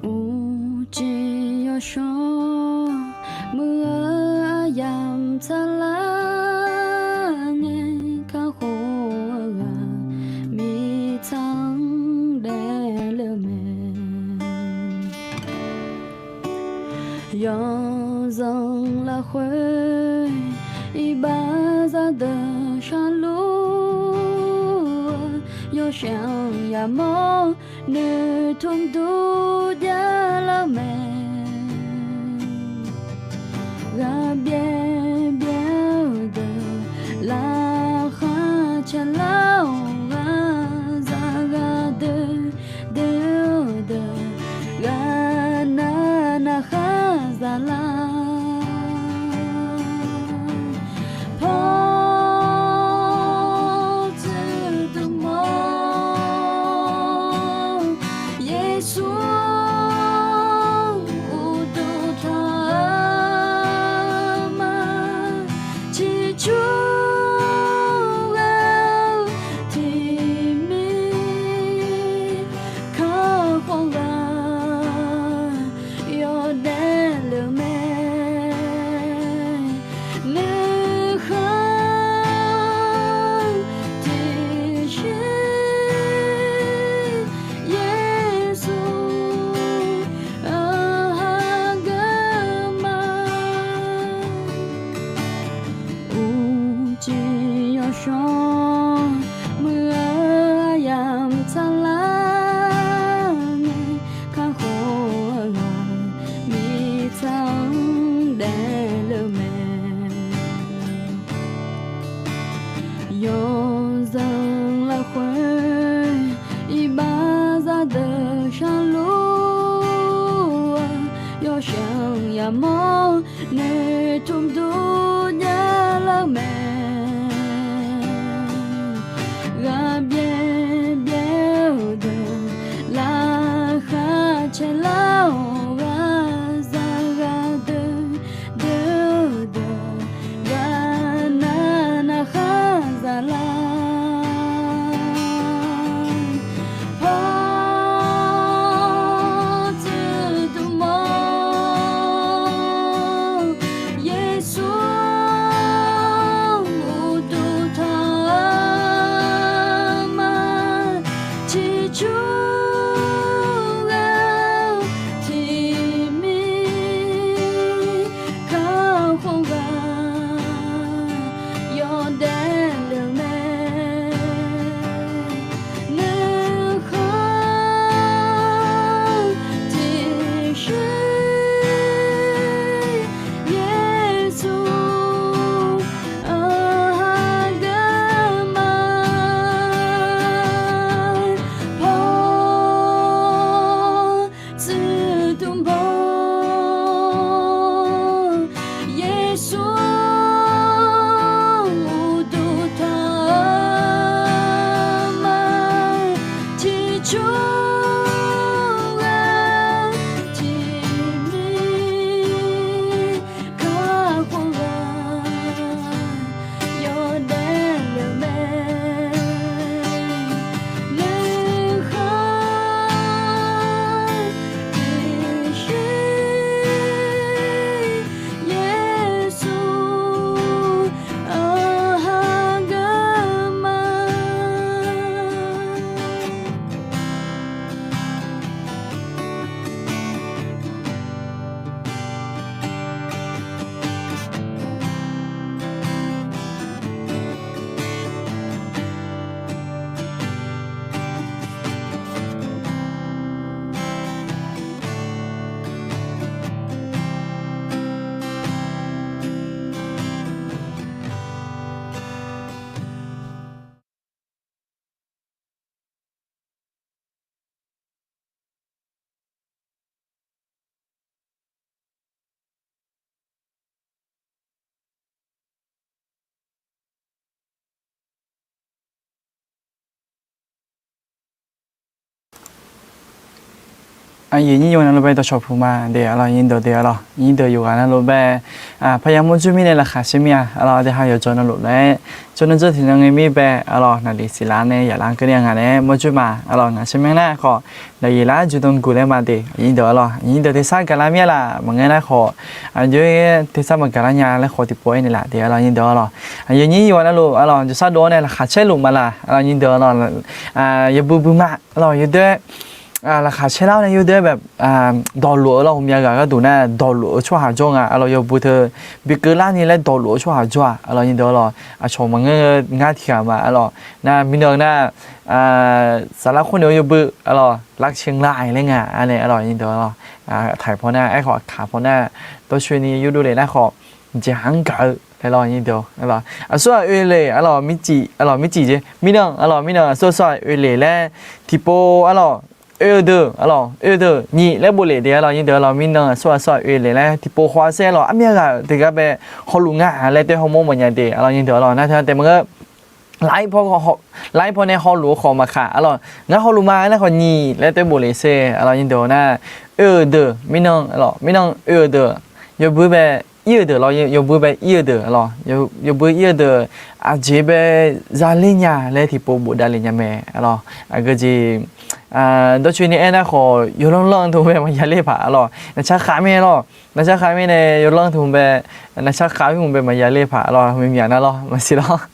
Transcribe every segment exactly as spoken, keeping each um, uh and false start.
Uqcif yawshawr muiq-eu aryamq tsaqlar ngae, kakhof-eu ghaq mirtsaq-anr daefle-eu mae. Yawzanq lafkhoer iqbax zaqdeuq sharluf-eu, yawshaef-anr yamawr noeqtmq dur javlar-eu mae. Ghaq byaer byaer-eu deuq laqkhaq caelar-awq, ghaq zaq ghaq deuq deuq-eu deuq, ghaq nav nav khar zaqlar. Paw tsuif duq mawr, Yeqsur uqduq tanq-eu ma. Ciqcur ghae-eu tiqmir kakhof ghaq yawdaef le-eu mae. Nuikhanr tiqshir Yeqsur-anr hageuf ma. Uqcif yawshawr muiq-eu aryamq tsaqlar ngae, kakhof-eu ghaq mirtsaq-anr daefle-eu mae. Yawzanq lafkhoer iqbax zaqdeuq sharluf-eu, yawshaef-anr yamawr noeqtmq dur javlar-eu mae. Ghaq byaer byaer-eu deuq laqkhaq caelar-awq, ghaq zaq ghaq deuq deuq-eu deuq, ghaq nav nav khar zaqlar. Paw tsuif duq mawr, Aqyuif nyir yawq navluf bae dawqshawq puq ma de, aqlawq nyir deuq de, aqlawq nyir deuq yawqghaq navluf bae, paqya mawrjur mirnae laqkhaq sher mir-a, aqlawq aqdui ha yawqjawq navluf laer, tsawrnanr dzeur tiqnan ngae mir bae, aqlawq naqliq siqlar nae yaqlar keuvni-a ngaq nae mawrjur ma, aqlawq ngaq sher mir nar khawf, naqliq lar juqdan guq laer ma de, nyir deuq, aqlawq nyir deuq tersar gaqlar mir-a laf maqngeur nar khawf, aqjox-aer tersar maqgaq lar nya laer khawf tiqpov aernaeq laf de, aqlawq nyir deuq, aqlawq aqyuif nyir yawq navluf, aqlawq jawrshar dov-awr nae laqkhaq caer luf ma laf, aqlawq nyir deuq, aqlawq yawbui bui ma, aqlawq yawdoer laqkhaq caer lar-awr nae yawdoer bae, dawqlof-eu lawr, ghawqmya ghaq gharduq nar dawqlof-eu tsawrhaq jawr nga, aqlawq yawbui teu bi keuvlar ni laer dawqlof-eu tsawrhaq jawr-aq, aqlawq nyir deuq, aqlawq aqcawq maqngeur ngar tiq ghaq ma, aqlawq nar mirnan nar, saflar khoer noeq-eu yawbui, aqlawq lavcae ngar-aer laer nga, aqlawq nyir deuq, aqlawq taiq paw nar, aerkhawf aqkaq paw nar, dawrcoeni yurdov lef nar khawf, jeqhaq-anr gaq-eu laer lawr nyir deuq, aqlawq aqsur-aq oe le, aqlawq mircif, aqlawq mircif jeq mirnan, aqlawq mirnan aqsur aqsur-aq oe le laer tiqpov, aqlawq oe-eu deuq, aqlawq oe-eu deuq nyiq laer bof lef de, aqlawq nyir deuq, aqlawq mirnan aqsur aqsur-aq oe le laer tiqpov khawf-a saer, aqlawq aqmyav ghaq-euq teugar bae hawluf ngar-a laer taef hawmawr mawfnya de, aqlawq nyir deuq, aqlawq nar teu taef maqngeur. Lar-ir paw, lar-ir paw nae hawluf-eu khawf maqkaq, aqlawq ngar hawluf ma laer khawf nyiq laer taef bof lef saer, aqlawq nyir deuq nar, oe-eu deuq mirnan, aqlawq mirnan oe-eu deuq, yawbui bae ir-eu deuq lawr, yawbui bae ir-eu deuq, aqlawq yawbui ir-eu deuq, aqjeq bae zaler nya laer tiqpov bofdav lef nya mae, aqlawq aqgeujeq dawrcoeni aer nar khawf, yawlanr lanr teu bae maqya ler paq, aqlawq naqcar khav mir lawr, naqcar khav mirnae yawlanr teu bae, naqcar khav khoer hmq bae maqya ler paq, aqlawq mimyaq nar lawr maqsiq lawr.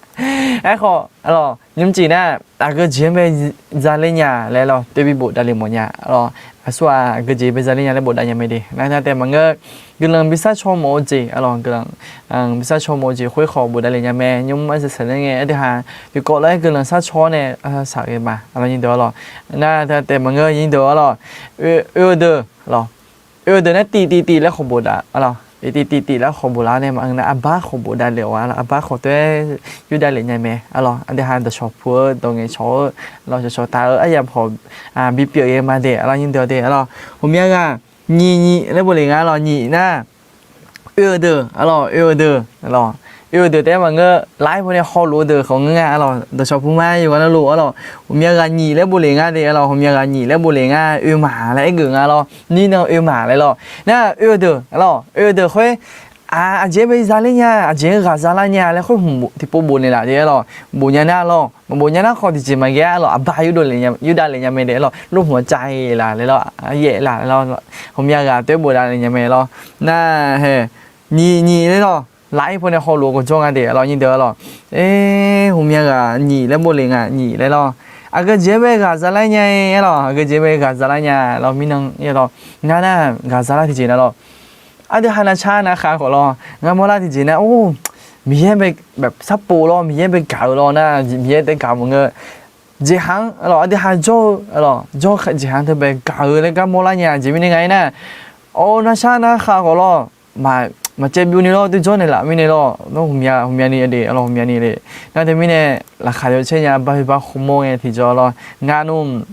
Aerkhawf, aqlawq nymrcif nar, aqgeujeq-anr bae zaler nya laer lawr taef bi bofdav lef mawfnya, aqlawq aqsur-aq aqgeujeq bae zaler nya laer bofdav nya mae de, nar teu taef maqngeur. Guiqlanq bi sharcaw mawf-eu jeq, aqlawq guiqlanq bi sharcaw mawf-eu jeq khoer khawf bofdav lef nya mae, nymr arsaq saqler ngae aqdui ha tiqkawv lof-aer guiqlanq sharcaw-awr nae arsaq saq ghae ma, aqlawq nyir deuq, aqlawq nar teu taef maqngeur nyir deuq, aqlawq oe-eu deuq, aqlawq oe-eu deuq nar tiv tiv tiv laer khawf bofdav, aqlawq tiv tiv tiv laer khawf boflar nae maqngeur nar arbar khawf bofdav lef-awq, aqlawq arbar khawf taef-aer yurdav lef nya mae, aqlawq aqdui ha dawqshawq puq-eu dawq ngaeqcawq-eu, aqlawq cawqcawq taf-eu aryamq khawf bipyeuf ghae ma de, aqlawq nyir deuq de, aqlawq ghawqmya ghaq nyiq nyiq laer bof lef nga, aqlawq nyiq nar oe-eu deuq, aqlawq oe-eu deuq, aqlawq oe-eu deuq taef-aer maqngeur, lar-ir paw nae hawluf-eu deuq khawf ngeur nga, aqlawq dawqshawq puq ma yawqghaq navluf, aqlawq ghawqmya ghaq nyiq laer bof lef nga de, aqlawq ghawqmya ghaq nyiq laer bof lef nga, oe maq laer aer geuf nga lawr, nirnan oe maq laer lawr. Nar oe-eu deuq, aqlawq oe-eu deuq khoer, aqjeq-anr bae zaler nya, aqjeq-anr ghaq zalar nya laer khoer hmq tiqpov bof naeq laf de, aqlawq bof nya nar lawr, maqbof nya nar khawf tiqjeq maqghae-a, aqlawq arbar yurdav lef nya mae de, aqlawq lor hmq-anr cav-ir laf laer lawr, aryaef laf laer lawr, ghawqmya ghaq taef-aer bofdav lef nya mae lawr. Nar hae nyiq nyiq laer lawr, lar-ir paw nae hawluf-eu khawf jawr nga de, aqlawq nyir deuq, aqlawq ghawqmya ghaq nyiq laer bof lef nga, nyiq laer lawr. Aqgeujeq-anr bae ghaq zalar nya-aer lawr, aqgeujeq bae ghaq zalar nya lawr, mirnan lawr, ngar nar ghaq zalar tiqjeq nar lawr, aqdui ha navcar navkhav khawf lawr, ngar mawrlar tiqjeq nar or, Miqyaer bae sarpov lawr, Miqyaer bae gaq-eu lawr nar, Miqyaer taef gaq maqngeur. Jeqhaq-anr, aqlawq aqdui ha jawr-eu, aqlawq jawr jeqhaq teu bae gaq-eu laer gar mawrlar nya jeq mirnae nga-aer nar, or navcar navkhav khawf lawr, maqcaev byov ni lawr, dui jawr naeqlaf mirnae lawr, nawr ghawqmya ghawqmyani de, aqlawq ghawqmyani de. Nar teumirnae laqkhaq yawcaer nya bar hoe bar hawmawr ngae tiqjawr lawr, ngar nmr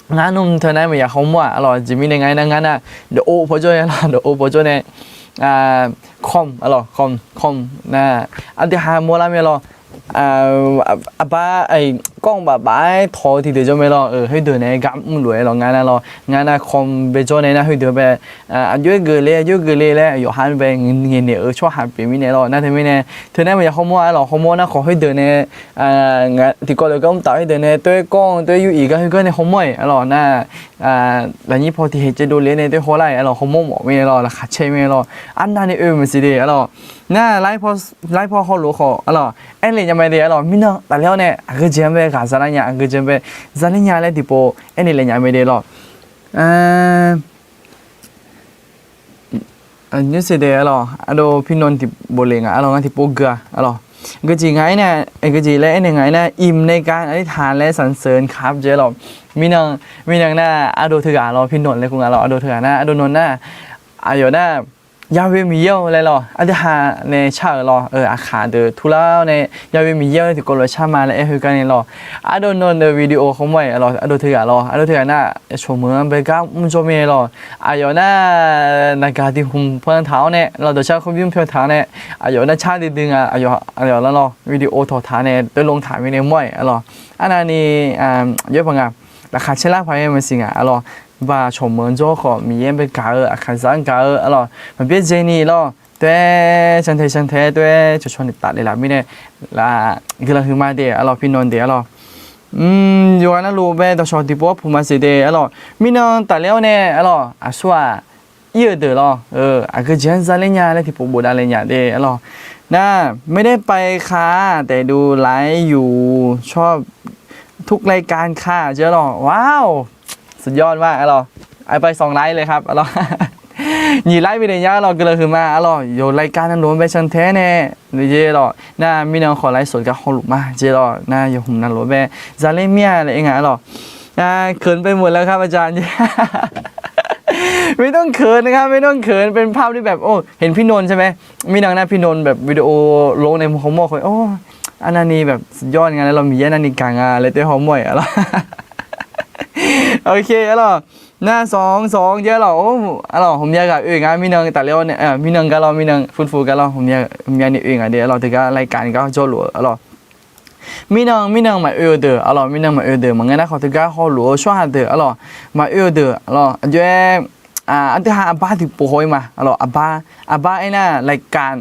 ngar nmr teu nar maqya hawmawr-aq, aqlawq jeq mirnae nga-aer nar ngar nar, dawqov pawjawr nae lawr, dawqov pawjawr nae, com, aqlawq com, com nar, aqdui ha mawrlar mae lawr, aqbar, kawr baf baf-aer tawq-eu tiqdeuq jawr mae lawr, khoerdeuq nae gar mrluf-aer lawr, ngar nar lawr, ngar nar com bae jawr nae nar khoerdeuq bae, aqjox-aer geufle, aqjox-aer geufle laer yawqha bae ngaeqnaeq-eu tsawrhaq pyeuf mirnae lawr, nar teumirnae teu nar maqya hawmawr-aq, aqlawq hawmawr nar khawf khoerdeuq nae tiqkawv lof gar mr taf khoerdeuq nae tov-aer kawr-eu tov-aer yur-iq gar khoergar nae hawmawr-iq, aqlawq nar, lafnyir paw tiqhaeq caevdov le nae tov-aer hawlar-iq, aqlawq hawmawr mawf mirnae lawr, laqkhaq caer mirnae lawr, arnavni oe maqsiq de, aqlawq nar lar-ir paw hawluf-eu khawf, aqlawq aernaeq nya mae de, aqlawq mirnan tafler-awr nae aqgeujeq-anr bae ghaq zalar nya, aqgeujeq-anr bae zaler nya laer tiqpov aernaeq le nya mae de lawr. Nymrseq de, aqlawq ardov pirnan tiqpov le nga, aqlawq ngar tiqpov gui-a, aqlawq geujeq nga-aer nae, geujeq laer aernaeq nga-aer nar, อิ่มในการอธิษฐานและสรรเสริญครับ jeq lawr. Mirnan, mirnan nar ardov teughaq lawr, pirnan laer kur nga lawr, ardov teughaq nar, ardov nan nar, aqyawf nar, Yahweh Miqyaer-eu laer lawr, aqdui ha nae car-euq lawr, aqkaq deuq turlar-awr nae, Yahweh Miqyaer-eu tiqkawv lof-aer car ma laer aer khoergar nae lawr, ardov nan-eu video hawmawr-iq, aqlawq ardov teughaq lawr, aqdov teughaq nar, yaqcawq meuq-anr bae gar mrjawr mirnae lawr, aqyawf nar, naqgaq tiq hmq pan taq-awr nae lawr, dawqshar khoer bymr pyan taq-awr nae, aqyawf nar car duidui nga, aqyawf aqyawf lar lawr video tawq taq nae dovlon taq mirnae mawr-iq, aqlawq arnavni, yaer paq nga, laqkhaq caer lar paq-aer maqsiq nga, aqlawq Baq cawq meuq-anr jawr khawf, Miqyaer bae gaq-eu, aqkaqzaq-anr gaq-eu arlawq, maqbyaerdzae ni lawr. Tae-aer cantae cantae-aer tae-aer cawqcawq ni tafle laf mirnae, laf guiqlanq huiqma de arlawq, pirnan de arlawq. Yawqghaq navluf bae dawqshawq tiqpov-awr puq maqsiq de arlawq. Mirnan tafler-awr nae arlawq, aqsur-aq, ir-eu deuq lawr, aqgeu jeq-anr zaler nya laer tiqpov bofdav le nya de arlawq. Nar, ไม่ได้ไปค่ะ แต่ดูไลฟ์อยู่ ชอบทุกรายการค่ะ jeq arlawq. Wow, สุดยอดมาก arlawq. เอาไปสองไลฟ์เลยครับ arlawq. Nyiq ไลฟ์ bif le nya arlawq, guiqlanq huiqma arlawq. Yawqghaq รายการ navluf-anr bae cantae nae, jeq arlawq. Nar, mirnan khawf ไลฟ์สด gar hawluf ma jeq arlawq. Nar, yawqhmq navluf-anr bae zaler mir-a laer aer nga arlawq. เขินไปหมดแล้วครับอาจารย์ ไม่ต้องเขินนะครับ ไม่ต้องเขิน เป็นภาพที่แบบ โอ้ เห็นพี่นนท์ใช่ไหม Mirnan nar, pirnan แบบ วิดีโอลงใน hawmawr khoer, arnavni แบบ สุดยอด nga laer lawr, Miqyaer navni gaq nga laer tae hawmawr-iq arlawq. Ok arlawq. Nar, sanq sanq jeq arlawq. Arlawq, hawmya ghaq oe nga, mirnan tafler-awr nae, mirnan gar lawr, mirnan คุณครู gar lawr, hawmyani oe nga de arlawq. Teugar รายการ gar jawrluf-eu arlawq. Mirnan, mirnan maqoe-eu deuq arlawq, mirnan maqoe-eu deuq maqngeur nar khawf, teugar hawluf-eu tsawrhaq deuq arlawq, maqoe-eu deuq arlawq, aqjox-aer, aqdui ha aqbar tiqpov haw-ir ma arlawq, aqbar, aqbar aernar, รายการ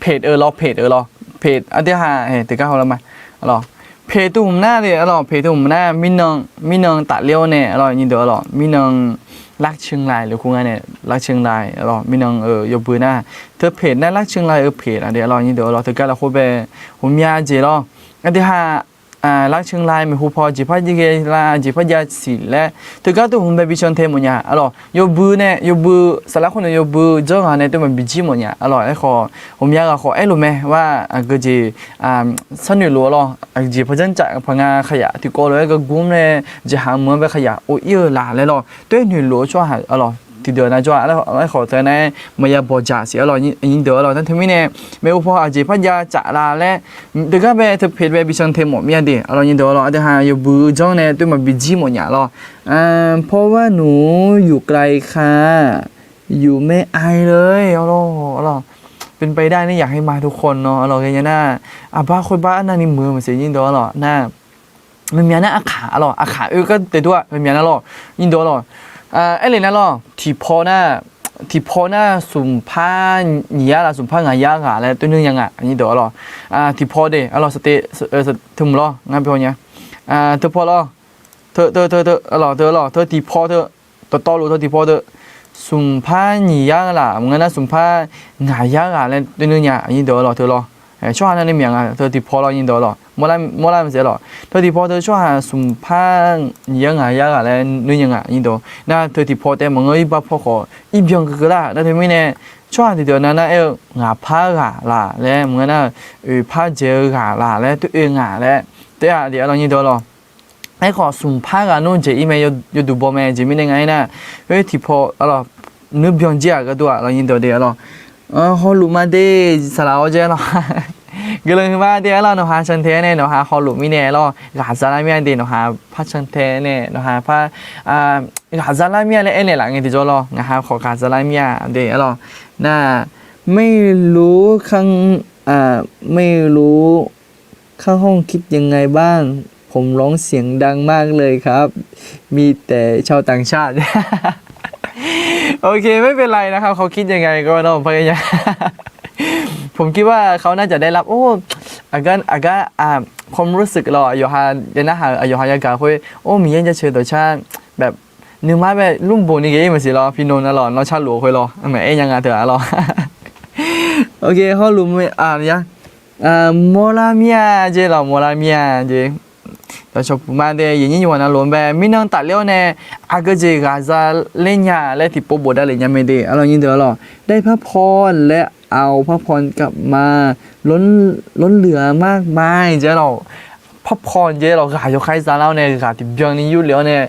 page-eu lawr, page-eu lawr, page aqdui ha, teugar hawlar ma arlawq. Page teu hmq nar de arlawq, page teu hmq nar, mirnan, mirnan tafler-awr nae arlawq, nyir deuq arlawq, mirnan รักเชียงราย lafkhoer nga nae, รักเชียงราย arlawq, mirnan-euq yawbui nar, teu page nar รักเชียงราย-eu page laf de arlawq, nyir deuq arlawq, teugar lafkhoer bae hawmya jeq lawr. Aqdui ha, รักเชียงราย maeqhu paw jeqpar jav ghae la, jeqpar jav siq laer, teugar teu hmq bae bi cantae mawf nya arlawq. Yawbui nae, yawbui, saflar khoer nae yawbui janr ghaq nae teu maqbi jir mawf nya arlawq. Aerkhawf, hawmya ghaq khawf aerluf mae, war, aqgeu jeq, sharnoeq luf arlawq, aqjeq paqjanr caf paq nga khayaq tiqkawv lof-aer gargmr nae, jeqhaq meuq-anr bae khayaq or-ir-eu laf laer lawr, taer noeq luf-eu tsawrhaq arlawq, tiqdeuq nav jawr-a. Aerkhawf teu nar, maqya bawqjaq siq arlawq, nyir deuq arlawq. Nar teumirnae, maeqhu paw aqjeq par jav caf la laer, teugar bae teu page bae bi cantae mawf mir-a de arlawq, nyir deuq arlawq. Aqdui ha yawbui janr nae teu maqbi jir mawf nya lawr. เพราะว่าหนูอยู่ไกลค่ะ อยู่ไม่ไกลเลย arlawq, arlawq. เป็นไปได้นะ อยากให้มาทุกคนเนาะ arlawq, ghae nya nar, aqbar khoerbar arnavni muiq-eu maqsiq, nyir deuq arlawq. Nar, maqmyaq nar aqkaq arlawq, aqkaq oe gar daedur-a, maqmyaq nar lawr, nyir deuq arlawq. Aerlef nar lawr, tiqpaw nar, tiqpaw nar smqpar nyiq yar laf, smqpar ngaq yar ghaq laer toer nuir nya nga, nyir deuq arlawq. Tiqpaw de arlawq, saqtev, teu mq lawr, ngar bi haw nya. Teu paw lawr, teu, teu, teu, teu, arlawq, teu, arlawq, teu tiqpaw teu, dawqtawvluf teu tiqpaw teu, smqpar nyiq yar laf, maqngeur nar smqpar ngaq yar ghaq laer toer nuir nya, nyir deuq arlawq, teu lawr. Tsawrhaq navni maqmyaq nga, teu tiqpaw lawr, nyir deuq arlawq. Mawrlar maqsiq arlawq. Teu tiqpaw teu tsawrhaq smqpar nyiq yar ngaq yar ghaq laer nuir nya nga, nyir deuq. Nar teu tiqpaw taef maqngeur, irbar paw khawf irbyan keuvkeuv lar. Nar teumirnae, tsawrhaq tiqdeuq nav nar aer-eu, ngaq par ghaq laf laer maqngeur nar, oeq par dzaeq-eu ghaq laf laer toer oe ngaq laer taef-a de arlawq, nyir deuq arlawq. Aerkhawf smqpar ghaq nmr jeq ir mae, yawduq baw mae. Aqjeq mirnae nga aernar, khoer tiqpaw arlawq, nuir byan jir-aq gharduq-aq lawq, nyir deuq de arlawq. Hawluf ma de, saqlaq-awr jaer lawq. Guiqlanq huiqma de arlawq, nawqha cantae nae nawqha hawluf mirnae lawq, ghaq zalar mir-a de, nawqha par cantae nae nawqha par ghaq zalar mir-a laer aernaeq laf ngae tiqjawr lawq, ngaqha khawf ghaq zalar mir-a de arlawq. Nar, ไม่รู้ข้าง ไม่รู้ ข้างห้องคิดยังไงบ้าง ผมร้องเสียงดังมากเลยครับ มีแต่ชาวต่างชาติ โอเค ไม่เป็นไรนะครับ เขาคิดยังไงก็ต้องพยายาม ผมคิดว่าเขาน่าจะได้รับ โอ้ อาการ อาการ อ่า ความรู้สึก lawr, aqyawf ha, aqyawf ha yagaq khoer, or, Miqyaer jaceuq dawqcar, แบบ nuima bae lmrboq ni ghae-ir maqsiq lawr, pirnan nar lawq, nawr carluf khoer lawr, maqaer nya nga teu-aq lawq. Ok, hawluf ma, ya, mawrlar mir-a jeq lawq, mawrlar mir-a jeq. Dawqshawq puq ma de, yaqnyir yawqghaq navluf-anr bae mirnan tafler-awr nae, aqgeu jeq ghaq zaler nya laer tiqpov bofdav lef nya mae de arlawq, nyir deuq arlawq. ได้พักผ่อนและเอาพักผ่อนกลับมา ล้นเหลือมากมาย jeq arlawq. พักผ่อน jeq lawq, ghaq yawkhaer zalar-awr nae, ghaq tiqbyan ni yurlef-awr nae,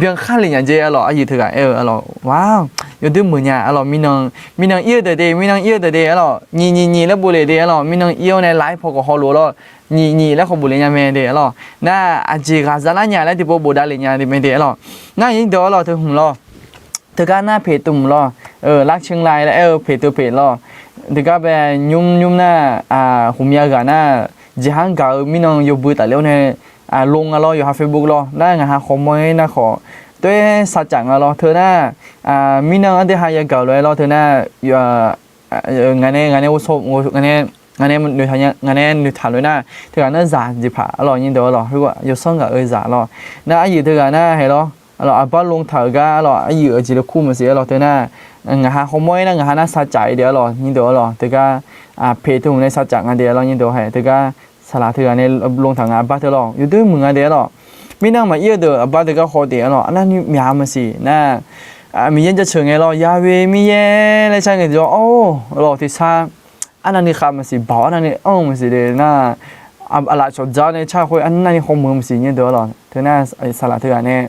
byan khar lef nya jeq arlawq, aqyuif teughaq aer-eu arlawq, wa, yawdoer meuq nya arlawq, mirnan, mirnan ir-eu deuq de, mirnan ir-eu deuq de arlawq, nyiq nyiq nyiq laer boflef de arlawq, mirnan ir-awr nae ไลฟ์ paw khawf hawluf-eu lawr, nyiq nyiq laer khawf boflef nya mae de arlawq. Nar, aqjeq ghaq zalar nya laer tiqpov bofdav lef nya de mae de arlawq. Nar, nyir deuq arlawq, teu hmq lawr, teugar nar เพจ teu hmq lawr, รักเชียงราย laer aer-eu เพจ teu เพจ lawr, teugar bae nymr nymr nar, hmqmya ghaq nar, jeqhar gaq-eu mirnan yawbui tafler-awr nae Lon nga lawr, yawqha Facebook lawr. Nar ngaq ha khawmawr-ir nar khawf, toer sar caf nga lawr. Teu nar, mirnan ardui ha yagaq lof-aer lawr. Teu nar, ngaq nae, ngaq nae, ngaq nae noeqtaq lof-aer nar, teughaq nar zaq jeq paq arlawr, nyir deuq arlawr. Yawsanr ghaq-eu zaq lawr. Nar aryuif teughaq nar hae lawr. Arlawr, aqbar lon taq-euq gar arlawr, aryuif-euq jeq le kur maqsiq arlawr. Teu nar, ngaq ha khawmawr-ir nar ngaq ha nar sar caf-ir de arlawr, nyir deuq arlawr. Teugar, aq, peq teu hmq nae sar caf nga de arlawr, nyir deuq hae. Teugar, saqlaq teughaq nae lon taq nga aqbar teu lawr, yawdoer muiq nga de arlawr. Mirnan maqir-eu deuq aqbar teugar haw de arlawr, arnavni myaq maqsiq nar, Miqyaer jaceuq ngae lawr, Yahweh Miqyaer laer sar ngae de arlawr, tiqsar arnavni khav maqsiq, baoq arnavni anr-eu maqsiq de nar, aqlaf cawqdzaq nae car khoer arnavni hawmuiq-eu maqsiq, nyir deuq arlawr. Teu nar, saqlaq teughaq nae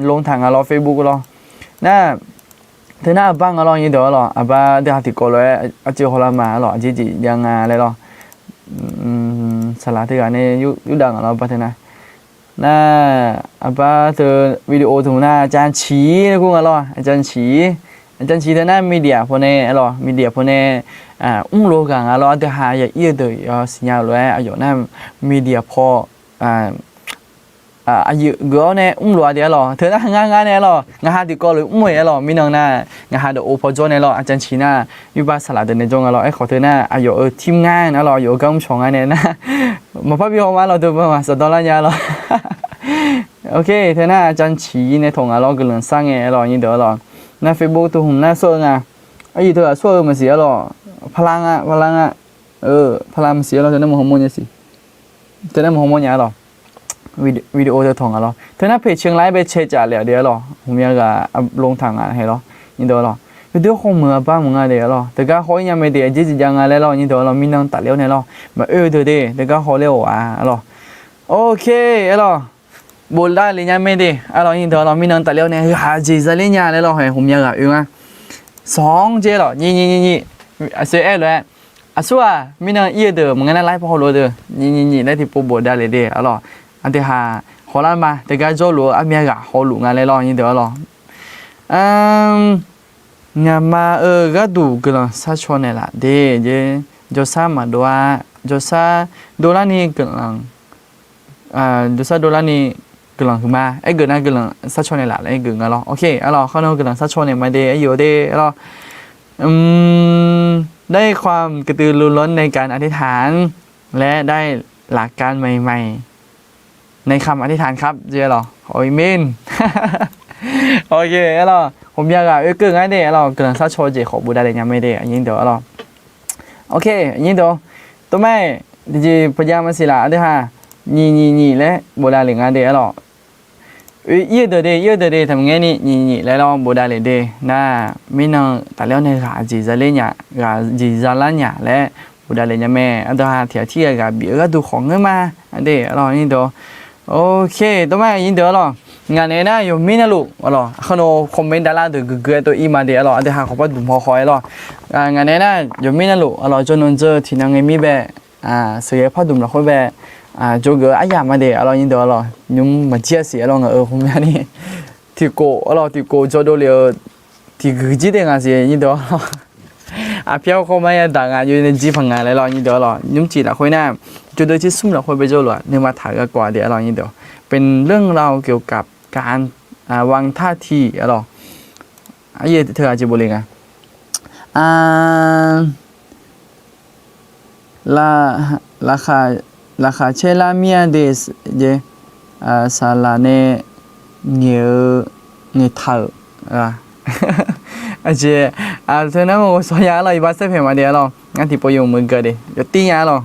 lon taq nga lawr, Facebook lawr. Nar, teu nar aqbar nga lawr, nyir deuq arlawr. Aqbar deuq ha tiqkawv lof-aer arcuiv hawlar ma arlawr, aqjeq jeq jav nga laer lawr. Saqlaq teughaq nae yurdav nga lawr, aqbar teu nar. Nar, aqbar teu video teu nar, อาจารย์ Ciq-ir laer kur nga lawr, อาจารย์ Ciq-ir. อาจารย์ Ciq-ir teu nar media paw nae arlawr, media paw nae mrlof ghaq nga lawr, aqdui ha ya'ir-eu deuq yawsiqnya-eu lof-aer aqyawf nar media paw aqyuif geuf-awr nae mrlof-a de arlawr. Teu nar ngar ngar nae arlawr, ngaq ha tiqkawv lof mr-eu arlawr, mirnan nar, ngaq ha dawqov paw jawr nae lawr, อาจารย์ Ciq nar, yurbav saqlaq deuq nae jawr nga lawr. Aerkhawf teu nar aqyawf-euq ทีมงาน arlawr, aqyawf-euq gar mrcawq nga nae nar, maqpar bi haw ma lawr, deuq beu maqsaq dawrlar nya lawr. Ok, teu nar อาจารย์ Ciq-ir nae tawq nga lawr, guiqlanq sar ngae arlawr, nyir deuq arlawr. Nar Facebook teu hmq nar sawr-eu nga. Aqyuif teughaq sawr-eu maqsiq arlawr, parlar nga, parlar nga. Parlar maqsiq arlawr, teu nar maqhaw mawr nya siq. Teu nar maqhaw mawr nya arlawr. Video teu tawq nga lawr. Teu nar เพจเชียงราย bae cae caf lef-a de arlawr. Hmqmya ghaq lon taq nga hae lawr, nyir deuq arlawr. Yawdoer hawmuiq aqbar meuq nga de arlawr. Teugar haw-ir nya mae de, aqjeq jeq jav nga laer lawr, nyir deuq arlawr. Mirnan tafler-awr nae lawr, maqoe-eu deuq de, teugar hawler-awq-a arlawr. Ok, arlawr. Bofdav lef nya mae de arlawr, nyir deuq arlawr. Mirnan tafler-awr nae ghaq jeq zaler nya laer lawr, hae hmqmya ghaq oe nga. Sanq jeq lawr, nyiq nyiq nyiq nyiq. Aqsur aer lof-aer, aqsur-aq, mirnan ir-eu deuq maqngeur nar ไลฟ์ paw hawluf-eu deuq nyiq nyiq nyiq laer tiqpov bofdav lef de arlawr. Aqdui ha hawlar ma, teugar jawrluf-eu armya ghaq hawluf nga laer lawr, nyir deuq arlawr. Ngaqma-euq gharduq guiqlanq sharcaw naeqlaf de jeq. Jawrsar maqdov-a, jawrsar dovlarni guiqlanq, jawrsar dovlarni guiqlanq huiqma. Aergeuf nar guiqlanq sharcaw naeqlaf laer aergeuf nga lawr. Ok arlawr, kharnan guiqlanq sharcaw naeq ma de, aryuif de arlawr. ได้ความกระตือรือร้นในการอธิษฐาน และได้หลักการใหม่ๆ ในคำอธิษฐานครับ jeq arlawr. Amen. Ok arlawr, hmqmya ghaq oekeuv nga de arlawr, guiqlanq sharcaw jeq khawf bofdav lef nya mae de, aqnyir deuq arlawr. Ok, aqnyir deuq, tov mae, tiqjeq pawqjav maqsiq laf, aqdui ha nyiq nyiq nyiq laer bofdav lef nga de arlawr. Ir-eu deuq de, ir-eu deuq de, taqmaqngaer ni nyiq nyiq laer lawr bofdav lef de. Nar, mirnan tafler-awr nae ghaq jeq zaler nya, ghaq jeq zalar nya laer bofdav lef nya mae. Aqdui ha tiq ghaq tirghaq ghaq bif-eu gharduq khawf ngeur ma. Aqdui arlawr, aqnyir deuq. Ok, tov mae, aqnyir deuq arlawr. Ngaq naeq nar yawqmir navluf arlawr, kharnan comment davlar deuq guiqguiq-aer tov ir ma de arlawr, aqdui ha khawf par dmq haw haw-aer lawr. Ngaq naeq nar yawqmir navluf arlawr, jawrnan dzeur tiqnan ngae mir bae, sheuqghae par dmq lafkhoer bae, jawrgeuf-eu aryamq ma de arlawr, aqnyir deuq arlawr. Nymr maqjir-a siq arlawr, ngaq-euq hmqmya ni tiqkhof arlawr, tiqkhof jawrdov lef-eu tiqguiq jir de ngaq siq, aqnyir deuq arlawr. Aqpyar khawr ma yadaq nga, jawr nae jir paq nga laer lawr, aqnyir deuq arlawr. Nymr tiq lafkhoer nar, jawrdov jir smr lafkhoer bae jawrluf-aq, nuima taq-eu garkawv-a de arlawr, aqnyir deuq. เป็นเรื่องราวเกี่ยวกับการ วางท่าที arlawr. Aqyuif teughaq jeq bofle nga. ราคา ราคา caerlar mir-a de jeq, saqlaq nae ngaeq-eu, ngaeqtaq-euq. Aqjeq, teu nar maqghovshaw nya arlawr, iqbax saer paeq ma de arlawr, ngar tiqpov yawmuiq gaq de, yawtir nya arlawr.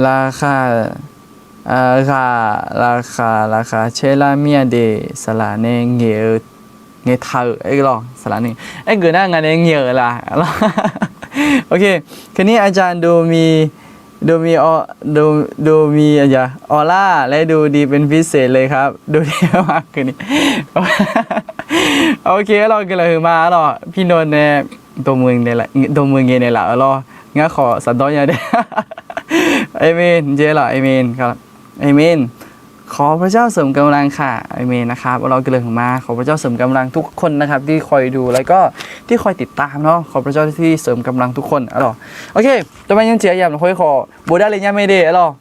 ราคา ghaq, ราคา ราคา caerlar mir-a de, saqlaq nae ngaeq-eu, ngaeqtaq-euq, aerlawr, saqlaq nae. Aergeuf nar ngaq nae ngaeq-euq laf arlawr. Ok, คืนนี้อาจารย์ดูมี ดูมีออ ดู ดูมี ออร่า และดูดีเป็นพิเศษเลยครับ ดูดีมากคืนนี้ Ok arlawr, guiqlanq huiqma arlawr, pirnae nae dawqmuiq ngaeq naeqlaf-euq lawr, ngar khawf safdawr nya de. Amen jeq lawr, amen, amen. ขอพระเจ้าเสริมกำลังค่ะ อาเมนนะครับ เราเกลือมา ขอพระเจ้าเสริมกำลังทุกคนนะครับ ที่คอยดู แล้วก็ที่คอยติดตามเนาะ ขอพระเจ้าที่เสริมกำลังทุกคน โอเค ต่อไปยังเจียยามหน่อย ขอ bofdar le nya mae de, arlawq.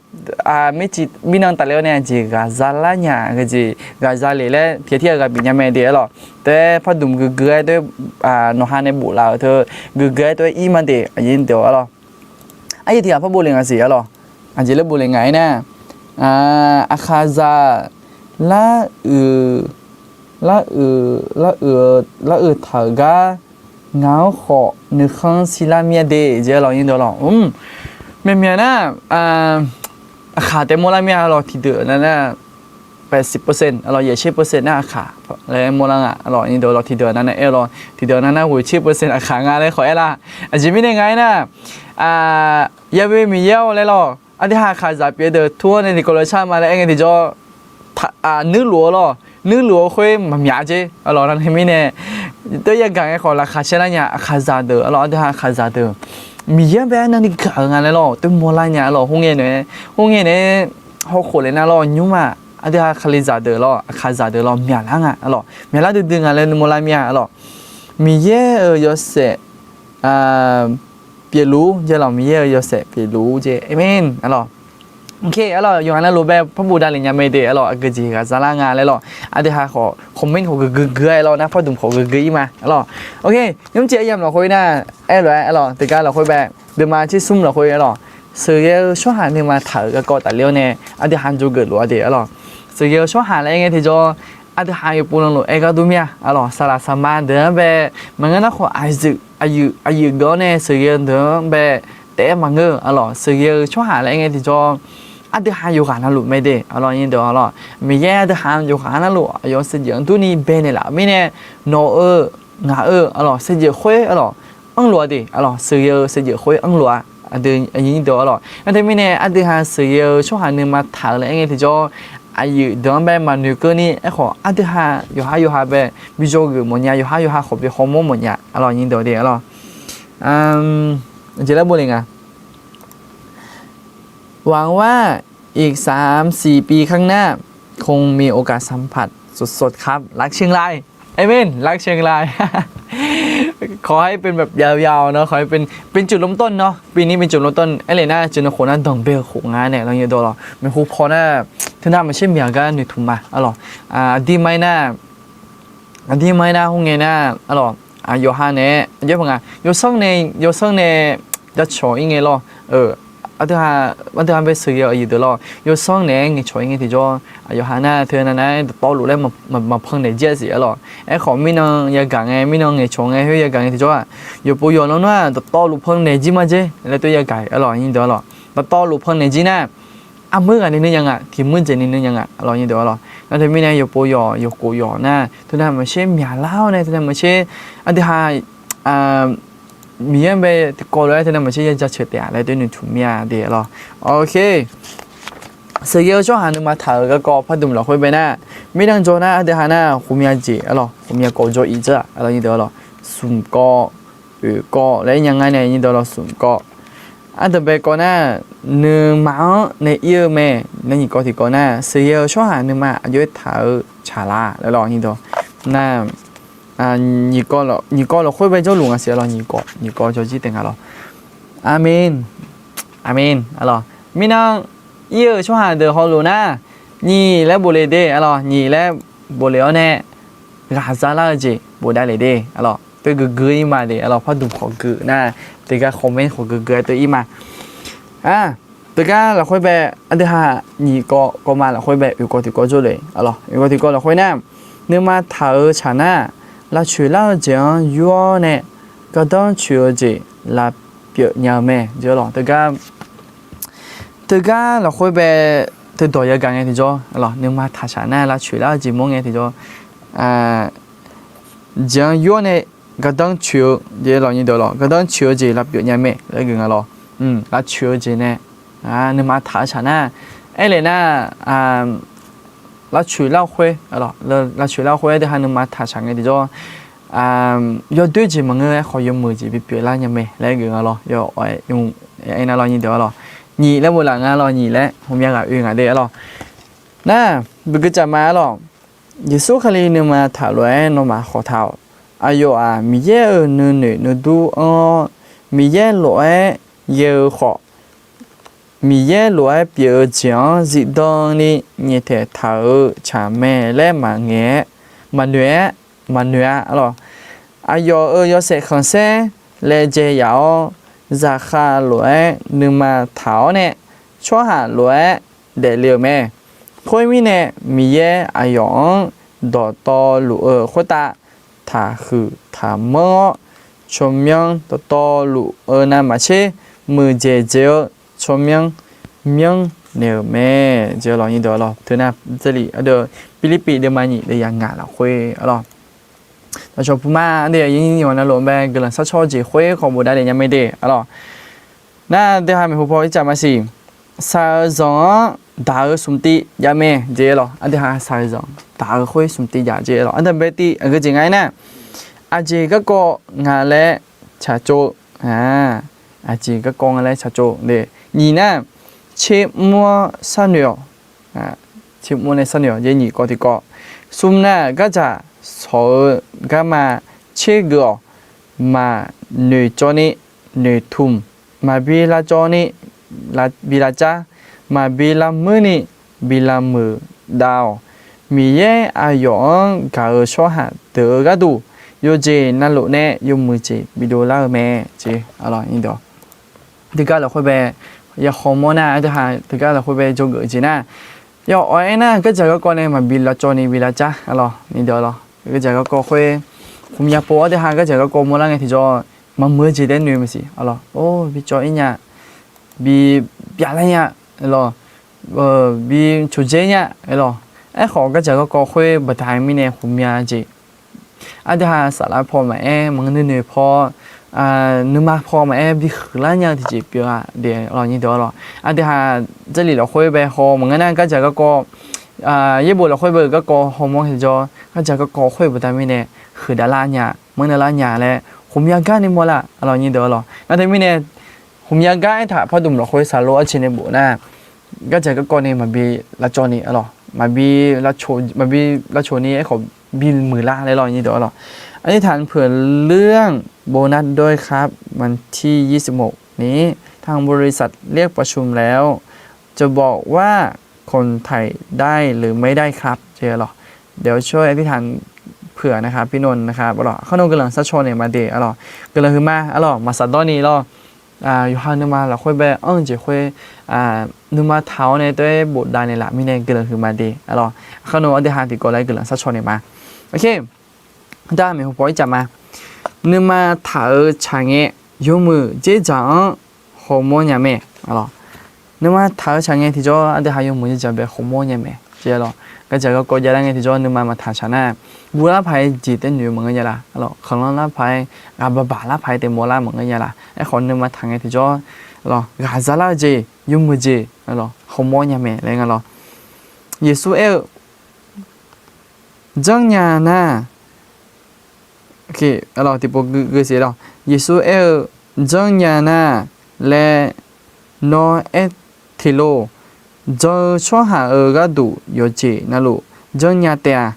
Mirnan tafler-awr nae aqjeq ghaqza lar nya-eu jeq, ghaqza lef laer tiqghaq tirghaq ghaq bif nya mae de, arlawq. Taef-aer pardmq geugeu-aer taef-aer, nawqha nae boflaf-euq teu geugeu-aer taef-aer ir ma de, aqyuif deuq, arlawq. Aqyuif tiqghaq par bofle ngaq siq, arlawq. Aqjeq laer bofle ngaq-aer nar, aqkhaqzaq lar-euq, lar-euq, lar-euq, lar-euq taq-euq gar ngaq-anr khawf nuikhanr silar mir-a de, jeq, arlawq, nyi deuq, arlawq. Myaqmyaq nar, aqkhaq taef mawrlar mir-a, arlawq, tiqdeuq nar nar, แปดสิบเปอร์เซ็นต์ arlawq, yaeqtser เปอร์เซ็นต์ nar aqkhaq laer mawrlar nga, arlawq, nyi deuq, arlawq, tiqdeuq nar nar aer-awr lawq, tiqdeuq nar nar ghoeqtser เปอร์เซ็นต์ aqkhaq nga laer khawf aer lar. Aqjeq mirnae nga-aer nar, Ya'we Miqyaer-awr laer lawq, aqdui ha aqkhaqzaq pyeuf-eu deuq tur-awr nae tiqkawv lof-aer shar ma laer aer ngae tiqjawr, nuirluf-eu lawq, nuirluf-eu khoer maqmyaq jer, arlawq, nar mirnae, taef-aer yagaq ngae khawf laqkhaq caer lar nya, aqkhaqzaq deuq, arlawq, aqdui ha aqkhaqzaq deuq, Miqyaer-anr bae arnavni gaq-eu nga laer lawq, taef-aer mawrlar nya, arlawq, khoerngae nae, khoerngae nae, hawkhof le nar lawq, nymrma, aqdui ha kalizaq deuq lawq, aqkhaqzaq deuq lawq, myaqlar nga, arlawq, myaqlar duidui nga laer nuimawr lar mir-a, arlawq. Miqyaer-euq yawshaef pyeufluf-ur, jeq, arlawq, Miqyaer-euq yawshaef pyeufluf-ur jeq, aqmeq, arlawq. Oke, arlawq, yawqha navluf bae par bofdar le nya mae de, arlawq, aqgeujeq ghaqza lar nga laer lawq, aqdui ha khawf comment khawf geugeu geu-aer lawq, nar pardmq khawf geugeu ir ma, arlawq. Oke, nymrcif aryamq lafkhoer nar, aerlof-aer, arlawq, tiqgar lafkhoer bae, deuqma tser smr lafkhoer, arlawq, sheuqghae-eu tsawrhaq nuima taq-euq garkawv tafler-awr nae, aqdui ha jawrgeuf lof-a de, arlawq. Sheuqghae-eu tsawrhaq laer aer ngae tiqjawr, aqdui ha yawqpov nanluf aer gar dur mir-a, arlawq, saqlaq saqma deuq-anr bae, maqngeur nar khawf aqyuif, aqyuif geuf-awr nae sheuqghae-eu deuq-anr bae, taef-aer maqngeur, arlawq, sheuqghae-eu tsawrhaq laer aer ngae tiqjawr, aqdui ha yawqghaq navluf mae de, arlawq, nyi deuq, arlawq. Miqyaer aqdui ha yawqghaq navluf aqyawf-euq saevdzeuf-anr durni baenaeq laf-euq mirnae, nawq-euq, ngaq-euq, arlawq, saevdzeuf khoer, arlawq, anrluf-a de, arlawq, sheuqghae-eu saevdzeuf khoer anrluf-a, aqdui, aqyuif nyi deuq, arlawq. Nar teumirnae aqdui ha sheuqghae-eu tsawrhaq nuima taq-euq laer aer ngae tiqjawr, aqyuif deuq-anr bae maqnoeq keuvni, aerkhawf aqdui ha yawqhar yawqha bae bi jawrgeuf mawfnya, yawqhar yawqha khawf bi hawmawr mawfnya, arlawq, nyi deuq de, arlawq. Jeq laer bofle nga หวังว่าอีกสามสี่ปีข้างหน้า คงมีโอกาสสัมผัสสดๆครับ รักเชียงราย เอเมน รักเชียงราย ขอให้เป็นแบบยาวๆเนาะ ขอให้เป็น เป็นจุดเริ่มต้นเนาะ ปีนี้เป็นจุดเริ่มต้น aerle nar, จนคนนั้นต้องเบลขงาเนี่ย เราเนี่ยโดนหรอ เหมือนครูพอนะ เธอหน้ามันเช่นเมียก็หนึ่งถุงมา arlawq, aqdir ma-aer nar, aqdir ma-aer nar, khoerngae nar, arlawq, yawqha nae, aqjox-aer paq nga, yawsanr nae, yawsanr nae jacawq ir ngae lawr, aqdui ha, aqdui ha bae sheuqghae-eu aqyuif deuq lawr, yawsanr naeq-aer ngaeqcawq ir ngae tiqjawr, yawqha nar teu nav nar-aer dawqtawvluf laer maqpan naeq jir-a siq, arlawq. Aerkhawf mirnan yagaq ngae, mirnan ngaeqcawq ngae khoer yagaq ngae tiqjawr-aq, yawqpov yawq lanr nar-aq dawqtawvluf pan naeq jir ma jer laer tov yagaq, arlawq, nyi deuq, arlawq. Dawqtawvluf pan naeq jir nar, armur ghaq ni nuir nya nga, tiq mur jeq ni nuir nya nga, arlawq, nyi deuq, arlawq. Nar teumirnae yawqpov yawq, yawqkhof yawq nar, teunav maqtser myaqlar-awr nae, teunav maqtser, aqdui ha, Miqyaer-anr bae tiqkawv lof-aer teunav maqtser ya jaceuq taef-a laer tov noeqtmq mir-a de, arlawq. Oke. Sheuqghae-eu tsawrhaq nuima taq-euq garkawv pardmq lafkhoer bae nar, mirnan jawr nar, aqdui ha nar, ghawqmya jeq, arlawq, ghawqmya kawv jawr-iq dzeur-aq, arlawq, nyi deuq, arlawq, smq kawv, oeq kawv laer nya nga nae, nyi deuq, arlawq, smq kawv. Aqdui bae kawv nar, nuima-anr nae ir-eu mae, nar nyiq kawv tiqkawv nar, sheuqghae-eu tsawrhaq nuima aqjox-aer taq-eu tsaqlar laer lawr, nyi deuq, nar, nyiq kawv lafkhoer bae jawrluf nga siq, arlawq, nyiq kawv, nyiq kawv jawr jir taef nga lawr. Aqmeq. Aqmeq, arlawq. Mirnan ir-eu tsawrhaq deuq hawluf nar, nyiq laer bofle de, arlawq, nyiq laer bofle-awr nae, ghaqza lar-eu jeq bofdav le de, arlawq, tov geugeu ir ma de, arlawq, pardmq khawf geuf nar, tiqgar comment khawf geugeu-aer tov ir ma. Tiqgar lafkhoer bae, aqdui ha nyiq kawv kawv ma lafkhoer bae oeq kawv tiqkawv jawrle, arlawq, oeq kawv tiqkawv lafkhoer nar, nuima taq-eu tsaq nar, lavcoeq lar-eu jeq-anr yur-awr nae, gardanr coeq-eu jeq lafpyeuf nya-eu mae, jeq, arlawq, tiqgar Teugar lafkhoer bae, teudawq yagaq ngae tiqjawr, nuima taqshaq nar lavcoeq lar-eu jeq mawr ngae tiqjawr, jeq-anr yur-awr nae gardanr coeq-eu jeq, arlawq, nyi deuq, arlawq, gardanr coeq-eu jeq lavpyeuf nya mae laer geuf nga lawr. Lavcoeq-eu jeq nae nuima taq-eu shaq nar, aerle nar, lavcoeq lar-eu khoer, lavcoeq lar-eu khoer aqdui ha nuima taqshaq ngae tiqjawr, yawdoer jeq maqngeur, aerkhawf yawmuiq jeq bipyeuf lar nya mae laer geuf nga lawr. Aernar lawr, nyi deuq, arlawq, nyiq laer boflaf nga lawr, nyiq laer hawmya ghaq oe ngaq de, arlawq. Nar, beugeuf caf ma arlawq. Yeqsur Kali nuima taq lof-aer nawmaf khawq taq-awq. Aqyawf-aq, Miqyaer-euq nuinoeq nuidur anr-awr, Miqyaer lof-aer ghae-eu khawf, Miqyaer lof-aer pyeuf-eu jeq-anr zifdan ni nyaeftaeq taq-euq tsaq mae laer maqngaeq-aer, maqnoeq-aer, maqnoeq-a arlawq. Aqyawf-euq yawshaef khanqsaer laejae yaf-awr, zaqkhav lof-aer nuima taq-awr nae, tsawrhaq lof-aer daefle-euq mae. Khoermirnae, Miqyaer aqyawf-anr dawqtawvluf-eu khoertav taqhuiq taqmanr-awr, tsawrmyanr dawqtawvluf-eu navmaqtser muiqdzaeq dzaeq-eu tsawrmyanr myanr naeq-euq mae. Jeq lawq nyi deuq lawq. Teunar, Pirlirpiv deuvma nyiq deuv yaq ngaq lafkhoer arlawq. Dawqcawq puqma aqdui aqyuif nyiq ghaq navluf bae guiqlanq sharcaw jeq khoer khawf bofdav daef nya mae de arlawq. Nar, deuha maeqhu paw ircaf maqsiq. Shaq-eu zanq-anr daq-eu smq tiv jav mae jeq lawq. Aqdui ha shaq-eu zanq daq-eu khoer smq tiv jav jeq lawq. Aqdui bae tiv aqgeu jeq nga aernar, aqjeq garkawv nga laer tsaqtsov. Aqjeq garkawv nga laer tsaqtsov. Nyiq nar, tsermr-anr sharnoeq-awq. Tsermr nae sharnoeq-awq jeq nyiq kawv tiqkawv. Smr nar, gardzaq shawq-eu garma tsergeuf-awq. Maqnoeq cawv ni noeqtmq, maqbi lavcawv ni bi lavcar, maqbi lavmuir ni bi lavmuiq dav-awq. Miqyaer aqyawf-anr gaq-eu tsawrhaq deuq-eu gharduq, yawqjeq navluf nae yawmuiq jeq bidov lar-eu mae. Jeq, teugar lafkhoer bae, yakhawq mawr nar, aqdui ha teugar lafkhoer bae dzawgeuf jeq nar, yawf awq aernar, gardzaq garkawv nae maqbi lavcawv ni bi lavcar arlawq nyi deuq lawq. Gardzaq garkawv khoer ghawqmya pov aqdui ha gardzaq garkawv mawrlar ngae tiqjawr, maqmuiq-eu jeq taef-aer noeq maqsiq arlawq. Or, bi cawv-ir nya, bi byavlar nya lawq, bi coqdzaer nya lawq. Aerkhawf, gardzaq garkawv khoer baqda mirnae ghawqmya jeq, aqdui ha saflar paw maqaer, maqngeur nuinoeq paw, nuima paw maqaer, bihuiqlar nya-eu tiqjeq pyeuf-a de lawq nyi deuq lawq. Aqdui ha Jarlif lafkhoer bae haw maqngeur nar, gardzaq garkawv, yaerbof lafkhoer bae-euq garkawv hawmawr tiqjawr, gardzaq garkawv khoer baqda mirnae huiqdavlar nya, manrnavlar nya laer ghawqmya gar ni mawrlar arlawq nyi deuq lawq. Nar teumirnae, ghawqmya gar aertaq pardmq lafkhoer saqlor arceq nae bof nar, gardzaq garkawv ni maqbi lavcawv ni arlawq, maqbi lavcoq ni aerkhawf bimuiqlar laer lawq nyi deuq lawq. อธิษฐานเผื่อเรื่องโบนัสด้วยครับ วันที่ยี่สิบหกนี้ ทางบริษัทเรียกประชุมแล้ว จะบอกว่าคนไทยได้หรือไม่ได้ครับ jeq lawq. เดี๋ยวช่วยอธิษฐานเผื่อนะครับ พี่นนท์นะครับ arlawq. Aqkar nawr guiqlanq sharcaw naeq ma de arlawq. Guiqlanq huiqma arlawq, maqsaq dawr ni lawr. Yawqha nuima lafkhoer bae anr-eu jeq khoer, nuima taq-awr nae taef-aer bofdav naeqlaf mirnae guiqlanq huiqma de arlawq. Aqkar nawr aqdui ha tiqkawv laer guiqlanq sharcaw naeq ma. Aqkar maeqhu paw ircaf ma. Nuima taq-eu tsaq ngae, yawmuiq dzerdzaq-anr hawmawr nya mae. Nuima taq-eu tsaq ngae tiqjawr aqdui ha yawmuiq dzerdzaq bae hawmawr nya mae. Jeq lawq, gardzaq garkawv javlar ngae tiqjawr nuima maqtaq tsaq nar, guvlar paq-aer jeq taef-aer noeq maqngeur nya laf arlawq. Khanqlanr lar paq-aer, ghaqbaq baq lar paq-aer taef mawrlar maqngeur nya laf. Aerkhawf nuima taq ngae tiqjawr lawq, ghaqzaq lar-eu jeq, yawmuiq jeq lawq, hawmawr nya mae laer nga lawr. Yeqsur aer-eu, janrnya nar, tiqpov gui siq lawq. Yeqsur aer-eu, janrnya nar laer nawr aer teq lor. Jan-eu tsawrhaq-euq gharduq yawqjeq navluf janrnya taef-a.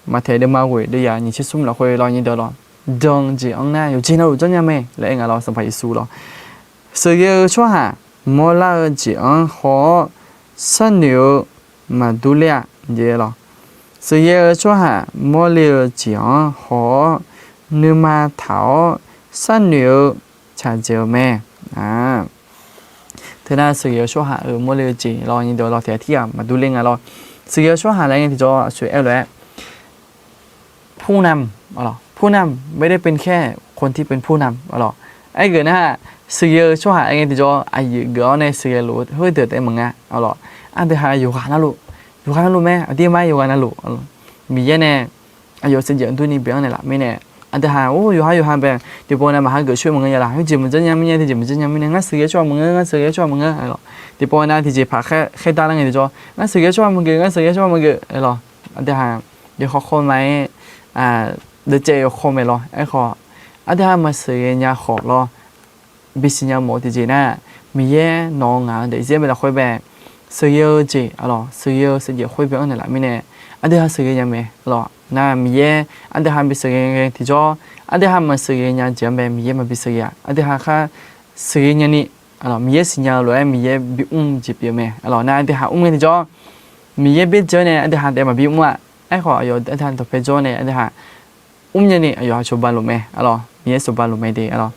Maqtaeq deuvma ghoeq deuvyaq nyiq tser smr lafkhoer lawr nyi deuq lawq. Jan-eu jeq-anr nar yawqjeq navluf janrnya mae laer aer nga lawr, Sanqpaq Yeqsur lawr. Sheuqghae-eu tsawrhaq mawrlar-eu jeq-anr haw-awr sharnoeq-eu maqdur ler-a. Sheuqghae-eu tsawrhaq mawrle-eu jeq-anr haw-awr nuima taq-awr sharnoeq-eu tsaq dzaeq-eu mae. Teunar sheuqghae-eu tsawrhaq-euq mawrle-eu jeq lawr nyi deuq lawr, tiq ghaq tirghaq maqdur ler nga lawr. Sheuqghae-eu tsawrhaq laer ngae tiqjawr aqsur aer lof-aer ผู้นำ arlawq, ผู้นำ ไม่ได้เป็นแค่คนที่เป็นผู้นำ arlawq. Aergeuf nar, sheuqghae-eu tsawrhaq aer ngae tiqjawr aqyuif geuf-awr nae sheuqghae lof-eu khoerdeuq taef-aer maqnga arlawq. Aqdui ha yawqghaq navluf, yawqghaq navluf mae, aqdirmar yawqghaq navluf. Miqyaer nae aqyawf saevdzeuf durni bae-anr naeqlaf mirnae, aqdui ha or yawqha yawqha bae tiqpov nav maqhageuf coer maqngeur nya laf. Khoerjeq maqjanr nya mirnae, tiqjeq maqjanr nya mirnae, ngar sheuqghae tsawrhaq maqngeur, ngar sheuqghae tsawrhaq maqngeur arlawq. Tiqpov nav tiqjeq paq khaerdar lar ngae tiqjawr, ngar sheuqghae tsawrhaq maqgeuf, ngar sheuqghae tsawrhaq maqgeuf arlawq. Aqdui ha yawkhaw khaw ma-aer, deucaev yawkhaw mae lawr. Aerkhawf, aqdui ha maqsheuqghae nya khawf lawr, bisiq nya mawf-eu tiqjeq nar, Miqyaer nawq-eu ngaq-eu daefzir bae lafkhoer bae, sheuqghae-eu jeq, aqlawq, sheuqghae-eu sheuqjeq khoer byanr naeqlaf mirnae, aqdui ha sheuqghae nya mae, aqlawq. Nar Miqyaer aqdui ha bi sheuqghae ngae tiqjawr, aqdui ha maqsheuqghae nya jeq-anr bae Miqyaer maqbi sheuqghae-aq, aqdui ha khar sheuqghae nyani, aqlawq, Miqyaer siqnya-eu lof-aer Miqyaer bimr jeq pyeuf mae, aqlawq. Nar aqdui ha mr ngae tiqjawr, Miqyaer byaerdzae-awr nae aqdui ha taef maqbi mr-aq, aerkhawf aqyawf aqdui ha dawqpae jawr nae aqdui ha mr nyani aqyawf ha cawba luf mae, aqlawq, Miqyaer cawba luf mae de, aqlawq.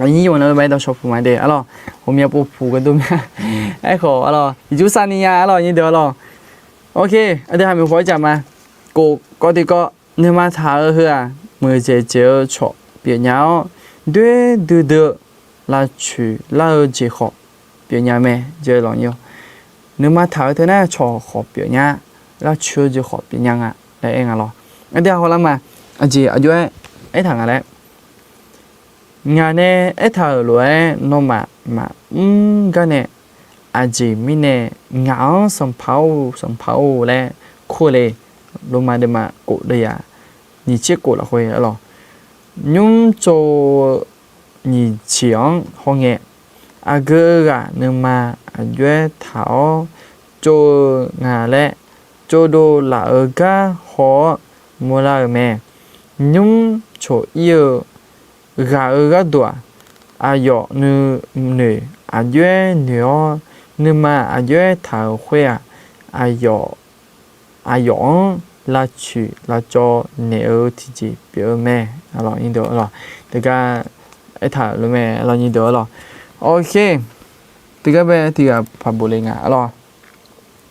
Aqnyir yawqnan-eu bae dawqshawq puq ma de, aqlawq, ghawqmya pov puq gardov mya. Aerkhawf, aqlawq, iqjur sar ni nya, aqlawq, nyir deuq, aqlawq. Ok, aqdui ha maeqhu paw-aer caf ma. Kof kawv tiqkawv, nuima taq-eu heu-aq, muiqdzaeq dzaeq-eu cawq pyeufnya-awr, doer duidui-eu lavcoeq lar-eu jeq khawf pyeufnya mae, jeq lawq nyir-awr. Nuima taq-eu teu nar cawq khawf pyeufnya, lavcoeq-eu jeq khawf pyeufnya nga laer aer nga lawr. Aqdui ha hawlar ma, aqjeq aqjox-aer aertaq nga laer. Ngaq nae aertaq-euq lof-aer nawmaf maqmr gar nae, aqjeq mirnae ngaq-anr Sanqpaq-or, Sanqpaq-or laer kur-eu le. Lormav deuvma kof deuvyaq nyiq tser kof lafkhoer, aqlawq, nymr tsov-eu nyiq jeq-anr hawngae, aqgeu ghaq nuima aqjox-aer taq-awr tsov-eu nga laer, tsovdov laf-eu gar haw-awr murlar-euq mae. Nymr coq ir-eu ghaq-euq gharduq-aq, aqyawf nuinoeq aqjox-aer noeq-awr, nuima aqjox-aer taq-euq khoer-aq, aqyawf, aqyawf-anr lavcoeq lavcawv naeq-eu tiqjeq pyeuf-eu mae, aqlawq, nyir deuq, aqlawq. Teugar aertaq-euq lof mae, aqlawq, nyir deuq, aqlawq. Ok, teugar bae tiq ghaq paq bof le nga, aqlawq.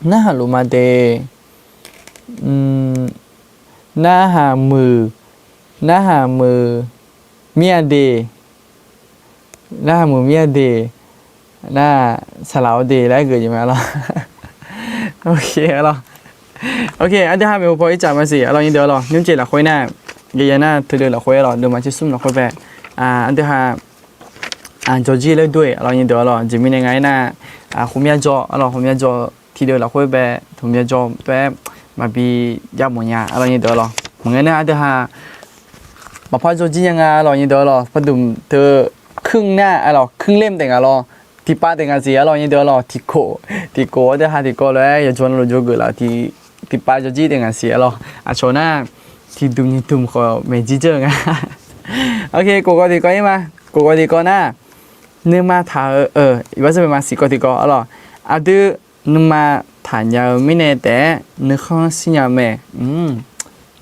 Narhaq luf ma de, narhaq muiq, narhaq muiq mir-a de, narhaq muiq mir-a de, nar saqlaq-awr de laer geuf jeq mae, aqlawq. Ok, aqlawq. Ok, aqdui ha maeqhu paw ircaf maqsiq, aqlawq, nyir deuq, aqlawq. Nymrjeq lafkhoer nar, yaya nar teudeuv lafkhoer, aqlawq, deuvma tser smr lafkhoer bae, aqdui ha jawrjir laer dur-eq, aqlawq, nyir deuq, aqlawq. Aqjeq mirnae nga aernar, ghawqmya jawr, aqlawq, ghawqmya jawr tiqdeuv lafkhoer bae, ghawqmya jawr bae maqbi jav mawf nya, aqlawq, nyir deuq, aqlawq. Maqngeur nar aqdui ha maqpar jawrjir nya nga, aqlawq, nyir deuq, aqlawq. Pardmq teu kuir nar, aqlawq, kuir ler taef nga lawr. Tiqpav taef nga siq, aqlawq, nyir deuq, aqlawq. Tiqkof, tiqkof aqdui ha tiqkawv lof-aer yawqjawr navluf jawrgeuf laf-eu tiqpav jawrjir taef nga siq, aqlawq. Aqcawq nar tiqdmq nyiq dmq khawf maeqjir dzeur-eu nga. Ok, kof kawv tiqkawv ir ma. Kof kawv tiqkawv nar, nuima taq-eu, iqbax sar bae ma siq kawv tiqkawv, aqlawq. Aqdui nuima taqnya-eu mirnae taef-aer nuikhanr shirnya mae.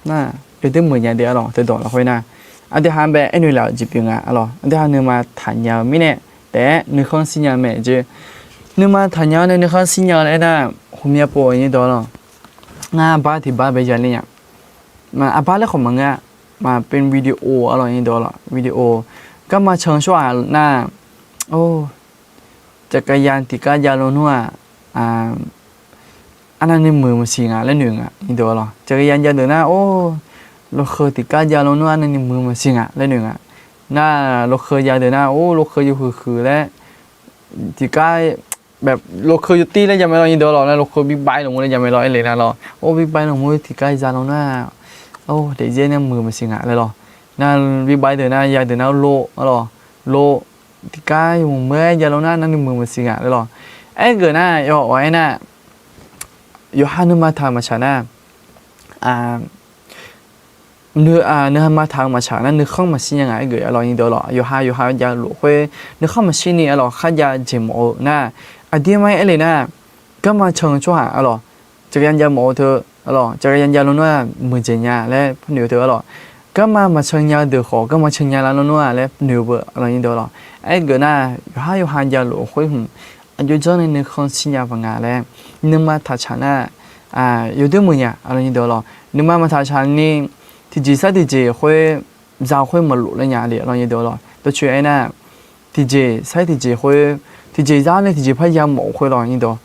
Nar yawdoer meuq nya de, aqlawq, teudawq lafkhoer nar, aqdui ha bae aernoeq laf-euq jeq pyeuf nga, aqlawq. Aqdui ha nuima taqnya-eu mirnae taef-aer nuikhanr shirnya mae jeq. Nuima taqnya-awr nae nuikhanr shirnya laer nar, ghawqmya pov-eu nyir deuq, aqlawq. Ngar arbar tiqbar bae ya ler nya. Arbar laer khawf maqngeur-a. Maqpar video, aqlawq, nyir deuq, aqlawq, video. Garma can tsawrhaq nar, or, จักรยาน tiqkar jav lawnmr-aq, arnavni muiq maqsiq nga laer noeq nga, nyir deuq, aqlawq. จักรยาน jav deuq nar, or, รถเครื่อง tiqkar jav lawnmr arnavni muiq maqsiq nga laer noeq nga. Nar, รถเครื่อง jav deuq nar, or, รถเครื่อง yawhuiq huiq laer tiqkar แบบ รถเครื่อง yawtir laer jav mae lawr, nyir deuq, aqlawq. Nar รถเครื่อง บิ๊กไบค์ lawq mur laer jav mae lawr, aer le nar lawr. Or, บิ๊กไบค์ lawq mur tiqkar jav lawnmr-aq, or, daefzir nae muiq maqsiq nga laer lawr. Nar บิ๊กไบค์ deuq nar ya deuq nar รถ, aqlawq, รถ tiqkar yawmuiq mur-aer jav lawnmr arnavni muiq maqsiq nga laer lawr. Aergeuf nar, yawf-awq aernar, yawqha nuima taq-euq maqtsaq nar, nuima taq-euq maqtsaq nar nuikhanr maqshir nya nga, aergeuf, aqlawq, nyir deuq, aqlawq. Yawqha yawqha jav luf khoer nuikhanr maqshir ni, aqlawq, kharjav jeq mawf-eu nar, aqdirmar aer le nar, garma can-eu tsawrhaq, aqlawq, จักรยาน jav mawf-eu teu, aqlawq, จักรยาน jav lawnmr-aq muiqdzaeq nya laer par noeq-eu teu, aqlawq. Garma maqcan nya-eu deuq khawf garma can nya lar lawnmr-aq laer noeq-eu beu, aqlawq, nyir deuq, aqlawq. Aergeuf nar, yawqha yawqha jav luf khoer hmq aqjox janr nae nuikhanr shir nya paq nga laer, nuima taqtsaq nar, yawdoer meuq nya, aqlawq, nyir deuq, aqlawq. Nuima maqtaqtsaq ni, tiqjeq sar tiqjeq khoer, za khoer maqlof lar nya le, aqlawq, nyir deuq, aqlawq. Dawrcoeni aernar, tiqjeq sar-ir tiqjeq khoer, tiqjeq za nae tiqjeq par ya mawf-eu khoer lawq, nyir deuq.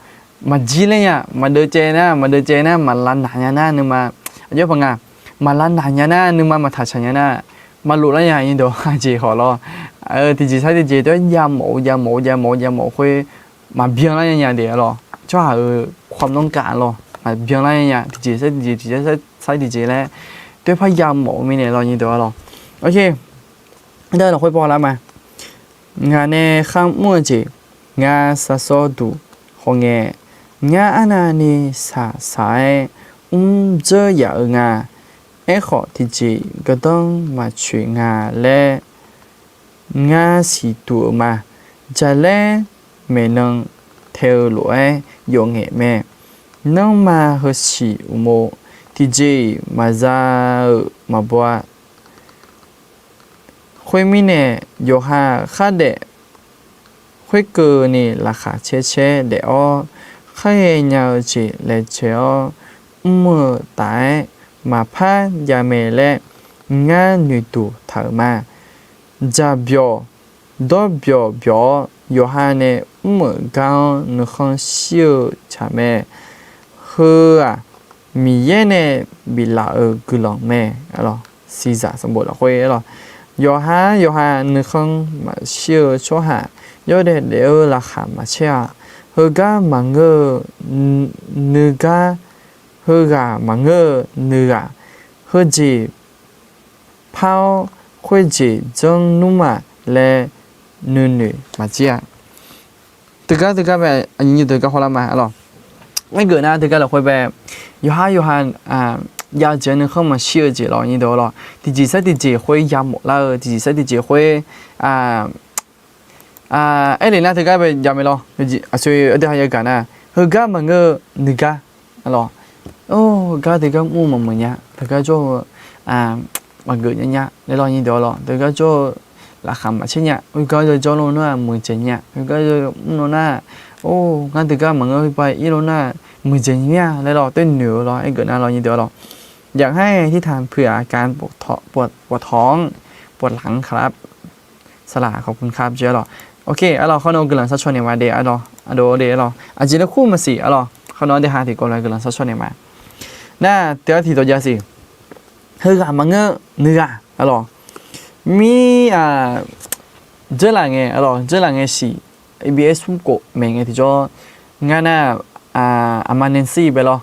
Maqjir ler nya, maqdeuv caev nar, maqdeuv caev nar, maqlav naq nya nar nuima, aqjox paq nga, maqlav naq nya nar nuima maqtaqtsaq nya nar, maqlof lar nya, nyir deuq, aqjeq khawf lawr. Tiqjeq sar-ir tiqjeq teu ya mawf-eu, ya mawf-eu, ya mawf-eu, ya mawf-eu khoer, maqbyan lar nya nya de, aqlawq. Tsawrhaq-euq ความต้องการ lawr, maqbyan lar nya nya, tiqjeq sar-ir tiqjeq, tiqjeq sar-ir tiqjeq laer, teu par ya mawf-eu mirnae lawr, nyir deuq, aqlawq. Ok, aqdui lafkhoer paw lar ma. Ngaq nae kharmr-eu jeq, ngar sar sawr duq hawngae, Ngar arnavni shaqshaq-aer mrdzeur yaf-eu nga. Aerkhawf, tiqjeq gardanr maqtsoeq nga laer ngar siqduq-euq ma. Jaqlaer maeqnan tae-eu lof-aer yawf ngaeq mae. Nanrma heusiq uqmov, tiqjeq-iq maqza-euq maqbaw-a. Khoermirnae, yawqha khardaef khoerkeuvni laqkhaq caer caer daef-awr, kharghae nya-eu jeq laejae-awr mr-eu taf-aer maqpar jav mae laer ngar noeqduq taq-euq ma. Dzaqbyawq dawrbyawq byawq-awr, yawqha nae mr-euq gar-anr nuikhanr shir-eu tsaq mae. Heu-aq, Miqyaer nae biflaf-euq guiqlanq mae. Siqzaq sanqbof lafkhoer lawr, yawqha-anr yawqha nuikhanr maqshir-eu tsawrhaq yawdaef daef-eu laqkhaq maqcaer-a. Heugar maqngeur-eu nuigar, heughaq maqngeur-eu nuighaq, heujeq par-awr khoerjeq janr nmr-aq laer nuinoeq maqjir-a. Teugar teugar bae aqnyir deuq gar hawlar ma lawr. Aergeuf nar teugar lafkhoer bae, yawqha yawqha jav-eu jeq-anr nuikhanr maqshir-eu jeq lawr nyir deuq lawr, tiqjeq sar tiqjeq khoer yamawf lar-eu, tiqjeq sar tiqjeq khoer aerlef nar teugar bae jav mae lawr. Aqsur aqdui ha yagaq nar, heugar maqngeur-eu nuigar lawr, gar teugar mr-eu maqmuiq nya, teugar jawr-eu maqgeuf nya nya laer lawr nyir deuq lawr, teugar jawr-eu laqkhaq maqcaer nya, heugar yawjawr lawr nar-aq muiqdzaeq nya, heugar yawmr lawr nar-aq, or ngar teugar maqngeur heuba ir lawr nar-aq muiqdzaeq nya laer lawr toer noeq-eu lawr. Aergeuf nar lawr nyir deuq lawr, อยากให้ที่ทานเผื่ออาการปวดท้อง ปวดท้อง ปวดหลังครับ สลา ขอบคุณครับ jeq lawr. Ok, arlawr, khawr nae guiqlanq sharcaw naeq ma de, arlawr, aqdov de, arlawr, aqjeq laer kur maqsiq, arlawr, khawr nae deuq ha tiqkawv lof-aer guiqlanq sharcaw naeq ma. Nar, teugar tiqdawq jav siq. Heughaq maqngeur nuighaq, arlawr, mir-aq, dzeurlaf ngae, arlawr, dzeurlaf ngae siq, A B S smr khof maeq ngae tiqjawr, ngar nar, aqma Nancy bae lawr,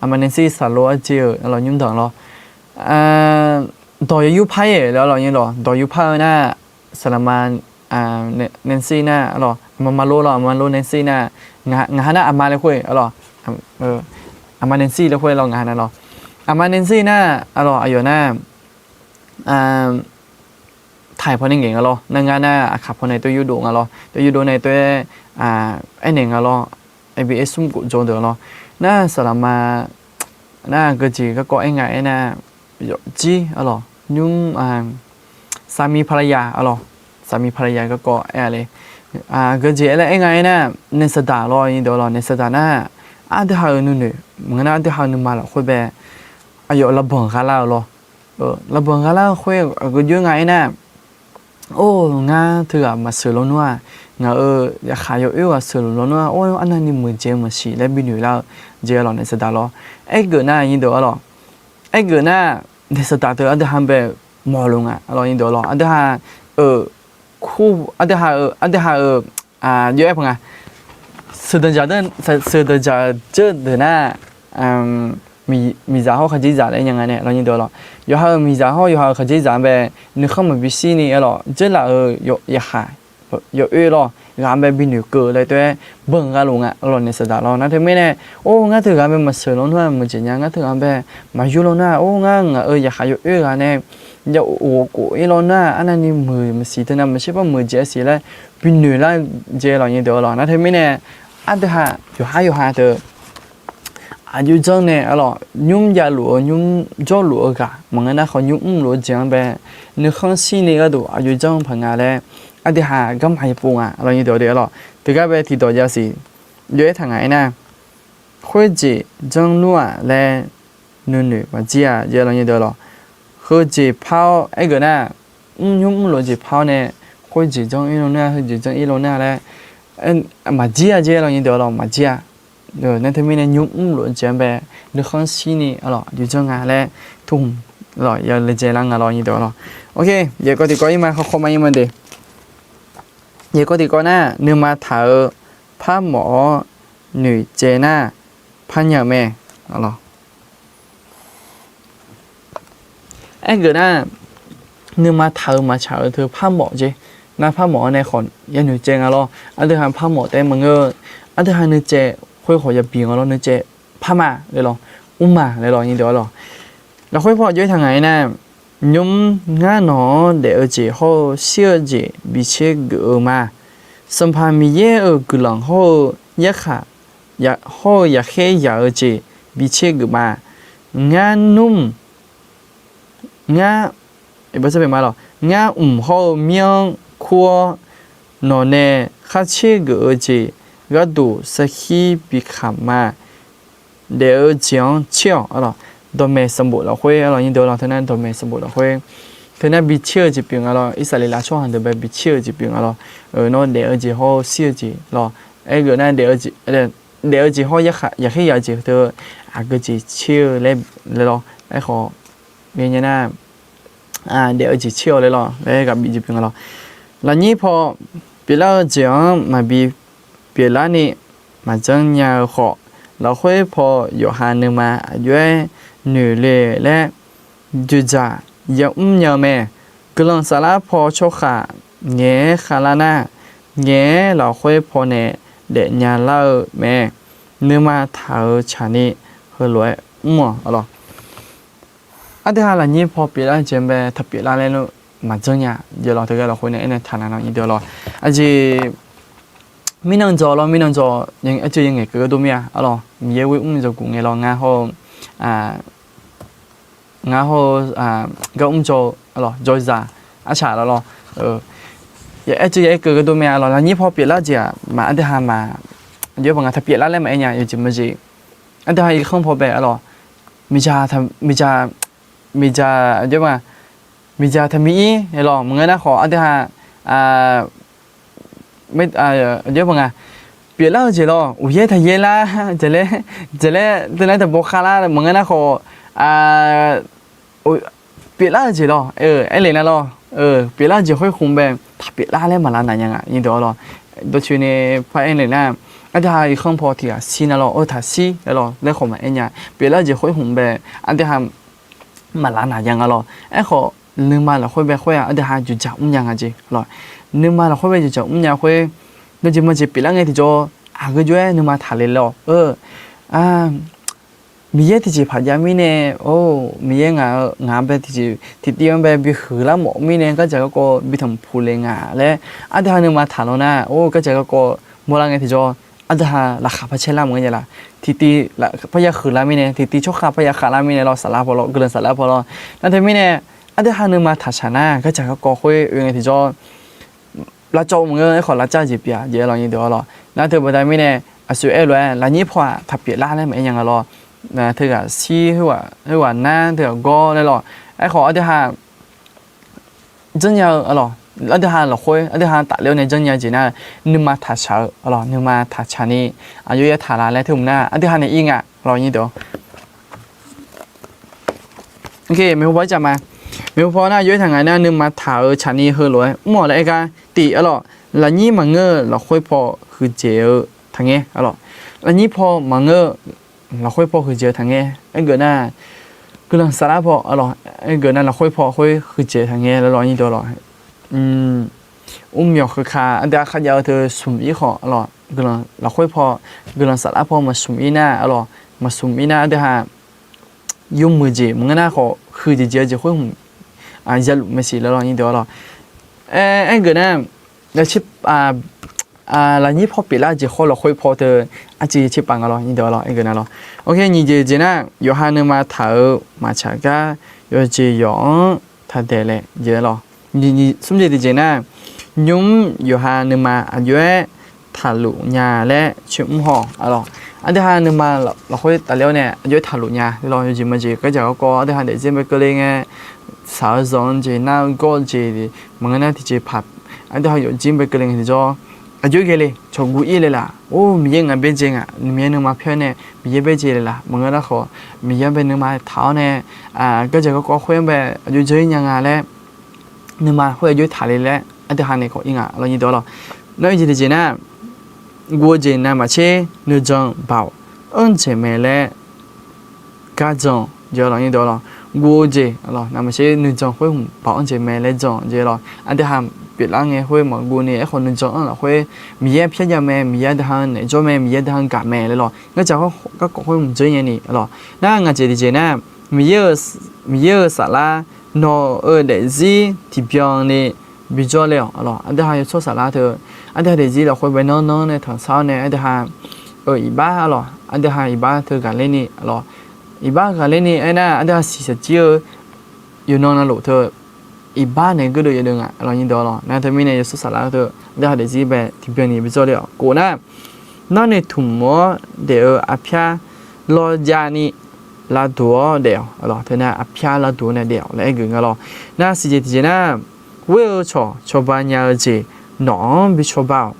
aqma Nancy saqlo arjeq-euq, arlawr, nymr danq lawr, dawq yawr yur par-aer laer, arlawr, nymr lawr dawq yur par-eu nar, saqlaqma Nancy nar, arlawr, aqma Marlo lawr, aqma Marlo Nancy nar, ngaq ha nar aqma laer khoer, arlawr, aqma Nancy laer khoer lawr ngaq ha nar lawr, aqma Nancy nar, arlawr, aqyawf nar taiq pawnae ngaeq nga lawr, nar ngar nar aqkaq pawnae toer yurdov nga lawr, toer yurdov nae toer aernaeq nga lawr, A B S smr khof jawr deuq lawr, nar saqlaqma nar geujeq garkawv aer nga aernar, yawfjir, arlawr, nymr, สามีภรรยา arlawr, สามีภรรยา garkawv aer-a le, geujeq aer laer aer nga aernar, naeqsaqdaq lawr nyir deuq lawr, naeqsaqdaq nar, aqdui ha-euq nuinoeq maqngeur nar aqdui ha-euq nuima lafkhoer bae aqyawf lavbanq gha lar-euq lawr. Lavbanq gha lar-eu khoer aqgeu joer nga aernar, or ngar teughaq maqsheuq lawnmr-aq, ngaq-euq yaqkhaq yawoer ghaq sheuqluf lawnmr-aq, or arnavni muiqdzaeq-eu maqsiq laer binoeq lar-eu jeq, arlawr, naeqsaqdaq lawr. Aergeuf nar nyir deuq, arlawr, aergeuf nar, naeqsaqdaq teu aqdui ha bae mawqluf nga, arlawr, nyir deuq lawr, aqdui ha-euq kur, aqdui ha-euq, aqdui ha-euq jov-aer paq nga, sheuqdanq dzaq dzeur deuq nar, miqzaq hawr khaqdzerzaq laer nya nga nae, arlawr, nyir deuq lawr, yawqha-euq miqzaq hawr yawqha-euq khaqdzerzaq-anr bae nuikhanr maqbi shirni, arlawr, dzeurlaf-euq yaqkhaq yawoer lawr ghaq-anr bae binoeq keuv laer toer-aer banq gha luf nga, arlawr, naeqsaqdaq lawr. Nar teumirnae, or ngar teughaq-anr bae maqsheuq lawnmr-aq muiqdzaeq nya, ngar teughaq-anr bae maqyur lawnmr-aq, or ngar ngaq-euq yaqkhaq yawoer ghaq nae ya ghofkhof-ir lawnmr-aq, arnavni muiq maqsiq teunav maqshir par muiqdzaeq-a siq laer binoeq lar jeq, arlawr, nyir deuq lawr. Nar teumirnae, aqdui ha yawqhar yawqha teu aqjox janr nae, arlawr, nymr javluf-eu nymr jawrluf-eu ghaq maqngeur nar khawf nymr mrluf-eu jeq-anr bae nuikhanr shirni gharduq aqjox janr paq nga laer aqdui ha garma yapov nga, arlawr, nyir deuq de, arlawr, teugar bae tiqdawq jav siq. Jov-aer taq nga aernar, khoerjeq janr nmr-aq laer nuinoeq maqjir-a jeq, arlawr, nyir deuq lawr. Heujeq par-awr aergeuf nar, mr nymr mrluf-eu jeq par-awr nae, khoerjeq janr-ir lawnmr-aq, heujeq janr-ir lawnmr-aq laer maqjir-a jeq, arlawr, nyir deuq lawr, maqjir-a. Nar teumirnae nymr mrluf-eu jeq-anr bae nuikhanr shirni, arlawr, aqjox janr nga laer tuq hmq, arlawr, ya laejae lar nga, arlawr, nyir deuq lawr. Ok, yaeqkawv tiqkawv ir ma khawf khawf ma ir ma de. Yaeqkawv tiqkawv nar, nuima taq-eu parmawf-awr noeqtsaev nar, parnya-eu mae, arlawr. Aergeuf nar, nuima taq-eu maqtsaq-eu teu parmawf jeq, nar parmawf-awr nae khawf yanoeq tsaev nga lawr. Aqdui ha parmawf taef maqngeur, Aqdui ha nuicaev khoer khawf yabi nga lawr, nuicaev par ma laer lawr, mr ma laer lawr, nyi deuq-a lawr. Lafkhoer paw jov-aer taq ngaq-aer nar, nymr ngar nawq-anr daef-eu jeq hawr-eu shir-eu jeq bi tser geuf-eu ma. Sanqpaq Miqyaer-euq guiqlanq hawr-eu yarkhaq, hawr-eu yaqkhaer yaq-eu jeq bi tser geuf ma. Ngar nmr, ngar, ngar mq hawr-eu mir-anr kur-awr, nawqnae khar tser geuf-eu jeq gharduq sarkir bi kamq ma. Daef-eu jeq-anr tser-awq, dawqmaeq sanqbof lafkhoer, nyi deuq-a lawr, teunar dawqmaeq sanqbof lafkhoer, teunar bi tser-eu jeq pyeuf nga lawr, Irsaqleqlav tsawrhaq deuq bae bi tser-eu jeq pyeuf nga lawr. Nawr daef-eu jeq hawr-eu shir-eu jeq lawr, aergeuf nar daef-eu jeq hawr-eu yaqkhaer yaq-eu jeq teu aqgeu jeq tser-eu laer lawr. Aerkhawf, ngae nar, daef-eu jeq tser-awq laer lawr, laer ghaq bif jeq pyeuf nga lawr. Lafnyir paw pyeuflar-eu jeq-anr maqbi pyeuflarni maqjanr nya-eu khawf, lafkhoer paw yawqha nuima aqjox-aer noeq le laer dzoeqdzaq yamr nya-eu mae. Guiqlanq saflar paw tsawrhaq ngaeq-aer khavlar nar, ngaeq-aer lafkhoer paw nae daefnya lar-eu mae. Nuima taq-euq tsaqni heulof-aer mr-awq lawr. Aqdui ha lafnyir paw pyeuflar-eu jeq-anr bae taqpyeuflar laer lor, maqjanr nya jeq lawr, teugar lafkhoer nae aernaeq taq nar lawr, nyi deuq-a lawr. Aqjeq mirnan dzaw lawr, mirnan dzaw, aercuiv ya ngaeqkeuv gharduq mir-a, a lawr, Miqyaer ghoer mr dzawgeuf ngae lawr, ngar hawr-eu, ngar hawr-eu gar mr dzaw-eu, a lawr, dzaw zaq, arcaq lawr lawr. Aercuiv ya aerkeuv gharduq mir-a lawr, lafnyir paw pyeuflar-eu jeq-aq maq aqdui ha maq, aqjox-aer baq nga taqpyeuflar laer maqaer nya, yawjeq majeq. Aqdui ha irkanr paw bae, a lawr, miqdzaq, miqdzaq, aqjox-aer baq nga, miqdzaq taqmiq ir lawr, maqngeur nar khawf aqdui ha, aqjox-aer baq nga, pyeuflar-eu jeq lawr, uqyaer taqyaer lar, jaqlaer, jaqlaer teunav taqbaw khavlar maqngeur nar khawf, pyeuflar-eu jeq lawr, aerle nar lawr, pyeuflar-eu jeq khoer khmq bae taqpyeuflar laer maqlav naq nya nga, nyi deuq-a lawr. Dawqtsoeq nae paraer le nar, aqdui ha irkanr paw tiq ghaq shir nar lawr, taqshir laer lawr, laer khawf maqaer nya. Pyeuflar-eu jeq khoer khmq bae aqdui ha maqlav naq nya nga lawr. Aerkhawf, nuima lafkhoer bae khoer-aq aqdui ha dzoeqdzaq mrnya nga jeq lawr. Nuima lafkhoer bae dzoeqdzaq mrnya khoer, yawjeq majeq pyeuflar ngae tiqjawr, aqgeu jov-aer nuima taq le lawr. Miqyaer tiqjeq paq jav mirnae, or, Miqyaer ngaq-eu ngaq-anr bae tiqjeq tiqtiv-anr bae bihuiq lar mawf mirnae, gardzaq garkawv bi tanqpuq le nga laer aqdui ha nuima taq lawr nar, or, gardzaq garkawv mawrlar ngae tiqjawr, aqdui ha laqkhaq par caer lar maqngeur nya laf. Tiqtiv parya huiqlar mirnae, tiqtiv tsawrkhav parya khavlar mirnae lawr, saflar paw lawr, guiqlanq saflar paw lawr. Nar teumirnae, aqdui ha nuima taqshaq nar, gardzaq garkawv khoer oe ngae tiqjawr, lavcawv maqngeur, aerkhawf lavcav jeq pyeuf-a jeq lawr, nyi deuq-a lawr. Nar teu baqda mirnae, aqsur aer lof-aer lafnyir paw-aq taqpyeuflar laer maqaer nya nga lawr. Teughaq shir, khoerghaq nar, teughaq gawr laer lawr. Aerkhawf aqdui ha janrnya-eu, a lawr, aqdui ha lafkhoer aqdui ha tafler-awr nae janrnya jeq nar, nuima taqshaq-eu, a lawr, nuima taqshaq ni aqjox yaer taq la laer teu mq nar, aqdui ha nae ir nga lawr, nyi deuq. Maeqhu paw-aer caf ma. Maeqhu paw nar aqjox yaer taq ngaq nar, nuima taq-euq tsaqni heulof-aer mr-awq laer aer gar tiq, a lawr, lafnyir maqngeur-eu lafkhoer paw huiqdzaeq-eu taqngaer, a lawr, lafnyir paw maqngeur-eu lafkhoer paw huiqdzaeq-eu taqngaer. Aergeuf nar, guiqlanq saflar paw, a lawr, aergeuf nar lafkhoer paw khoer huiqdzaeq taqngaer laer lawr, nyi deuq lawr. Mrmyawq keuka aqdui ha kharjav-eu teu smq ir khawf, a lawr, guiqlanq lafkhoer paw, guiqlanq saflar paw maqsmq ir nar, a lawr, maqsmq ir nar aqdui ha yawmuiq jeq maqngeur nar khawf, huiqdzaeq jeq-eu jeq khoer hmq ya luf mae siq laer lawr, nyi deuq-a lawr. Aergeuf nar, lafnyir paw pyeuflar jeq hawr lafkhoer paw teu arciv tserpav nga lawr, nyi deuq-a lawr, aergeuf nar lawr. Nyiq jeq jeq nar, yawqha nuima taq-euq maqtsaq gar yawqjeq yawq-anr taqdaeq laer jeq lawr. Smr jeq tiqjeq nar, nymr yawqha nuima aqjox-aer taqluf nya laer coer mr haw, a lawr. Aqdui ha nuima lafkhoer tafler-awr nae aqjox-aer taqluf nya lawr, yawjeq majeq gardzaq garkawv aqdui ha daefzir bae keuvle ngae, shaq-eu zanq-eu jeq, nar-eu gawr-eu jeq, maqngeur nar tiqjeq paq, aqdui ha yawfjir bae keuvle ngae tiqjawr, aqjox ghae le cawqguv ir le laf. Or, Miqyaer ngaq bae jeq ngaq, Miqyaer nuima pyaer nae Miqyaer bae jeq le laf. Maqngeur nar khawf, Miqyaer-anr bae nuima taq-awr nae, gardzaq garkawv khoer-anr bae aqjox dzeur ir nya nga laer, nuima khoer aqjox taqle laer aqdui ha nae khawf ir nga lawr, nyi deuq-a lawr. Nar-eu jeq tiqjeq nar, guv-eu jeq navmaqtser nuijan baoq anr jeq mae laer gar jan jeq lawr, nyi deuq-a lawr. Guv-eu jeq, a lawr, navmaqtser nuijan khoer hmq baoq anr jeq mae laer jan jeq lawr. Aqdui ha pyeuflar ngae khoer maqguv ni, aerkhawf nuijan-anr lafkhoer Miqyaer pyar jav mae, Miqyaer aqdui ha naeq jawr mae, Miqyaer aqdui ha gaq mae laer lawr. Ngar jaq garkawv khoer mqdzeur nya ni lawr. Nar ngaq jeq tiqjeq nar, Miqyaer-euq, Miqyaer-euq saflar nawq-euq daefzir tiqbyan ni bijawr le-awq lawr. Aqdui ha yawshawr saflar teu, aqdui ha daefzir lafkhoer bae nanr nanr nae tanqsar-awr nae aqdui ha iqbax lawr, aqdui ha iqbax teu ghaqler ni lawr. Iqbax ghaqler ni aernar, aqdui ha siqsaqjir-eu yawqnan navluf teu iqbax naeq gardeuv yadeuv nga lawr nyirdawq lawr. Nar teumirnae yawshawr saflar teu aqdui ha daefzir bae tiqbyan ni bijawr le-awq. Kof nar, narnoeq tmq-awr daef-eu aqpyar lawr jav ni lavduq-awr daef-awq lawr. Teu nar aqpyar lavduq-awr nae daef-awq laer aergeuf nga lawr. Nar siqjeq tiqjeq nar, ghoer-eu cawq cawba nya-eu jeq nawq-anr bi cawba-awq.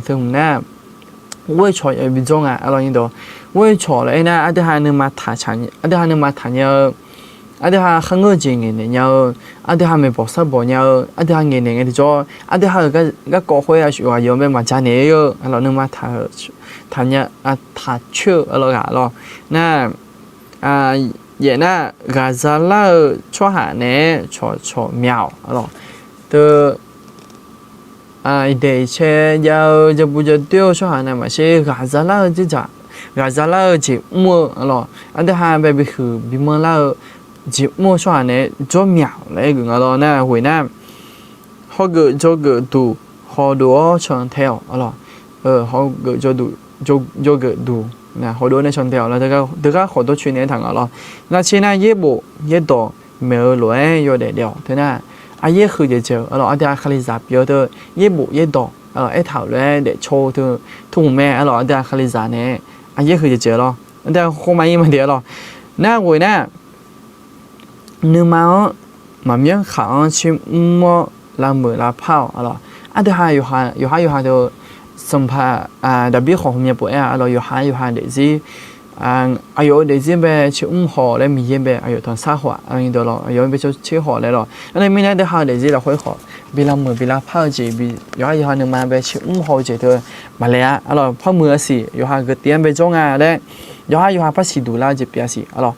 Teu hmq nar, ghoer-eu cawq yaw bijawr nga lawr nyirdawq. Ghoer-eu cawq laer aernar, aqdui ha nuima taq nya-eu, aqdui ha kharngeur-eu jeq ngaeqnaeq nya-eu, aqdui ha maeqbawq sarbawq nya-eu, aqdui ha ngaeqnaeq ngae tiqjawr, aqdui ha-euq garkawv khoer aqyawf-anr bae maqja naeq-eu lawr, nuima taq-eu, taqnya, taqcoer-eu lawr ghaq lawr. Nar, yaef nar, ghaqza lar-eu tsawrhaq naeq-aer cawqcawq mya-awq lawr. Teu, iqdaeq iqcae jav-eu jabu jadoer-eu tsawrhaq nae maqsher, ghaqza lar-eu jeqzaq, ghaqza lar-eu jeq mr-eu lawr, aqdui ha bae bihuiq bimanr lar-eu jeq mr-eu tsawrhaq naeq-aer jawr mya-awq laer aergeuf nga lawr. Nar ghoeq nar, hawgeuf jawgeuf duq hawdov-awr cantae-awq lawr. Hawgeuf jawgeuf duq, jawgeuf duq, hawdov-awr nae cantae-awq lawr. Teugar khawf dawrcoeni aertaq nga lawr. Nar tser nar, yaerbof yaerdawq maeq-eu lof-aer yawdaef daef-awq. Teu nar, aqyaer huiqdzaeq dzaeq-eu lawr, aqdui ha kalizaq pyeuf-eu teu, yaerbof yaerdawq aertaq-euq lof-aer daefcaw-eu teu, tmq mae lawr, aqdui ha kalizaq nae aqyaer huiqdzaeq dzaeq-eu lawr, aqdui ha khawma ir maqdaef-eu lawr. Nar ghoeq nar, nuima-anr maqmyanr khaq-anr tsermr-awr lavmeuq lavpar-awq lawr. Aqdui ha yawqha yawqha teu, sanqpaq Daqbir khawf hmqmya pov-aer-a lawr, yawqha yawqha daefzir, aqyawf-euq daefzir bae tsermr haw laer Miqyaer bae aqyawf tanqsar haw-aq lawr nyirdawq lawr, aqyawf-anr bae tser haw laer lawr. Nar teumirnae aqdui ha-euq daefzir lafkhoer khawf bi lavmeuq bi lavpar-eu jeq, yawqha yawqha nuima bae tsermr haw-eu jeq teu maqlae-a lawr. Parmuiq-a siq, yawqha geutiv-anr bae jawr nga laer, yawqha yawqha par siqduq lar-eu jeq pyeuf-a siq lawr.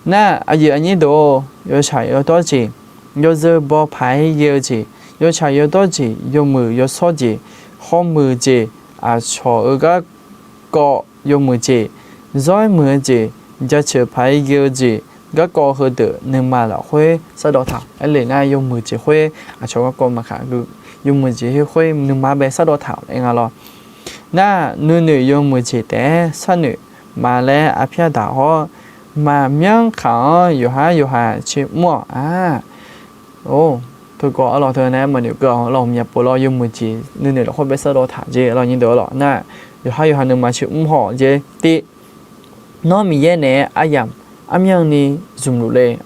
Nar aqyuif aqnyir deuq-or, yawtsaq yawdawr jeq, yawzeu baw paq-aer ghae-eu jeq, yawtsaq yawdawr jeq, yawmuiq yawshawr jeq, hawmuiq jeq, aqcawq-eu garkawv yawmuiq jeq, zawr-aer muiq-eu jeq, jaceuq paq-aer ghae-eu jeq, garkawv heudeuq nuima lafkhoer sardawv taq-awq. Aerle nar yawmuiq jeq khoer aqcawq garkawv maqkaq, yawmuiq jeq khoer nuima bae sardawv taq-awq laer nga lawr. Nar nuinoeq yawmuiq jeq taef-aer sharnoeq ma laer arpyar daq-awr, maqmyanr khaq-anr yawqhar yawqha tsermr-awq. Or, teukawv arlawq teu nae maqnoeq keuv-awq lawr, myavpov lawr yawmuiq jeq nuinoeq lafkhoer bae sardawv taq jeq lawr nyirdeuq lawr. Nar yawqhar yawqha nuima tsermr haw jeq tiv. Nawr Miqyaer naeq-aer aryamq armyanni zmqluf le.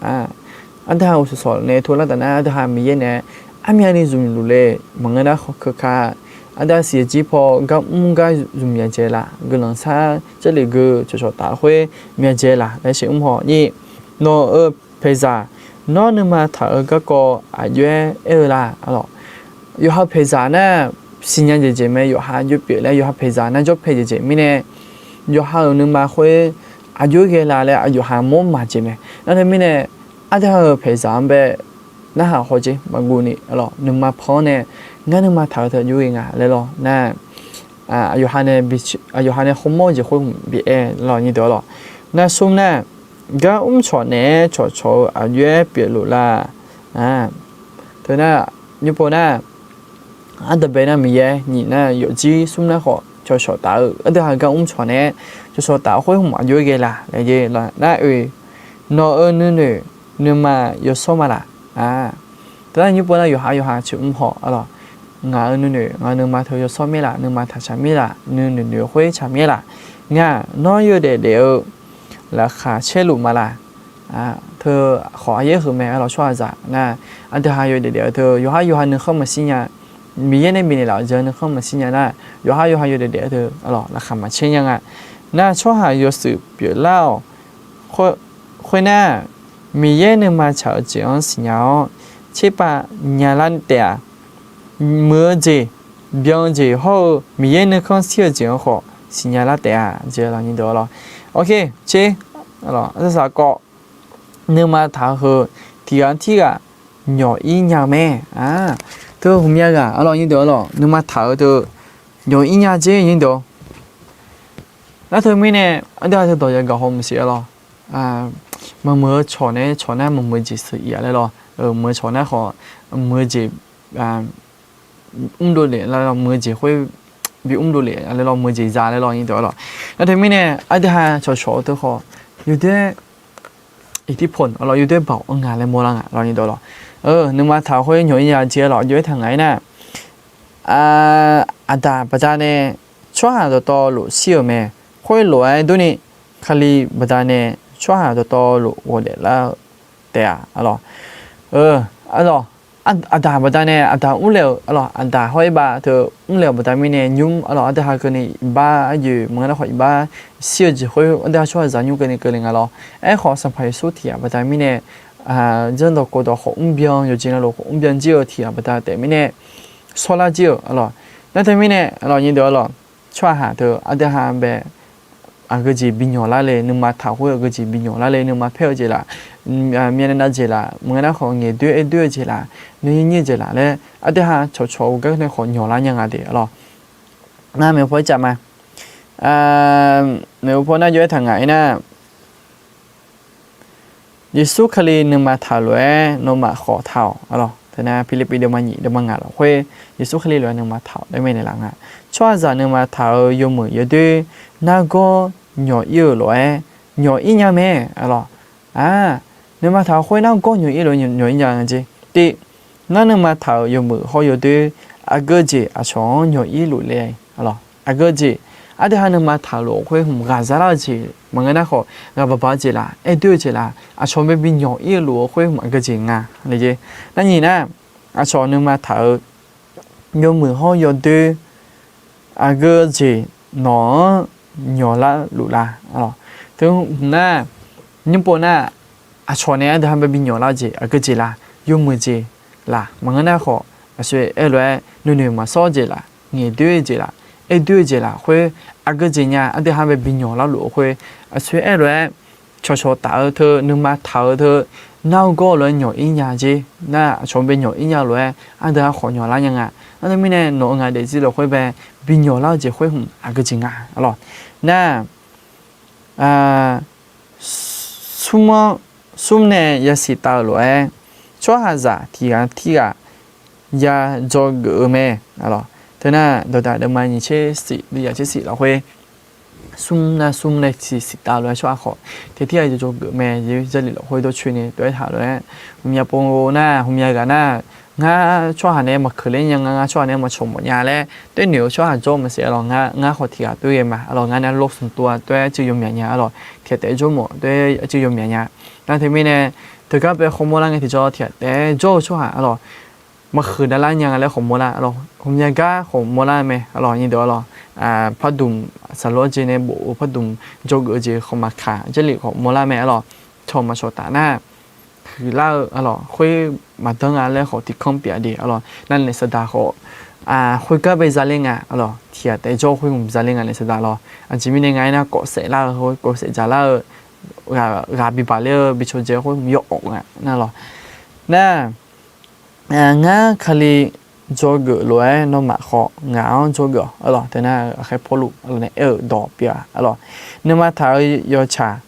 Aqdui ha uqsawq sawq nae tov lar taf nar, aqdui ha Miqyaer naeq-aer armyanni zmqluf le. Maqngeur nar keuka aqdui ha siq-eu jir paw gar mr gar zmq yadzae laf, guiqlanq sar Jarlif geu cawqcawq taf khoer myadzae laf laer tsermr haw nyi. Nawq-euq paeqzaq, nawr nuima taq-eu garkawv aqjox-aer aer-eu la? Yawqha paeqzaq nar siqnya jeq jeq mae, yawqha aqjox pyeuf laer yawqha paeqzaq nar jawr pae jeq jeq mirnae, yawqha-euq nuima khoer aqjox ghae la laer yawqha mawr maq jeq mae. Nar teumirnae, aqdui ha-euq paeqzaq-anr bae narhaq hawjeq maqguv ni lawr, nuima pan-anr nae ngar nuima taq-eu teu aqjox ghae nga laer lawr nar, aqyawqha nae khawmawr-eu jeq khoer hmq bi aer lawr nyirdeuq lawr. Nar smr nar, gar mrcawq naeq-aer cawqcawq-eu aqjox-aer pyeufluf la? Teu nar, nymrpov nar, ardanqbae nar Miqyaer, nyiq nar yawfjir, smr nar khawf cawqcawq taf-eu aqdui ha gar mrcawq naeq-aer cawqcawq taf khoer hmq aqjox ghae la laer jeq lawr nar oe, nawq-euq nuinoeq nuima yawshawr ma laf? Teu nar nymrpov nar yawqha yawqha tsermr haw lawr. Ngaq-euq nuinoeq ngaq-euq nuima teu yawshawr mir laf, nuima taqtsaq mir laf, nuinoeq noeq khoer tsaq mir laf? Ngaq nawr yawdaef daef-eu laqkhaq caerluf ma laf? Teu khawf aqyaer huiq mae lawr tsawrhaqzaq nar, aqdui ha yawdaef daef-eu teu yawqha yawqha nuikhanr maqshir nya. Miqyaer nae bifnaeq laf-euq jeq nuikhanr maqshir nya nar, yawqha yawqha yawdaef daef-eu teu laqkhaq maqcaer nya nga. Nar tsawrhaq yawshuif pyeuflar-awq. Khoernar, Miqyaer nuima tsaq-eu jeq-anr siqnya-awr tserpav nyalar taef-a. Muiq-eu jeq, byan-eu jeq hawr-eu Miqyaer nuikhanr shir-eu jeq-anr khawf siqnya lar taef-a jeq lawr nyirdeuq lawr. Awr, tser, arsaq kawv, nuima taq-eu heu tiqghaq tirghaq nyawq ir nya-eu mae. Teu ghawqmya ghaq arlawq nyir deuq arlawq, nuima taq-eu teu nyawq ir nya jer nyir deuq-awr. Nar teumirnae aqdui ha teu dawq yagaq haw maqsiq arlawq. Maqmuiq-eu cawq nae cawq nar maqmuiq-eu jeq sheuq-ir-a laer lawr. Maqmuiq-eu cawq nar khawf, maqmuiq-eu jeq mrdov lef laer lawr, maqmuiq-eu jeq khoer bi mrdov lef laer lawr, maqmuiq-eu jeq za laer lawr nyir deuq arlawq. Nar teumirnae aqdui ha cawqcawq-eu teu khawf, yawdoer อิทธิพล arlawq, yawdoer baoq-anr nga laer mawrlar nga lawr nyir deuq arlawq. Nuima taq-eu khoer nyawq ir nya jer arlawq, jov-aer taq ngaq-aer nar, aqdaq baqdanae tsawrhaq dawqtawvluf shir-euq mae. Khoerlof-aer durni, Kali baqdanae tsawrhaq dawqtawvluf ghofdaef lar-eu taef-a arlawq. Arlawq, aqdaq baqdanae aqdaq mrlaeq-euq arlawq, aqdaq hawr-ir bav teu mrlaeq-euq baqda mirnae nymr arlawq, aqdui ha keuvni iqbax aryoeq maqngeur nar khawf iqbax shir-eu jeq khoer aqdui ha tsawrhaqzaq nymr keuvni keuvle nga lawr. Aerkhawf Sanqpaq Yeqsur tiq ghaq baqda mirnae, zanrdawq khofdawq khawf mrbyan, yawqjeq navluf khawf mrbyan jir-eu tiq ghaq baqda taef mirnae shawrlar jir-euq arlawq. Nar teumirnae arlawq nyir deuq arlawq, tsawrhaq teu aqdui ha bae aqgeu jeq bi nyawq lar le, nuima taq khoer aqgeu jeq bi nyawq lar le, nuima paer-eu jeq laf, myavnav nav jeq laf, maqngeur nar khawf ngaeqdoer aerdoer-eu jeq laf, nuiyir nyir-eu jeq laf laer aqdui ha cawqcawq-eu gar nae khawf nyawq lar nya nga de arlawq. Nar maeqhu paw-aer caf ma. Maeqhu paw nar jov-aer taq ngaq-aer nar, Yeqsur Kali nuima taq-euq lof-aer nawmaf khawf taq-awq arlawq. Teunar Pirlirpiv deuvma nyiq deuvma ngaq lafkhoer, Yeqsur Kali lof-aer nuima taq-awq laer maeqnaeq laf nga. Tsawrhaqzaq nuima taq-euq yawmuiq yawdoer nargawr nyawq ir-euq lof-aer nyawq ir nya mae arlawq. Nuima taq-euq khoer nargawr nyawq ir lof-aer nyawq ir nya nga jer. Tiv, ngar nuima taq-euq yawmuiq hawr yawdoer aqgeu jeq aqcawq-anr nyawq ir luf le arlawq. Aqgeu jeq, aqdui ha nuima taq-euq lof-aer khoer hmq ghaqzar lar-eu jeq maqngeur nar khawf, ghaq baq baq-eu jeq laf, aerdoer-eu jeq laf, aqcawq bae bi nyawq ir-eu lof-aer khoer hmq aqgeu jeq nga le jer. Nar nyiq nar, aqcawq nuima taq-euq yawmuiq hawr yawdoer aqgeu jeq nawq-anr nyawq lar luf la. Teu hmq nar, nymr pov nar, aqcawq nae aqdui ha bae bi nyawq lar-eu jeq aqgeu jeq la, yawmuiq jeq laf, maqngeur nar khawf aqsur aer lof-aer nuinoeq maqsawr-eu jeq laf, ngaeqdoer-eu jeq laf, aerdoer-eu jeq lafkhoer aqgeu jeq nya aqdui ha bae bi nyawq lar luf-eu khoer, aqsur aer lof-aer cawqcawq taf-eu teu, nuima taq-eu teu, nargawr lof-aer nyawq ir nya jer. Nar aqcawq bae nyawq ir nya lof-aer aqdui ha khawf nyawq lar nya nga. Nar teumirnae nawq-eu ngaq daefzir lafkhoer bae bi nyawq lar-eu jeq khoer hmq aqgeu jeq nga arlawq. Nar smr-anr, smr nae yasiq taf-euq lof-aer tsawrhaqzaq tiq ghaq tirghaq ya dzawgeuf-eu mae. Teunar dawqdaq deuvma nyiq tser siq, dui yaf tser siq lafkhoer, smr nar smr nae siq siq taf-eu lof-aer tsawrhaq khawf tiq ghaq tirghaq ya dzawgeuf mae. Yeqsur Jarlif lafkhoer dawrcoeni dawr-aer taq lof-aer, hmqmya pov nar, hmqmya ghaq nar, ngar tsawrhaq nae maqkeuq ler nya nga, ngar tsawrhaq nae maqcawq mawf nya laer doer noeq-eu tsawrhaq jawr maqsiq arlawq. Ngar khawf tiq ghaq doer ghae ma arlawq. Ngar nae lov smq tov-a doer-aer arcuiv yawmyaq nya arlawq. Tiq ghaq taef jawr mawf doer-aer arcuiv yawmyaq nya. Nar teumirnae teugar bae khawf mawrlar ngae tiqjawr tiq ghaq taef jawr-eu tsawrhaq arlawq, maqkeuq davlar nya nga laer khawf mawrlar arlawq. Hmqmya gar khawf mawrlar mae arlawq. Nyir deuq arlawq, pardmq saqlor jeq nae bof-eu pardmq dzawgeuf-eu jeq khawf maqkaq, Jarlif khawf mawrlar mae arlawq. Cawq maqcawq taf nar huiqlar-eu arlawq, khoer maqdanr nga laer khawf tiqkanr pyeuf-a de arlawq. Nar naef saqdaq khawf khoergar bae zaler nga arlawq. Tiq ghaq taef jawr khoer hmq zaler nga naef saqdaq lawr. Aqjeq mirnae nga aernar, kawv saef lar-eu khoer kawv saef dzaq lar-eu, ghaq bi baq ler-eu bi cawdzae khoer hmq yawawf nga nar lawr. Nar ngar Kali dzawgeuf lof-aer nawmaf khawf ngaq-anr dzawgeuf-awq arlawq. Teunar aqkhaer Pawrluv arlawq nae aer-euq dawq pyeuf-a arlawq. Nuima taq-eu yawtsaq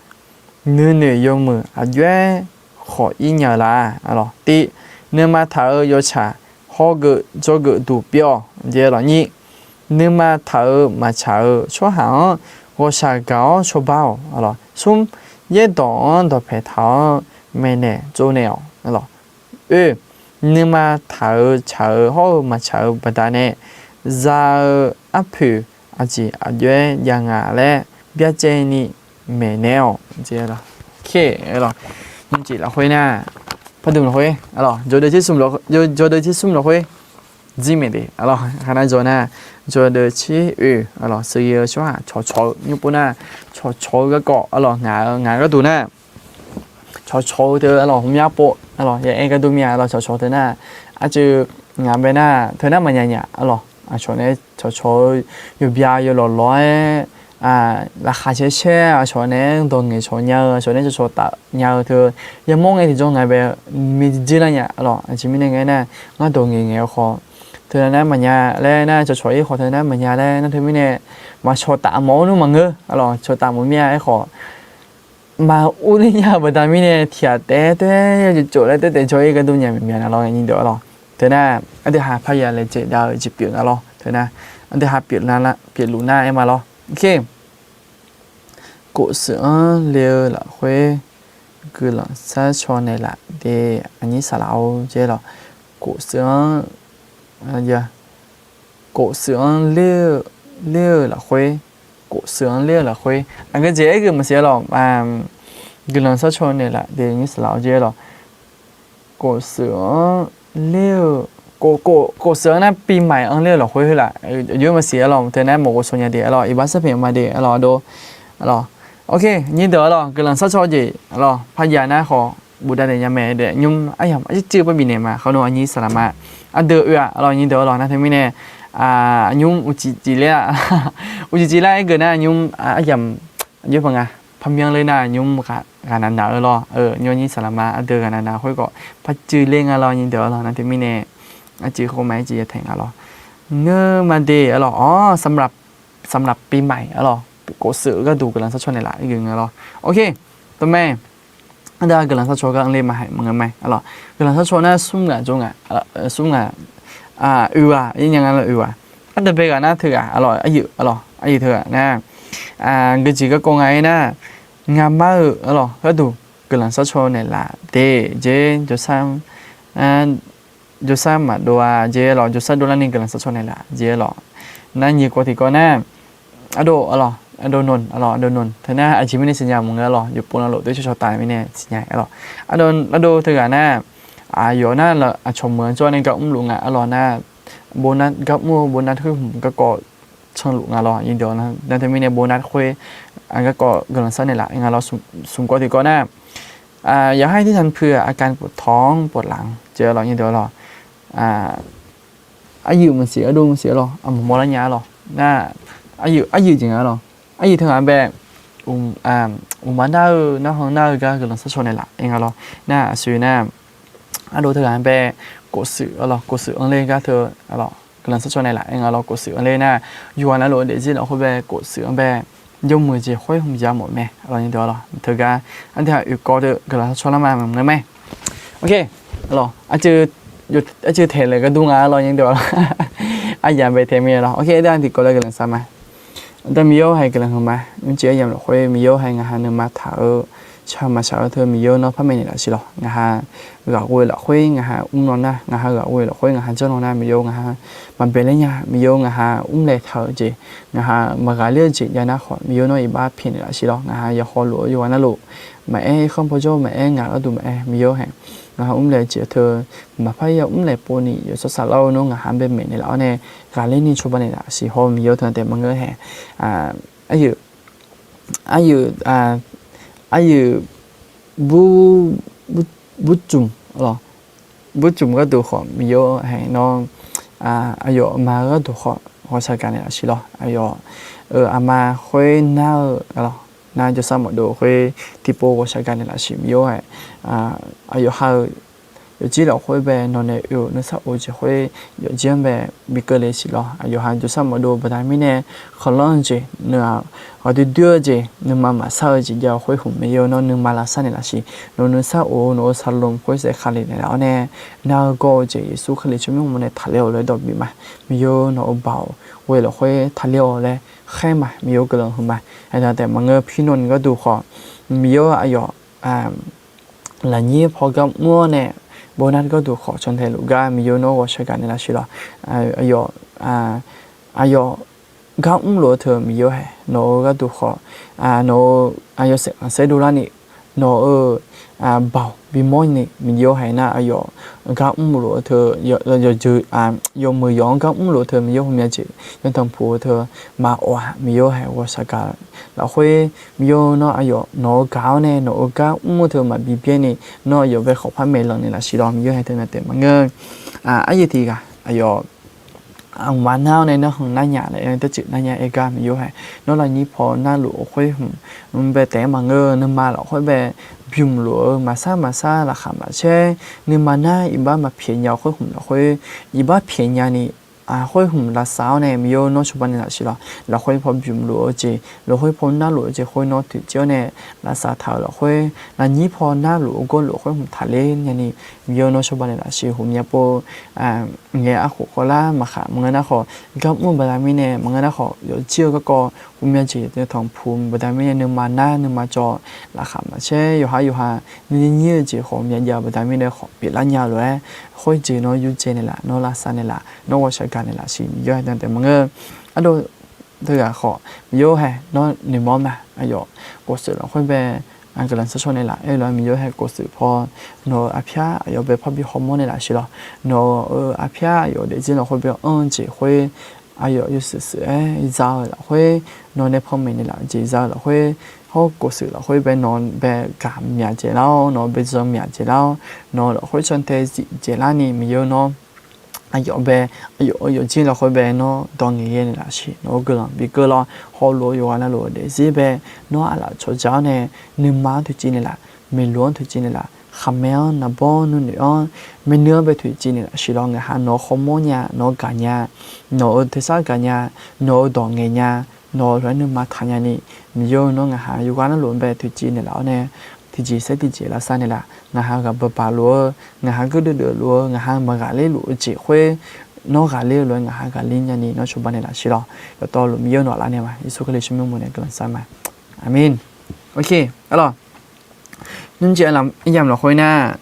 nuinoeq yawmuiq aqjox-aer khawf ir nya-eu la arlawq. Tiv, nuima taq-eu yawtsaq hawgeuf dzawgeuf duq pyeuf-awq jeq arlawq. Nyir, nuima taq-euq maqtsaq-eu tsawrhaq-anr ghawqshaq gaq-awr cawba-awq arlawq. Smr, yaerdawq-anr dawqpae taq-awr maeqnaeq tsovnaeq-awq arlawq. Oe, nuima taq-eu tsaq-eu hawr-eu maqtsaq-eu baqdanae za-eu arpoeq aqjeq aqjox-aer jav nga laer byacaevni maeqnaeq-awq. Nymrcif lafkhoer nar, pardmq lafkhoer, jawdeuv tser smr lafkhoer jir maeq de arlawq. Khaqnav jawr nar, jawdeuv tser oe arlawq, sheuqghae-eu tsawrhaq cawqcawq-eu nymr pov nar, cawqcawq-eu garkawv arlawq, ngaq-eu ngaq-eu gharduq nar cawqcawq-eu teu arlawq, hmqmya pov arlawq, ya aer gharduq mir-a arlawq. Cawqcawq teu nar, arcuiv ngaq bae nar teu nar maqnyaf nyaf arlawq. Aqcawq nae cawqcawq-eu yawbya yawlawq lawq-aer laqkhaq caer caer aqcawq nae dawq ngaeqcawq nya-eu, aqcawq nae cawqcawq taf nya-eu teu, yamawr ngae tiqjawr ngaq bae, mir jir lar nya lawq. Aqjeq mirnae ngae nar, ngar dawq ngaeqngaeq-eu khawf, teu nar maqnya laer nar, cawqcawq ir khawf teu nar maqnya laer nar, teumirnae maq cawqtaf mawf-awr nmr maqngeur lawq. Cawqtaf mawf mir-a aerkhawf, maq urler nya-eu baqda mirnae tiq ghaq taef-aer taef-aer yawjeq tsov laer taef-aer taef jawr-ir gharduq nya maqmya nga lawr, nyir deuq-a lawq. Teu nar, aqdui ha parya laejae dav-eu jeq pyeuf nga lawr. Teu nar, aqdui ha pyeufluf nar aer ma lawr. Oke. Kofshuif-anr le-eu lafkhoer guiqlanq sharcaw naeqlaf de, aqnyir saqlaq-or jeq lawq. Kofshuif-anr, kofshuif-anr ler-eu lafkhoer, kofshuif-anr ler-eu lafkhoer, aqgeu jeq aergeuf maqsiq-a lawq. Guiqlanq sharcaw naeqlaf de, aqnyir saqlaq-or jeq lawq. Kofshuif-anr ler-eu, kofshuif-anr nar ปีใหม่-anr ler-eu lafkhoer heu laf, aqjox maqsiq-a lawq. Teu nar maqghov shaw nya de-a lawq, iqbax sarpaeq ma de-a lawq, aqdov. Oke, nyir deuq-a lawq, guiqlanq sharcaw jeq-a lawq, parya nar khawf bofdav daef nya mae daef, nymr aryamq arcuir cuir par bifnaeq ma. Khawf nawr aqnyir saqlaq ma, aqdui oe-a lawq, nyir deuq-a lawq. Nar teumirnae, nymr uqcif cifler-a, uqcif cifler aergeuf nar nymr aryamq aqjox paq nga, parmyanr ler nar nymr ghaqnaq naq-eu lawr. Nymr aqnyir saqlaq ma, aqdui ghaqnaq naq khoerkhawf par cuiler nga lawr, nyir deuq-a lawq. Nar teumirnae, arcuiv khoerma-aer cuiv ya taeq nga lawr. Ngeur ma de-a lawq, awr, สำหรับ สำหรับปีใหม่-a lawq, kofshuif gharduq guiqlanq sharcaw naeqlaf aergeuf nga lawr. Oke, teumae, aqdui-a guiqlanq sharcaw gar anr ler ma haeq maqngeur mae-a lawq. Guiqlanq sharcaw nar smr ngaq jawr ngaq, smr ngaq, oe-aq, ir nya nga lawr, oe-aq. Aqdui bae ghaq nar teughaq-a lawq, aryuif-a lawq, aryuif teughaq nar, geujeq garkawv nga-aer nar, ngamar-eu-a lawq gharduq guiqlanq sharcaw naeqlaf de jeq, jawrsar maqdov-a jeq-a lawq, jawrsar dovlarni guiqlanq sharcaw naeqlaf jeq-a lawq. Nar nyiq kawv tiqkawv nar, ardov-a lawq, ardov noeq-a lawq, ardov noeq. Teu nar aqjeq mirnae siqnya maqngeur-a lawq, yawqpov navluf teu cawqcawq taf mirnae siqnya-a lawq. Ardov teughaq nar, aqyawf nar aqcawq meuq-anr jawr nae gar mrluf nga-a lawq nar, โบนัส gar mr-eu โบนัส khoer hmq garkawv canluf nga lawr, nyir deuq-a lawq. Nar teumirnae โบนัส khoer garkawv guiqlanq sharcaw naeqlaf nga lawr. Smq kawv tiqkawv nar, อยากให้ที่ทำเพื่ออาการปวดท้องปวดหลัง jeq-a lawq, nyir deuq-a lawq. Aryuif maqsiq, ardov maqsiq-a lawq, aqmawq mawrlar nya-a lawq. Nar, aryuif jeq nga-a lawq. Aryuif teughaq-anr bae, uqma nar-eu narhan nar-eu gar guiqlanq sharcaw naeqlaf nga lawr. Nar aqsur nar, ardov teughaq-anr bae, kofshuif-a lawq, kofshuif anr ler gar teu-a lawq, guiqlanq sharcaw naeqlaf nga lawr. Kofshuif anr ler nar, yawqghaq navluf daefzir lafkhoer bae kofshuif-anr bae, yawmuiq jeq khoer hmq ya mawf mae-a lawq, nyir deuq-a lawq. Teugar aqdui ha oeq kawv teu guiqlanq sharcaw lar ma maqngeur mae. Oke, arcuiv taeq laeq gardur nga-a lawq, nyir deuq-a lawq. Aryamq bae taeq mir-a lawq. Oke, aqdui ha tiqkawv laer guiqlanq shar ma. Aqda Miqyaer-or, haiq guiqlanq huiq ma. Nymrcif aryamq lafkhoer Miqyaer-or, haiq ngaq ha nuima taq-eu shaq maqshaq-eu teu Miqyaer-or, nawr par maeqnaeq laf siq lawq. Ngaq ha ghaq ghoe lafkhoer ngaq ha mrlaw nar, ngaq ha ghaq ghoe lafkhoer ngaq ha janrlaw nar, Miqyaer-or, ngaq ha maqbae ler nya. Miqyaer-or, ngaq ha mrlaeq taq-eu jeq, ngaq ha maqghaq ler-eu jeq jav nar khawf, Miqyaer-or, nawr iqbax pyaeqnaeq laf siq lawq. Ngaq ha yawhaw lof-eu yawqghaq navluf, maqaer, irkhanr pawjawr maqaer, ngaq gharduq maqaer, Miqyaer-or, haiq ngaq ha mrlaeq-eu jeq teu, maqpar ya mrlaeq pov ni yawshawr saflar-eu nawr ngaq ha bae maeqnaeq laf-awr nae, ghaqler ni cawba naeq laf siq haw, Miqyaer-or, teu-a taef maqngeur haeq. Aryuif, aryuif, aryuif, bur, burcmq, burcmq gharduq khawf Miqyaer-or, haiq nawr, aqyawf aqma gharduq khawf ghawqshaq gaq naeq laf siq lawq. Aqyawf-euq aqma khoer nar-eu, nar jawrsar mawfdov khoer tiqpov ghawqshaq gaq naeq laf siq Miqyaer-or, haiq aqyawf ha-euq yawqjeq lafkhoer bae nawq nae oe-euq nuisar of-eu jeq khoer yawqjeq-anr bae bi keuvle siq lawq. Aqyawf ha jawrsar mawfdov baqda mirnae khanqlanr-eu jeq, ghaqdoer doer-eu jeq, nuima maqsar-eu jeq jav-eu khoer hmq Miqyaer-or, nawr nuima lavsar naeq laf siq. Nawq-eu nuisar of-eu nawq-euq saqlmq khoer saef khavle naeq laf-awr nae, nar-eu gawr-eu jeq Yeqsur Kali tsawrmyanr mawr nae taqler-awq laer dawq bif ma. Miqyaer-or, nawq-euq baoq ghoe lafkhoer taqler-awq laer khaer ma. Miqyaer-or, guiqlanq huiq ma. Aqda taef maqngeur, pirnaw ni gharduq khawf Miqyaer-or, aqyawf lafnyir paw gar mr-awr nae, bawnar gharduq khawf cantae luf gar Miqyaer nawr ghawqshaq gaq naeq laf siq lawq. Aqyawf, aqyawf gar mrluf-eu teu Miqyaer haiq nawq-eu gharduq khawf, nawq-eu aqyawf saef khanqsaer dovlarni, nawq-euq baoq bimawr ni Miqyaer haiq nar aqyawf gar mrluf-eu teu, yawqjeuq, yawmuiq yawq-anr gar mrluf-eu teu Miqyaer hmq mya jeq yantanq puq-eu teu maqawf-aq, Miqyaer haiq ghawqshaq gaq lafkhoer Miqyaer nawr aqyawf nawq-eu gaq-awr nae nawq-eu gar mr-eu teu maqbi byaer ni, nawr aqyawf bae khawf par maeqlanq naeq laf siq lawq. Miqyaer haiq teu nae taef maqngeur. Aqyuif tiq ghaq aqyawf mqmaq nar-awr nae narhaq nar nya laer aer-eu teurceuq nar nya aer gar Miqyaer hae. Nawr lafnyir paw narluf-eu khoer hmq bae taef-aer maqngeur-eu, nuima lafkhoer bae bymq luf-eu maqsar maqsar laqkhaq maqcaer, nuima nar iqbax maqpyaeq nya-eu khoer hmq lafkhoer iqbax pyaeq nya ni, khoer hmq lavsav-awr nae Miqyaer nawr cawba naeqlaf siq lawq. Lafkhoer paw bymq luf-eu jeq, lafkhoer paw narluf-eu jeq khoer nawr toeqciv-awr nae lavsav taq-euq lafkhoer, lafnyir paw narluf-eu gawrluf khoer hmq taqler nyani, Miqyaer nawr cawba naeqlaf siq. Ghawqmya pov ngae arkhof khawvlar maqkhaq maqngeur nar khawf, gar mr-eu baqda mirnae maqngeur nar khawf, yawfjir-eu garkawv ghawqmya jeq tanqpuq baqda mirnae nuima nar nuima cawv laqkhaq maqcaer yawqha yawqha nuinyir-eu jeq khawf myav jav-eu baqda mirnae khawf pyeuflar nya-eu lof-aer, khoerjeq nawr yurdzae naeqlaf, nawr lavsav naeqlaf, nawr ghawqshaq gaq naeqlaf siq. Miqyaer hae dawq taef maqngeur. Ardov teughaq khawf Miqyaer hae nawr noeqmawr ma. Aqyawf khofseuq lafkhoer bae guiqlanq sharshawr naeqlaf aer-eu lof-aer Miqyaer hae khofseuq paw nawq-euq arpyar aqyawf bae parbi hawmawr naeqlaf siq lawq. Nawq-euq arpyar aqyawf daefzir lafkhoer bae anr-eu jeq khoer, aqyawf yawshuif shuif-aer za-eu lafkhoer, nawq nae panmaeq naeqlaf-eu jeq za-eu lafkhoer, hawr khofseuq lafkhoer bae nawq bae gaq myaf dzaeqlar-awr, nawq bae jan myaf dzaeqlar-awr, nawq lafkhoer cantae zif dzaeqlar ni Miqyaer nawr aqyawf bae, aqyawf-euq yawfjir lafkhoer bae nawr dawq ngaeq ghae naeqlaf siq. Nawq-euq guiqlanq bikeuv lawr, hawluf-eu yawqghaq navluf-eu daefzir bae nawr aqlaf cawqja-awr nae, nuima-anr toeqciv naeqlaf, maeqluf-anr toeqciv naeqlaf, khaqmae-anr naqbawr nuinoeq-anr maeqnui-anr bae toeqciv naeqlaf siq lawr. Ngaqha nawq-eu khawmawr nya, nawq-eu gaq nya, nawq-euq tersar gaq nya, nawq-euq dawq ngaeq nya, nawq-eu lof-aer nuima taq nyani, Miqyaer nawr ngaqha yawqghaq navluf-anr bae toeqciv naeqlaf-awr nae, tiqjeq saer tiqjeq lavsav naeqlaf, ngaqha ghaq baqbaq luf-eu, ngaqha geur deuvdeuv luf-eu, ngaqha maqghaqler luf-eu jeq khoer, nawr ghaqler-eu lof-aer ngaqha ghaqler nyani nawr cawba naeqlaf siq lawr. Dawqtawvluf Miqyaer nawq laf nae ma. Yeqsur Kali tsawrmyanr mawr nae guiqlanq shar ma. Aqmeq. Arlawq, nymrcif yamq lafkhoer nar,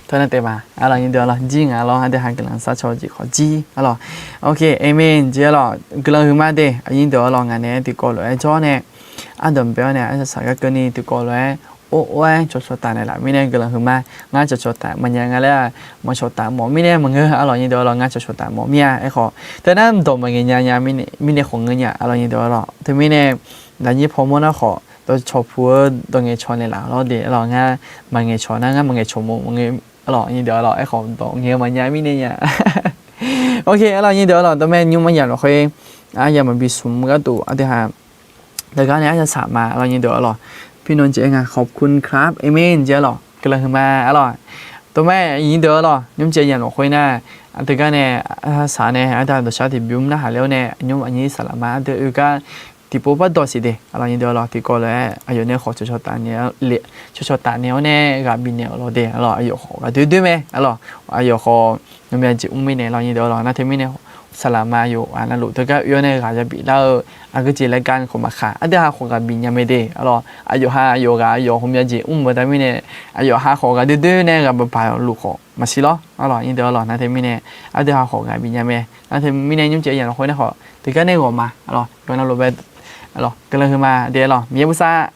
teu nar taef ma. Arlawq nyir deuq arlawq jir ngaq lawr, aqdui ha guiqlanq shar caw-eu jeq khawf jir arlawq. Aqmeq jeq arlawq guiqlanq huiqma de. Aqnyir deuq arlawq ngaq naeq-aer tiqkawv lof-aer jawr nae, ardawq bae-awr nae arsaq saq gar keuvni tiqkawv lof-aer or or-aer cawqcawq taf naeqlaf mirnae guiqlanq huiqma. Ngar cawqcawq taf maqnya nga laer-aq, maqcawq taf mawf mirnae maqngeur arlawq nyir deuq arlawq, ngar cawqcawq taf mawf mir-a. Aerkhawf teu nar dawq maqngaeq nya nya mirnae khawf ngeur nya arlawq nyir deuq arlawq. Teumirnae lafnyir pawmawr nar khawf dawqcawq puq-eu dawq ngaeqcawq naeqlaf lawr de arlawq, ngar maqngaeq cawq nar ngar maqngaeq cawq mawf maqngeur arlawq nyir deuq arlawq. Aerkhawf dawq ngaeq-eu maqnya mirnae nya. Ok arlawq nyir deuq arlawq, dawqmaeq nymr mar yamq lafkhoer, arya maqbi smq gharduq aqdui ha teugar nae arsaq saq ma arlawq nyir deuq arlawq. พี่น้องจ๋า ขอบคุณครับ Aqmeq jeq arlawq guiqlanq huiqma arlawq. Dawqmaeq nyir deuq arlawq, nymrcif yamq lafkhoer nar, teugar nae arsaq saq nae aqdui dawqshaq tiqbymr narhaq ler-awr nae, nymr aqnyir saqlaq ma aqdui oe gar tiqpov bardawq siq de arlawq nyir deuq arlawq. Tiqkawv lof-aer aqyawf nae khawf cawqcawq taf naeq-awr nae ghaq bifnaeq-awq lawr de arlawq. Aqyawf khawf ghaq doer doer mae arlawq. Aqyawf khawf nawmaf jeq mr mirnae arlawq nyir deuq arlawq. Nar teumirnae saqlaq ma yawqghaq navluf teugar oe-awr nae ghaq yabif lar-eu aqgeu jeq laer gar khawf maqkhaq, aqdui ha khawf ghaq bif nya mae de arlawq. Aqyawf ha aqyawf ghaq aqyawf hawmya jeq mr-eu baqda mirnae, aqyawf ha khawf ghaq doer doer nae ghaq baqbaq luf khawf maqsiq lawr arlawq nyir deuq arlawq. Nar teumirnae aqdui ha khawf ghaq bif nya mae. Nar teumirnae nymrcif yamq lafkhoer nar khawf teugar nae ghawq ma arlawq. Yawqghaq navluf bae arlawq guiqlanq huiqma de arlawq. Miqyaer bosav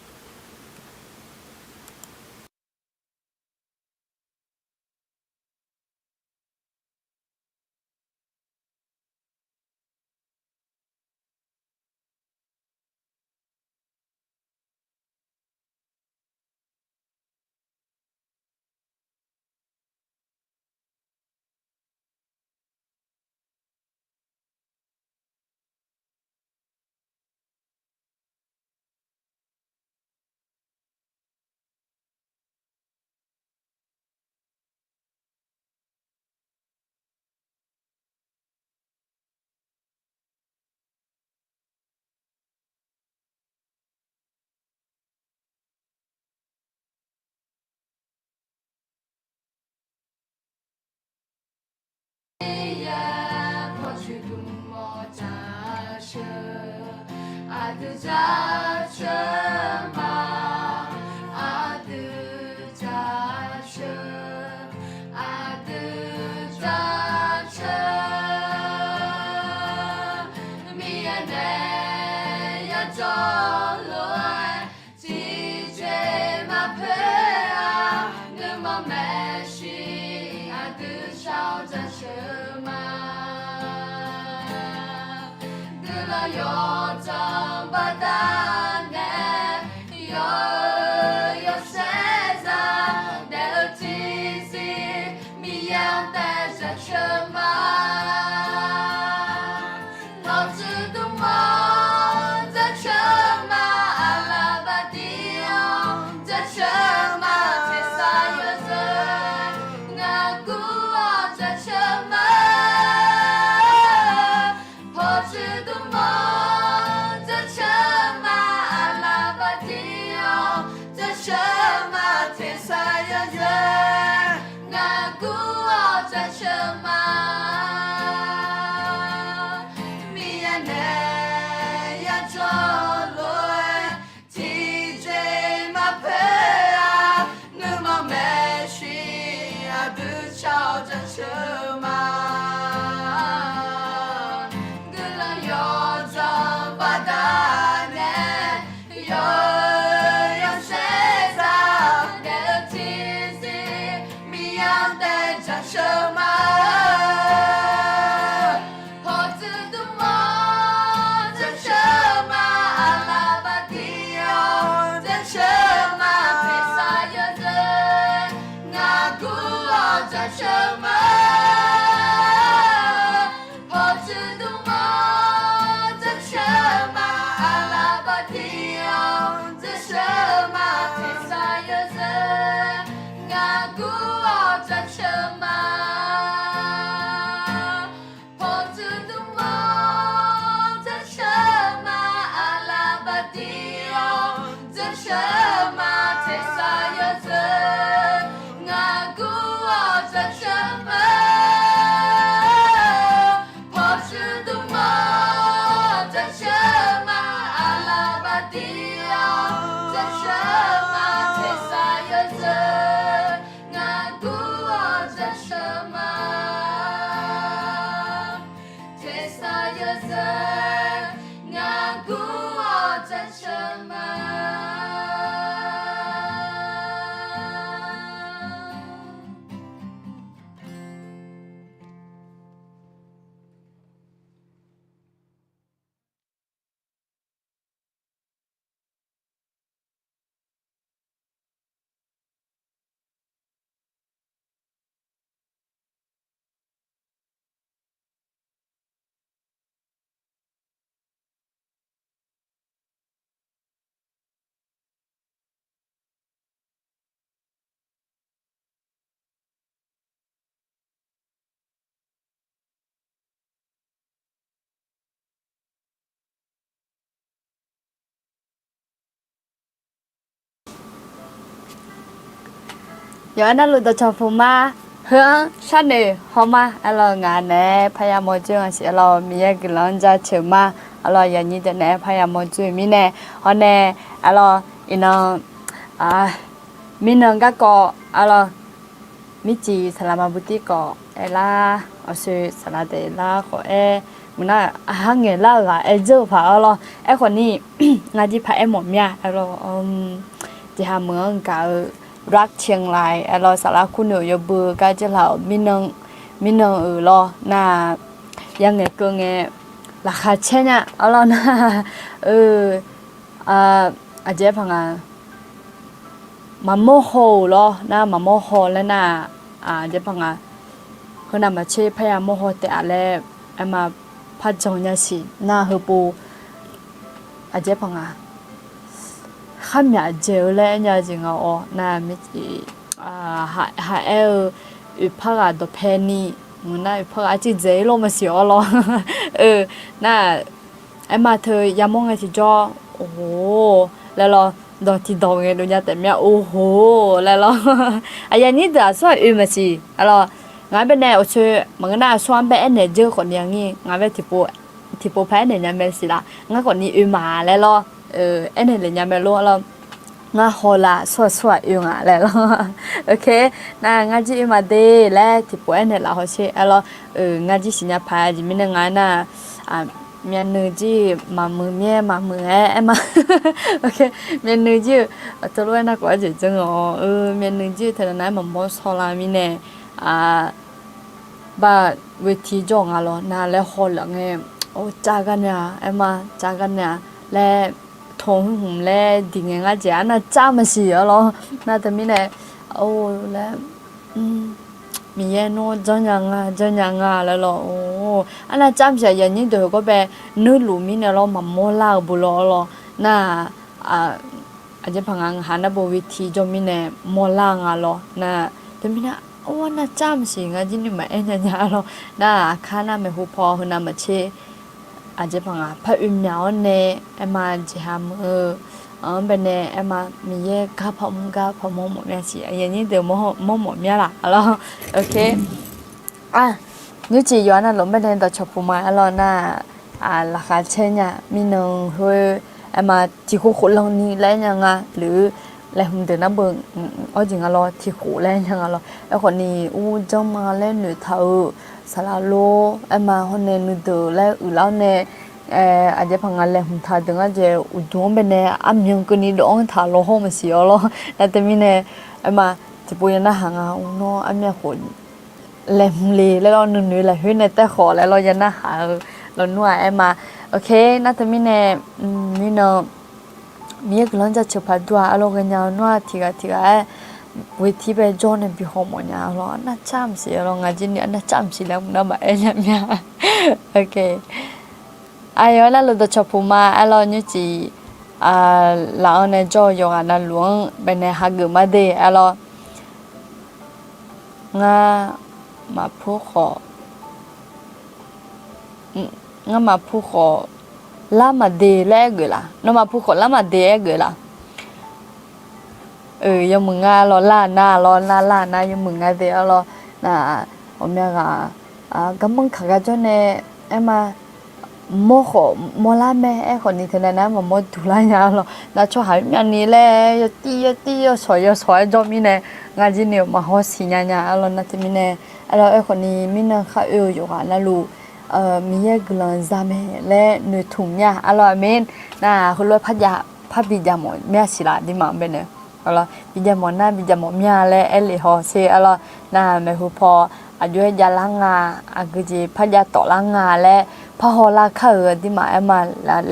Miqyaer nae yajawr lof-aer tiqjeq maqpoeq-a, nuima maeqshi aqdui shar-awr jaceuq ma. Guiqlanq yawdzanq baqda nae, yawq-eu yawshaef zaq daef-eu tiqzir Miqyaer-anr taef jaceuq ma. Jaceuq dmq-awr jaceuq ma, aqlaf baqdir-awr jaceuq ma, tersar yawzeu ngaq gur-awr jaceuq ma. Miqyaer nae yajawr lof-aer tiqjeq maqpoeq-a, nuima maeqshi aqdui shar-awr jaceuq ma. Guiqlanq yawdzanq baqdanae yawqha yawshaef zaq naeq-eu tiqjeq, Miqyaer-anr taef jaceuq ma. Pawqtsuif dmq-awr jaceuq ma, aqlaf baqdir-awr jaceuq ma, tersar yawzeu ngaq gur-awr jaceuq ma. Pawqtsuif dmq-awr jaceuq ma, aqlaf baqdir-awr jaceuq ma, tersar yawzeu ngaq gur-awr jaceuq ma. Pawqtsuif dmq-awr jaceuq ma, aqlaf baqdir-awr jaceuq ma, tersar yawzeu ngaq gur-awr jaceuq ma. Pawqtsuif dmq-awr jaceuq ma, aqlaf baqdir-awr jaceuq ma, tersar yawzeu ngaq gur-awr jaceuq ma. Tersar yawzeu ngaq gur-awr jaceuq ma. Yawqha navluf dawqcawq puq ma. Heu-anr sharnoeq haw ma. Arlawq, ngaq naeq-aer parya mawrdzoer-a siq. Arlawq, Miqyaer guiqlanq-anr jaceuq ma. Arlawq, aqyuif aqnyir deuq naeq-aer parya mawrdzoer-eu mirnae, hawr nae, arlawq, iqnan, mirnan garkawv, arlawq, mircif saqlaq maqbu tir khawf aerlar, awqsoeq saqlaq daeflar khawf aer, maqnar, aqhar ngaeqlar-eu ghaq aer dzeur-eu paq-awr lawr. Aerkhawf ni, ngar jir paq-aer mawf mir-a, arlawq, tiqha meuq-anr gaq-eu รักเชียงราย arlawq, saqlaq kur noeq-euq yawbui gar dzeur laf-awq, mirnan, mirnan-euq lawr nar, yangaeq keuv ngae laqkhaq caer nya, arlawq nar, eu, aqjeq paq nga, maqmawr haw-euq lawr nar, maqmawr haw laer nar, aqjeq paq nga, heunav maqtser parya mawr haw taef-a laer, aerma par jan nya siq nar, heupov, aqjeq paq nga, kharmyaq dzaeq-eu laer aer nya jeq nga-awr nar, mircif, haq aer-eu oeqpar ghaq dawqpae ni, maqnar oeqpar ghaq arciv dzaeq-ir lor maqsiq-awr lawr. Eu, nar, aerma teu yamawr ngae tiqjawr, oho, laer lawr, dawq tiqdawq ngae dov nya taef mir-a, oho, laer lawr. Aqyuif aqnyir deuq aqsur-aq oe maqsiq, arlawq, ngaq-anr bae nae awqsoeq maqngeur nar aqsur-anr bae aernaeq dzeur khawf ni-a ngir, ngaq bae tiqpov paq aernaeq nya mae siq laf, ngar khawf ni oe ma laer lawr, aernaeq naeq nya mae lor, arlawq, ngar haw la, aqsur aqsur-aq oe nga laer lawr. Ok, nar ngar jir oe ma de laer tiqpov aernaeq laf haw sher, arlawq, ngar jir siqnya paq-aer jeq mirnae nga nar, myavnuiv jir-eu maqmuiq myaer maqmuiq-aer aer ma. Ok, myavnuiv jir-eu, teulof-aer nar khawf-aer jeq janr-awq, myavnuiv jir-eu teu nav nav-aer maqmawr shawr la mirnae, bar เวที jawr nga lawr nar laer haw laf ngae, or, cav gar nae-a, aer ma, cav gar nae-a laer, tawq hmq laer diq ngae ngar jeq arnav cav maqsiq-awr lawr, nar teumirnae, or, laer, Miqyaer nawr janrnya nga, janrnya nga laer lawr, or, arnav cav maqsiq-aq, aqyuif aqnyir deuq heugawr bae nuirluf mirnae lawr maqmawr lar-eu bu lawr lawr, nar, aqjeq paq nga, ngaq ha nar bo เวที jawr mirnae mawrlar nga lawr nar, teumirnae, or, arnav cav maqsiq ngar jir nuima aer nya nya lawr nar, aqkar nar maeqhu paw heunav maqtser aqjeq paq ngaq par oe myaq-awr nae, aer ma jeqha meuq-eu, anr baenae aer ma Miqyaer gar paq mr gar paq mawr mawf myav siq, aqyuif aqnyir deuq mawr mawf myav laf arlawr. Nymrcif yawqha navluf baenae dawqcawq puq ma arlawr nar, laqkhaq caer nya mirnan khoer, aer ma tiq khof khof lanni laer nya nga luf, laeqhmq deuq nar beu, awr jeq nga lawr tiq khof laer nya nga lawr. Aerkhawf ni ur janr ma laer noeqtaq-eu saqlaq lor, aer ma hawr nae nuideuq laer uiqlar-awr nae, aqjeq paq ngaq laeqhmq taq deuq ngar jeq uqduq-anr baenae armyan keuvni dawv-anr taq law hawr maqsiq arlawr. Nar teumirnae, aer ma tiqpov ya narhaq nga ur nawr armyav khof laeqhmq le laer lawr, nuinoeq lafkhoer nae taev khawf laer lawr ya narhaq-eu lawnmr-aq aer ma. Nar teumirnae, mirnan Miqyaer guiqlanq jaceuq paq dur-aq arlawr ghaenya nawr-aq tiqghaq tiqghaq-aer ghoe tir bae jawr nae bi haw mawf nya arlawr, arnavcar maqsiq arlawr, ngaq jir ni arnavcar maqsiq laer mqnar maqaer nya myav. Aqyawf-aer narluf dawqcawq puq ma arlawr nymrcif laf-anr nae jawr-eu yawqghaq navluf-anr baenae hageuf ma de arlawr. Ngar maqpur khawf, ngar maqpur khawf lar maqde laer aer geuf laf, nawmaf pur khawf lar maqde aer geuf laf. Yawmuiq nga lawr lar nar lawr nar lar nar yawmuiq nga de arlawr. Nar ghawqmya ghaq garmanr kaq gar jawr nae aer ma mawr khawf mawrlar mae, aerkhawf ni teunav nar maqmawr duq lar nya arlawr. Nar tsawrhaq-aer myavni laer yawtir yawtir yawshawq yawshawq-aer jawr mirnae, ngar jir ni-euq maqhaw siqnya nya arlawr. Nar teumirnae, arlawr aerkhawf ni mirnan khar oe-eu yawqghaq navluf, Miqyaer guiqlanq za mae laer noeqtmq myav arlawr aqmeq. Nar heulof-aer parjav parbi jav mawf myav siq laf aqdirmaf-anr baenae, arlawr bi jav mawf nar bi jav mawf myav laer aer lef haw sher arlawr. Nar maeqhu paw aqjox-aer javlar nga, aqgeujeq parjav tawflar nga laer parhaw lar kar-euq aqdirmaf aer ma,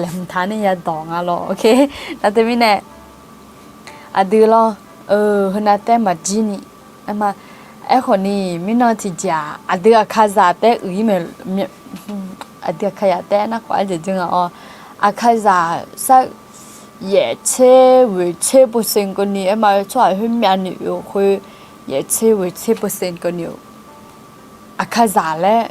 laeqhmq taq nae yadawq nga lawr. Nar teumirnae aqdui lawr, heunav taer maqjir ni, aer ma, aerkhawf ni mirnan tiqjeq-aq aqdui Aqkaqzaq taer uiq-ir mae, aqdui Aqkaqzaq taer nar khawf arjeq dzeur nga-awr, Aqkaqzaq sar yaeq tser ghoeq tser percent keuvni aer ma, tsawrhaq khoer myavni oe-eu khoer yaeq tser ghoeq tser percent keuvni-euq Aqkaqzaq laer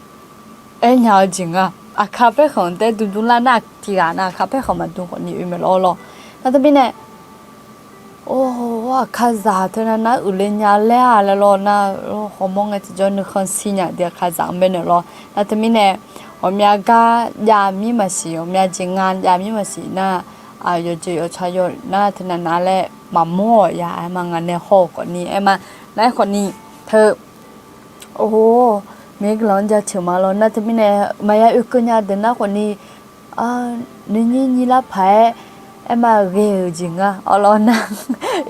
aer nya-eu jeq nga. Aqkaq paerkhanq taer dmdm lar nar tiqghaq nav Aqkaq paerkhanq maqdm khawfni oe mae lawr lawr. Nar teumirnae, or, Aqkaqzaq teunav nar uiqle nya laer-a laer lawr nar, hawmawr ngae tiqjawr nuikhanr shir nya aqdui Aqkaqzaq-anr baenae lawr. Nar teumirnae, ghawqmya gar jav mir maqsiq, ghawqmya jeq nga jav mir maqsiq nar, yawqjeq yawqtsaq yawq nar teunav nav laer maqmawr-awq ya aer ma, ngaq nae haw-euq khawfni aer ma. Nar aerkhawf ni teu, or, Miqyaer guiqlanq-anr jaceuq ma lawr. Nar teumirnae maqya oekeuv nya deuq nar khawfni, nuinyir nyir lar paq-aer aer ma ghae-euq jeq nga arlawr nar,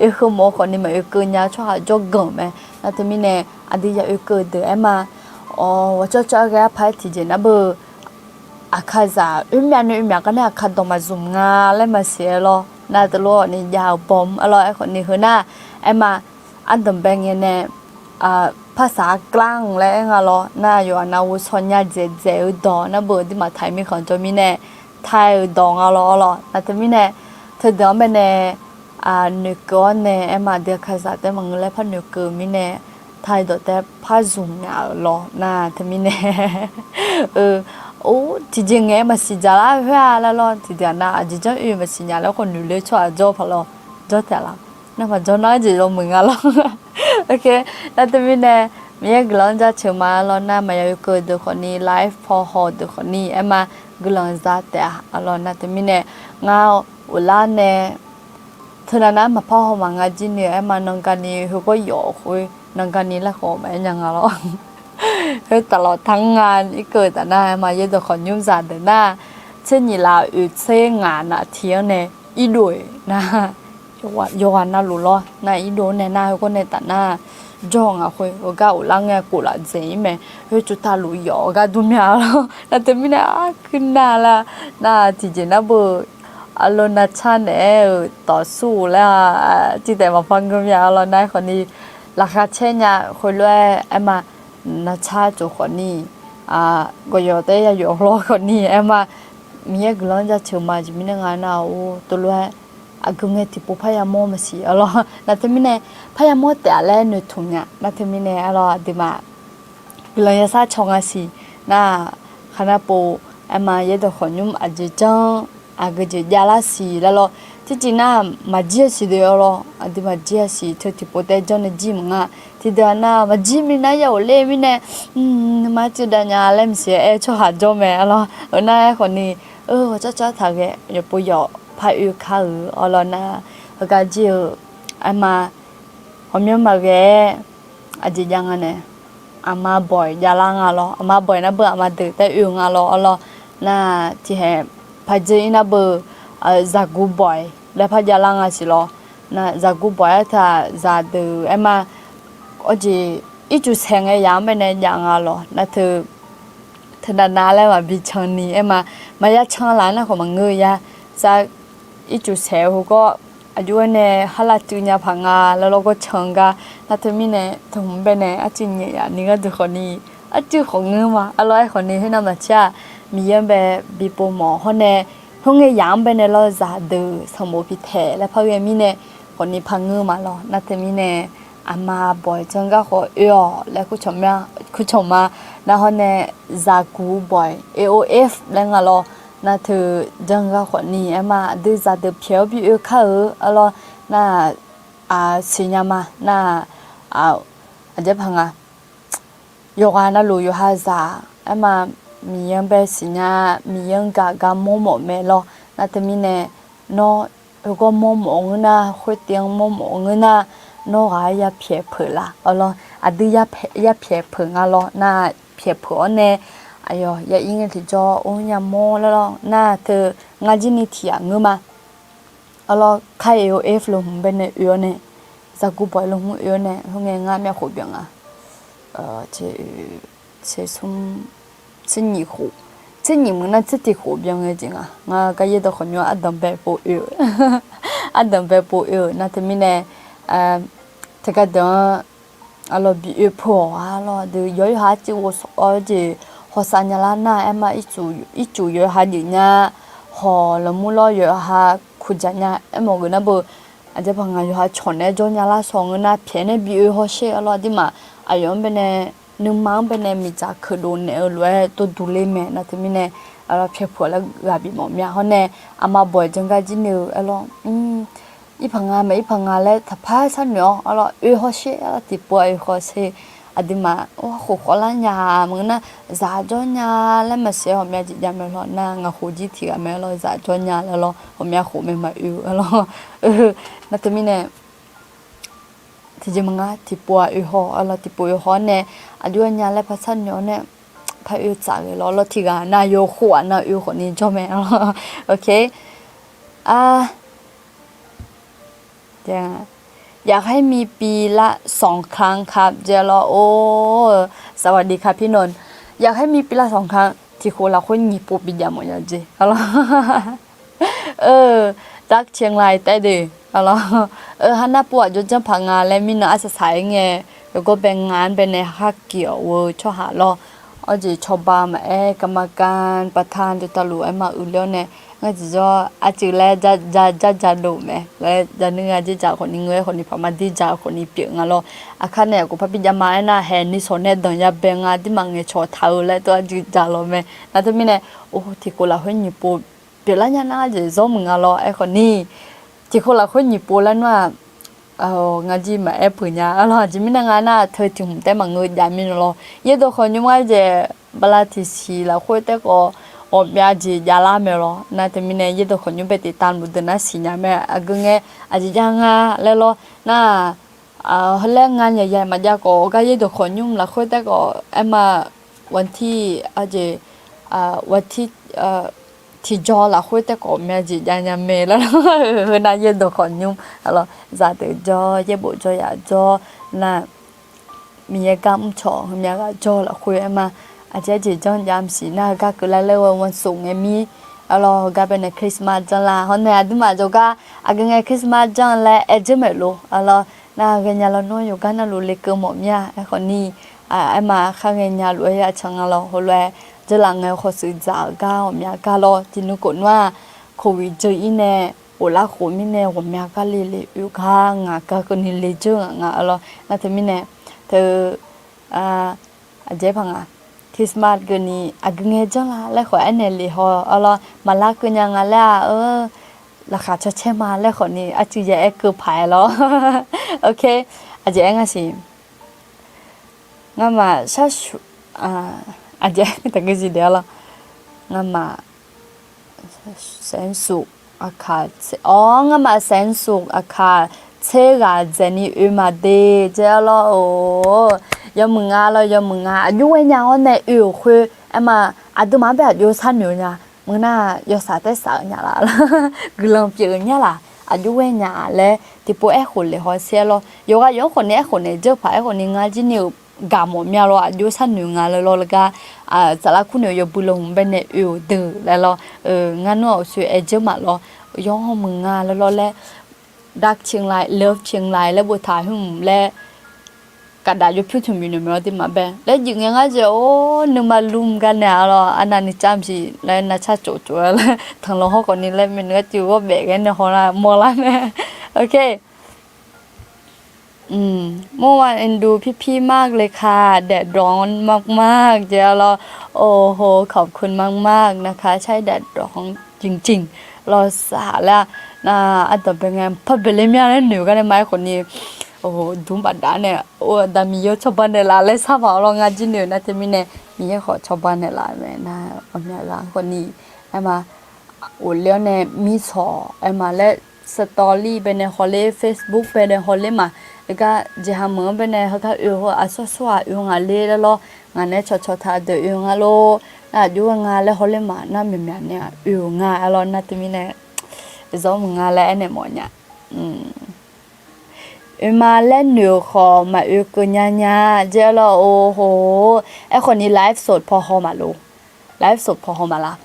oekeuv mawf-eu khawfni maq oekeuv nya tsawrhaq jawrganq mae. Nar teumirnae aqdui ya oekeuv deuq aer ma, ghawqcawv cawv-aer ghae-ar paq-aer tiqjeq nar beu, Aqkaqzaq oermyav nae oermyav gar nae Aqkaq dawq maqzmq nga laer maqsiq-aer lawr. Nar teulof-awq ni jav-eu bawm arlawr aerkhawf ni heu nar, aer ma, ardanqbae ngae nae, parsaq-a glar-anr laer aer nga lawr. Nar yawqghaq navluf shawnya dzaeqdzaeq-eu dawq nar beu aqduimaf taq-iq mirkhanq jawr mirnae, taq-eu dawq nga lawr arlawr. Nar teumirnae, teudeuq-anr baenae, noeqkeuv-awr nae aer ma aqdui Aqkaqzaq taer maqngeur laer par noeqkeuv-eu mirnae, taq-eu dawq taer par zmq nya-euq lawr nar teumirnae, or, tiqjeq ngae maqsiq dzaq lar khoer-a laer lawr, tiqdeuq-aq nav aqjeq janr oe maqsiq nya laer khawf noeq ler tsawrhaq jawr paq lawr, jawr taef laf. Nar maqjawr nar jeq yawmuiq nga lawr. Nar teumirnae, Miqyaer guiqlanq-anr jaceuq ma lawr nar maqya oekeuv deuq khawfni live paw haw deuq khawfni aer ma, guiqlanq za taef-a arlawr. Nar teumirnae, ngar ghoflar nae teunav nar maqpar haw maqnga jir ni-eu aer ma, nangani heugawr yawf khoer nangani laer khawf maqaer nya nga lawr. Khoertaf lawq tar nga irkeuv taf nar aer ma, yaerdawq khawf nymr zaq deuq nar, tser nyiq laf oeq tser ngaq naf tiq-anr nae irdov-eq nar, yawqghaq navluf lawr nar irdov-anr nae nar heugawr nae taf nar, jawr-eu ngaq khoer heugar ghoflar ngae kof laf dzaeq-ir mae. Khoer tsovtaq luf yawf-eu gar dur mya lawr. Nar teumirnae arkuir nar la, nar tiqjeq nar beu, arlawr navcar naeq-aer-euq dawq sur-eu laer-a, tirtaef maqpar ngeur mya lawr nar aerkhawfni, laqkhaq caer nya khoerlof-aer aer ma, navcar tsof khawfni, gawqyawq taef-aer ya yawf lawr khawfni aer ma, Miqyaer guiqlanq-anr jaceuq ma jeq mirnae nga nar-or teulof-aer, aqgeu ngae tiqpov parya mawr maqsiq arlawr. Nar teumirnae, parya mawr taef-a laer noeqtmq nya. Nar teumirnae arlawr aqduimaf guiqlanq yasar caw nga siq nar, khaqnav pov Aerma yaerdawq khawqnymr aqjeq janr, aqgeujeq javlar siq laer lawr. Tircif nar maqjir-a siq deuq-awr lawr, aqdui maqjir-a siq teu tiqpov taef janr nae jir maqnga. Tiqdeuq-aq nar maqjir mirnae ya ghofler mirnae, nuima cuiv dav nya laer maqsiq aer tsawrhaq jawr mae-awr lawr. Heu nar-aer khawfni, ghawqcar car taqghae yawqpov yawq par oe kar-euq-awr lawr nar, heugar jir-eu, aerma, ghawqmyanr maqghae-aer aqjeq jav nga nae, aqma bawq-iq javlar nga lawr. Aqma bawq-iq nar beu aqma deuq taef oe-eu nga lawr, awr lawr. Nar tiqhaeq paqdzer-ir nar beu, zaqguq bawq-iq laer par javlar nga siq lawr. Nar zaqguq bawq-iq aer teu-aq zaqdeuq aerma, awqjeq ircuf saeq ngae yaq-anr baenae jav nga lawr. Nar teu, teu navnav laer maqbi can ni aerma, maqya can laf nar khawf maqngeur ya. Sar ircuf saeq-eu heugar aqjox-aer nae harlav cuiv nya paq nga laer lawr gawr can gar. Nar teumirnae teuhmq baenae arcuiv nyaef yaf ni gharduq khawfni, arcuiv khawf ngeur ma, awr lawr. Aer khawfni khoernav maqcaer-aq, Miqyaer-anr bae bipov mawf hawr nae, khoerngae yaq-anr baenae lawr zaqdeuq sanqbof pitaeq laer par ghae mirnae, khawfni par ngeur ma lawr. Nar teumirnae aqma bawq-iq janr gar khawf oe-awq laer kur cawq ma. Nar hawr nae zaqguq bawq-iq, A O F laer nga lawr. Nar teu janr gar khawfni aerma aqdui zaqdeuq pyaeq-awr bi oe kar-euq, awr lawr. Nar-aq, siqnya ma. Nar-aq, aqjeq paq nga, yawqghaq navluf yawqha zaq aerma, Miqyaer-anr bae siqnya, Miqyaer-anr gaq gar mawrmawf mae lawr. Nar teumirnae, nawr heugawr mawrmawf ngeur nar, khoertiv-anr mawrmawf ngeur nar, nawr ghaq-aer yapyaeq peuq la, awr lawr. Aqdui yapyaeq peuq nga lawr. Nar pyaeq peuq-awr nae, aqyawf ya ir ngae tiqjawr or nya mawr laer lawr. Nar teu ngar jir ni tiq ghaq ngeur ma. Awr lawr, kar A O F lo hmq baenae oe-awr nae, zaqguq bawq-iq lo hmq oe-awr nae, khoerngae ngar myavkhof byan nga. Tser nyiq khof, tser nyiq meuq nar tser tiq khof byan ngae jeq nga. Ngar gar yaerdawq khawqnymr ardanq bae pov oe-eu, ardanq bae pov oe-euq nar teumirnae, teugar deuq-anr, arlawr bi oe peuq-awq, arlawr deuq yawqha-aer civ ghovshaw-awr jeq hawsav nya lar nar aerma, ircuf yawqha jeq nya, hawq lawqmur lawr yawqha kuqdzaq nya aermawf geuf nar beu, aqjeq paq nga yawqha cawq naeq-aer jawr nya lar shawq ngeur nar pyaeq nae bi oe hawsher, arlawr aqduimaf aqyawf-anr baenae, nuima-anr baenae miqdzaq keuqdov naeq-eu lof-aer dovduq ler mae. Nar teumirnae, arlawr pyaeq peuq laer ghaq bif mawf mya hawr nae, aqma bawq-iq janr gar jir ni-eu, arlawr, ir paq nga mae, ir paq nga laer taqpar sharnoeq-awr, arlawr oe hawsher, arlawr tiqpov-a oe hawsher. Aqduimaf khof khawf lar nya maqngeur nar, zaq jawr nya laer maqsiq-aer ghawqmya jeq jav mae lawr. Nar ngaq khof jir tiq ghaq mae lawr, zaq jawr nya laer lawr, ghawqmya khof mae maqoe-eu, arlawr. Nar teumirnae, tiqjeq maqnga tiqpov-a oe haw, arlawr tiqpov oe haw-awr nae, aqjox-aer nya laer par sharnoeq-awr nae, par oe tsaf ghae lawr, arlawr tiq ghaq nar yawkhof-aq nar oe khawfni jawr mae, arlawr. อยากให้มีปีละสองครั้งครับ jeq lawr. สวัสดีค่ะพี่นนท์ อยากให้มีปีละสองครั้ง tiq khof lafkhoer nyiq pov bijav mawf nya jeq, arlawr. จากเชียงราย taef de, arlawr. Harnar pov-aq jawrjanr paq nga laer mirnan arsaq saq-aer ngae, yawgawr bae nga-anr baenae khar kiq-awq-eu tsawrhaq lawr. Awr jeq cawba maqaer, กรรมการ ประธาน dawqtawvluf aerma uiqler-awr nae, ngar jeq jawr arcuiv laer ja ja ja ja dov mae laer ja nuir nga jeq ja khawfni ngeur-aer khawfni paq ma dir ja khawfni pyeuf nga lawr. Aqkar nae aqkhof par bijav ma aernar, haeq ni shawq nae danq ya bae nga, dirmaf ngaeqcawq taq-eu laer tov arcuiv ja lawq mae. Nar teumirnae, o tiq khof lafkhoer nyiq pov pyeuflar nya nar jeq zawr muiq nga lawr. Aerkhawfni, tiq khof lafkhoer nyiq pov laer nar-aq, ngar jir maqaer peuq nya, arlawr. Aqjeq mirnae nga nar, teu tiq hmq taef maqngeur jav mirnae lawr. Yaerdawq khawqnymr ngar jeq bala tiqsiq lafkhoer taef khawf ghawqmya jeq javlar mae lawr. Nar teumirnae yaerdawq khawqnymr bae tiqtav luf deuq nar siqnya mae, aqgeu ngae aqjeq jav nga laer lawr. Nar-aq, heu laer nga nyaq yaq maqjav khawf, gar yaerdawq khawqnymr lafkhoer taef khawf aerma, วันที่ aqjeq, วันที่ tiqjaw lafkhoer taef khawf ghawqmya jeq jav nya mae laer lawr. Heu nar yaerdawq khawqnymr, arlawr, zaqdeuq jawr, yaerbof jawr, yaf jawr, nar Miqyaer gar mrcawq heumya ghaq jawr lafkhoer aerma, aqjeq jeq janr jav maqsiq nar, heugar keuvlar laer-eu วันศุกร์ ngae mir, arlawr, heugar baenae Christmas janr lar hawr nae aqduimaf jawrgar aqgeu ngae Christmas janr laer aer dzeur maeq lof, arlawr. Nar ghaenya lawnmr yawqgar navluf lekeuv mawf mir-a. Aerkhawfni, aerma khar ghaenya lof-aer ya can nga lawr. Heulof-aer dzeurlaf ngae khawf shuif dzaq-euq gar ghawqmya gar lawr. Tiqnui khof nmr-aq, โควิด dzeur-ir nae ghoflar khof mirnae ghawqmya gar le le oe gar ngaq gar keuvni le dzeur ngaq nga, arlawr. Nar teumirnae teu aqjeq paq nga, Christmas geufni aqgeu ngae janr la laer khawf aernaeq lef haw-awr lawr, maqlar keuv nya nga laer-aq, eu, laqkhaq caw caer ma laer khawfni arcuiv yaeq aer keuv paq-aer lawr. Ok, aqjeq aer nga siq. Ngamaf sharsuq, aqjeq taqgeu zif daef-awr lawr. Ngamaf saeqsuq aqkaq tser, awr, ngamaf saeqsuq aqkaq tser ghaq dzaeqni oe ma de, dzae-awr lawr-or. Yawmuiq nga lawr, yawmuiq nga. Aqjox ghae nya-awr nae oe-euq khoer, aerma, aqduimaf-anr bae aqjox sharnoeq-eu nya. Meuq nar yawshaq taer shaq-eu nya laf, guiqlanq pyeuf-eu nya laf, aqjox ghae nya laer tiqpov aerkhof lef haw sher-awr lawr. Yawqghaq yawq-anr khawfni aerkhof naeq dzeur paq aerkhawfni ngar jir ni-euq gaq mawf mya lawr, aqjox sharnoeq nga laer lawr laer gar, saflar kur noeq yawbui law hmq bae nae oe-euq deuq laer lawr, ngar nmr-awq soe-aer dzeur maf lawr, yawmuiq nga laer lawr laer, Dark Chiang Lai, Love Chiang Lai laer boftaq hmq laer, gaqdaq jawr pyur tmq bif noeq mae-awr de maqbae laer jif ngae ngar dzae-or, nuima lmr gar nae-a lawr, arnavni camq siq laer narcar tsof tsof-aer laer tanqlanq hawr khawfni laer maeqnaeq-aer tiq ghawr baef ghae nae hawlar mawrlar mae. Ok. เมื่อวานเอ็นดูพี่ๆ มากเลยค่ะ แดดร้อนมากๆ เจ๊ แล้ว โอ้โห ขอบคุณมากๆ นะคะ ใช่ แดดร้อนจริงๆ เราสาแล้วนะ aqdawq bae ngae par baeq le mya laer noeq gar nae ma-aer khawfni, โอ้โห dmr bafdav nae, โอ้ Aqda Miqyaer-eu cawba naeqlaf laer shar paq-awr lawr, ngar jir noeq nar teumirnae Miqyaer khawf cawba naeqlaf mae nar, aqmyaq ghaq khawfni, aerma, ghofler-awr nae mirshawq aerma laer, story bae nae hawler, Facebook bae nae hawler ma. Heugar jeqha meuq-anr bae nae heugar oe-eu heu aqsur sur-aq oe nga ler laer lawr, ngaq nae cawqcawq taq deuq oe nga lor, nar aqjox-aer nga laer hawler ma nar, myaqmyaq nae oe-euq nga-aer lawr, nar teumirnae zawr mq nga laer aernaeq mawf nya. Oe ma laer noeq-euq khawf maqoe keuv nya nya, jar lawr, โอ้โห aerkhawf ni ไลฟ์สด paw haw maqlof. ไลฟ์สด paw haw maqlaf.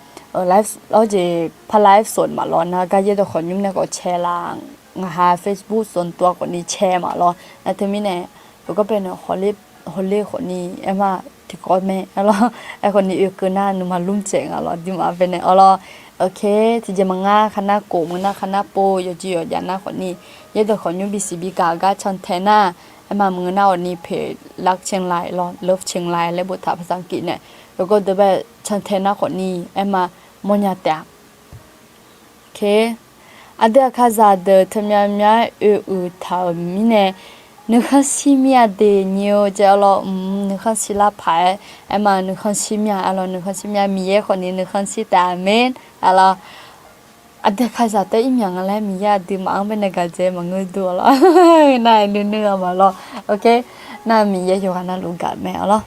ไลฟ์ lawr jeq par ไลฟ์สด maqlawr nar, gar yaerdawq khawqnymr nae khawf cae laf. Ngaqha Facebook ส่วนตัว khawfni cae maqlawr. Nar teumirnae, heugar bae nae hawler khawfni aerma tiqkawv mae-aer lawr. Aerkhawf ni oekeuv nar nuima lmr dzaeq nga lawr, aqduimaf bae nae-awr lawr. Ok, tiqjeq maqngar kharnar kof, meuq nar kharnar pov, yawqjeq yawqjav nar khawfni, yaerdawq khawqnymr bisiq bigaq gar cantae nar, aerma meuq nar awqni เพจ Love Chiang Lai lawr, Love Chiang Lai laer boftaq ภาษาอังกฤษ nae, yawqgawr deuq bae cantae nar khawfni, aerma mawrnya taef-a. Aqdui aqkaqzaq deuq teumya mya oe-euq taq-euq mirnae, nuikhanr shir mir-a de nyir-eu jeq-awr lawr, nuikhanr shir lar paq-aer, aerma nuikhanr shir mir-a-aer lawr, nuikhanr shir mir-a, Miqyaer khawfni nuikhanr shir taef-a mae-aer lawr. Aqdui aqkaqzaq taef-aer ir myaq nga laer Miqyaer aqduimaf-anr bae nae gaq dzae maqngeur dur-awr lawr. Nar nuinui-a maqlawr. Ok, nar Miqyaer yawqghaq navluf gaq mae-awr lawr.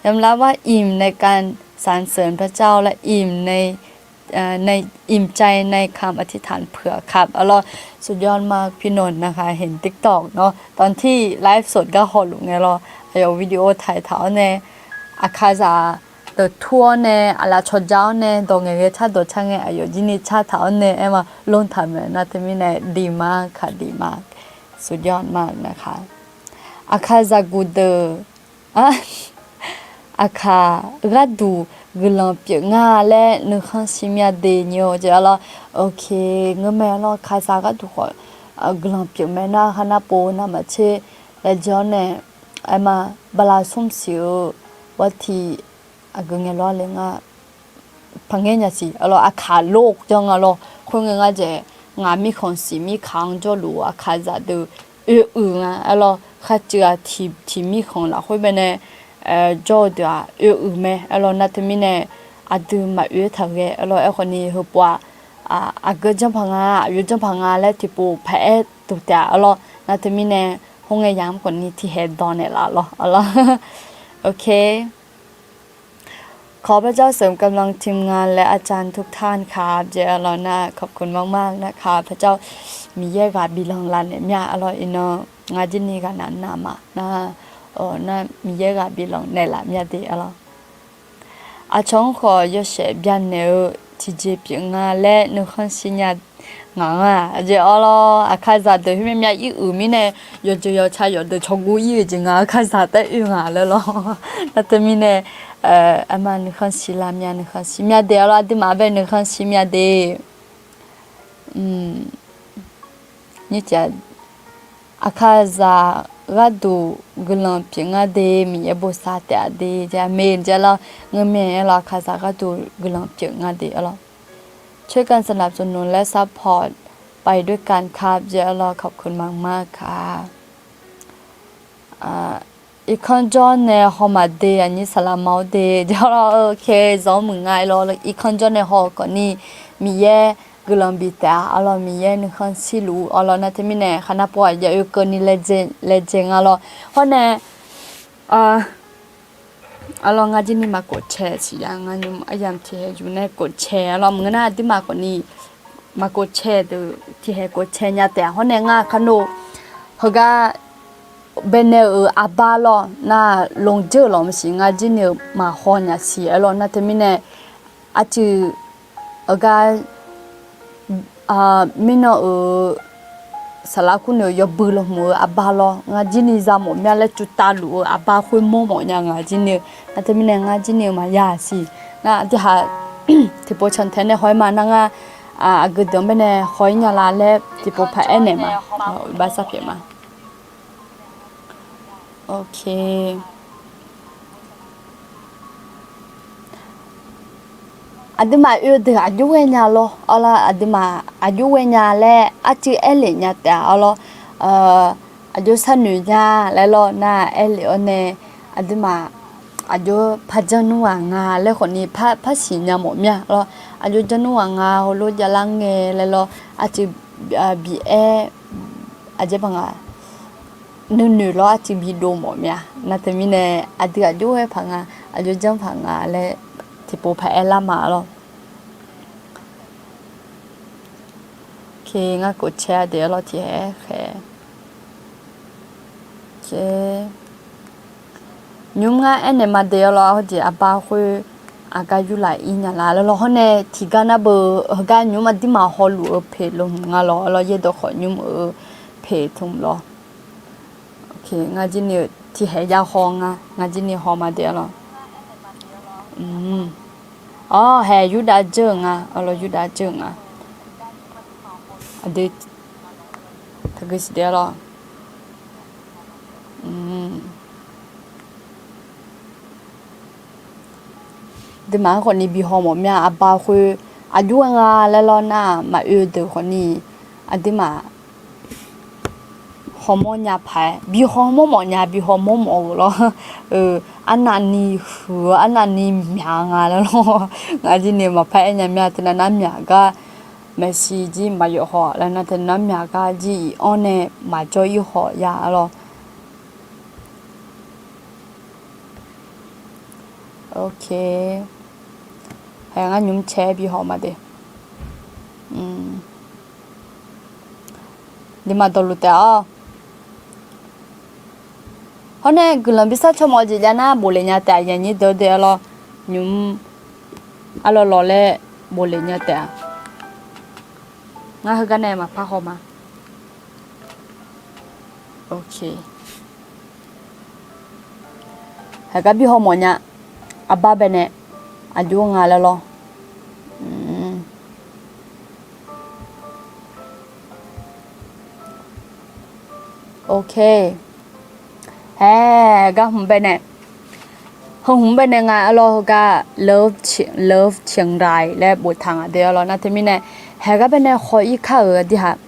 ยอมรับว่าอิ่มในการสรรเสริญพระเจ้า และอิ่มใน อิ่มใจในคำอธิษฐานเผื่อครับ เออ สุดยอดมากพี่นนท์นะคะ เห็น TikTok เนาะ ตอนที่ไลฟ์สด gar hawluf ngae lawr, aqyawf video ถ่าย taq-awr nae, aqkaqzaq deuq tur-awr nae, aqlaf cawqja-awr nae, dawq ngaeqghae car dawq car ngae, aqyawf jir ni car taq-awr nae, aerma lmr taq mae. Nar teumirnae ดีมากค่ะ ดีมาก สุดยอดมากนะคะ aqkaqzaq guq deuq aqkaq gharduq guiqlanq pyeuf nga laer nuikhanr shir mya de nyir-eu jeq-awr lawr. Ok, ngeur mae-awr lawr, aqkaqzaq gharduq khawf guiqlanq pyeuf mae nar, kharnar pov navmaqtser laer jar-awr nae, aerma bala smr siq-eu warti aqgeu ngae lawr le nga paqngaer nya siq-awr lawr, aqkaq lor janr nga lawr. Khoerngae ngar dzaeq, ngaq mirkhanq siq mirkaq-anr jawrluf-eu aqkaqzaq deuq oe-euq nga-aer lawr. Kharcuiv-aq tiq mirkhanq lafkhoer bae nae jawr-eu deuq-aq oe-euq mae-aer lawr. Nar teumirnae aqdui maqoe-aer taq ghae-aer lawr. Aerkhawf ni heupov-aq, aqgeu janrpaq nga, aqyawf janrpaq nga laer tiqpov paq-aer duq taef-a-awr lawr. Nar teumirnae khoerngae yamq-anr khawf ni tiqhaeq dawq naeqlaf lawr-awr lawr. Ok. ขอพระเจ้าเสริมกำลังทีมงานและอาจารย์ทุกท่านครับ jeq-awr lawr nar, ขอบคุณมากๆนะคะ พระเจ้า Miqyaer ghaq biflanq laf naeq mya-awr lawr. Iqnan ngar jir ni ghaq naq naq ma nar, nar Miqyaer ghaq biflanq naeqlaf mya de-awr lawr. Aqcawq-anr khawf yawshaef byanaeq-eu tiqjeq pyeuf nga laer nuikhanr shir nya ngaq-anr-aq, jeq-awr lawr, aqkaqzaq deuq khoermyav myav ir uiq mirnae, yawqjeq yawqtsa yawqdeuq cawqguv ir-eu jeq ngaq aqkaqzaq taef-aer oe ngaq laer lawr. Nar teumirnae, aerma nuikhanr shir lar mya, nuikhanr shir mya de-awr lawr, aqduimaf bae nuikhanr shir mya de. Aqkaqzaq gharduq guiqlanq pyeuf nga de, Miqyaer bosav taef-a de, aqmeq jeq lawr, ngeurmae aer lawr, aqkaqzaq gharduq guiqlanq pyeuf nga de aer lawr. ช่วยกันสนับสนุนและซัพพอร์ตไปด้วยกันครับ jeq aer lawr, ขอบคุณมากๆครับ irkanr jawr nae haw maqde, aqnyir saqlaq ma-awr de, jeq aer lawr, zanq-anr muiq nga aer lawr, irkanr jawr nae haw-eu khawfni, Miqyaer guiqlanq bif taef-a aer lawr, Miqyaer nuikhanr shirluf-eu aer lawr, nar teumirnae khaqnav pov-aq jav oekeuv ni laejae nga lawr, hawr nae, aer lawr, ngar jir ni maqkhof cae siq ya, ngar nymr aryamq tiqhaeq yuf nae khof cae aer lawr, maqngeur nar aqduimaf khawfni maqkhof cae deuq tiqhaeq khof cae nya taef-a, hawr nae ngar kano heugar baenae-euq arbar lawr nar, lmqdzeur-euq lawq maqsiq, ngar jir ni-euq maqhaw nya siq aer lawr, nar teumirnae arcuiv heugar mirnan-euq saqlaq kur noeq-eu yawbui lmq-eu arbar lawr, ngar jir ni za mawf mya laer tsuvtav luf-eu arbar khoer mawr mawf nya nga jir ni-eu, nar teumirnae ngar jir ni-eu maqya siq. Nar aqdui haq tiqpov cantae nae haw-aer ma, nar ngar aqgeu deuq-anr baenae haw-ir nya la laer tiqpov paq-aer naeq ma. Iqbax sar pyaeq ma. Aqduimaf oe-eu deuq aqjox ghae nya lawr, aer lawr, aqduimaf aqjox ghae nya laer arcuiv aer lef nya taef-a aer lawr, aqjox sharnoeq nya laer lawr nar aer lef-awr nae, aqduimaf aqjox par janr nmr ghaq nga laer khawfni par siqnya mawf mya lawr, aqjox janr nmr ghaq nga heulof javlar ngae laer lawr, arcuiv bi aer, aqjeq paq nga nuinoeq lawr arcuiv bidov mawf mya, nar teumirnae aqdui aqjox ghae paq nga, aqjox janr paq nga laer tiqpov paq-aer lar ma lawr. Ngar khof cae-a deuq aer lawr tiqhaeq khae. Nymr ngar aernaeq ma deuq aer lawr, hawjeq arbar khoer aqgar yurlaf-ir nya la laer lawr, hawr nae tiqgar nar beu heugar nymr aqduimaf hawluf-eu peq lmq nga lawr, aer lawr, yaerdawq khawf nymr-eu peq tmq lawr. Ngar jir ni-eu tiqhaeq ya haw nga, ngar jir ni haw ma deuq aer lawr. Awr, haeq yurdav dzeur-euq nga, aer lawr, yurdav dzeur-euq nga. Aqdui taqgeu siq deuq aer lawr. Aqduimaf-anr khawfni bi haw mawf mya, arbar khoer aqjox ghae nga laer lawr nar, maqoe-eu deuq khawfni aqduimaf hawmawr nya paq-aer, bi hawmawr mawf nya, bi hawmawr mawf-euq lawr. Arnavni huiq-eu, arnavni myaq nga laer lawr. Ngar jir ni maqpar aer nya mya, teunav nar myaq gar maeqshi jir maqyawf haw laer nar, teunav nar myaq gar jir iq-anr nae maqjawr-ir haw ya aer lawr. Ok. Haeq ngar nymr cae-aer bi haw ma de. Aqduimaf dawqluf taef-awr. Hawr nae guiqlanq bi sar caw mawf jeq jav nar boflef nya taef, aqyuif aqnyir deuq-eu deuq aer lawr. Nymr arlawr lawq laer boflef nya taef-a. Ngar heugar nae maqpar haw ma. Ok. Haeq gar bi haw mawf nya. Arbar bae nae aqjox nga laer lawr. Ok. Haeq gar hmq bae nae, heu hmq bae nae nga aer lawr, heugar เลิฟเชียงราย laer boftaq nga de aer lawr. Nar teumirnae haeq gar bae nae haw-ir kar-euq aqdui haq,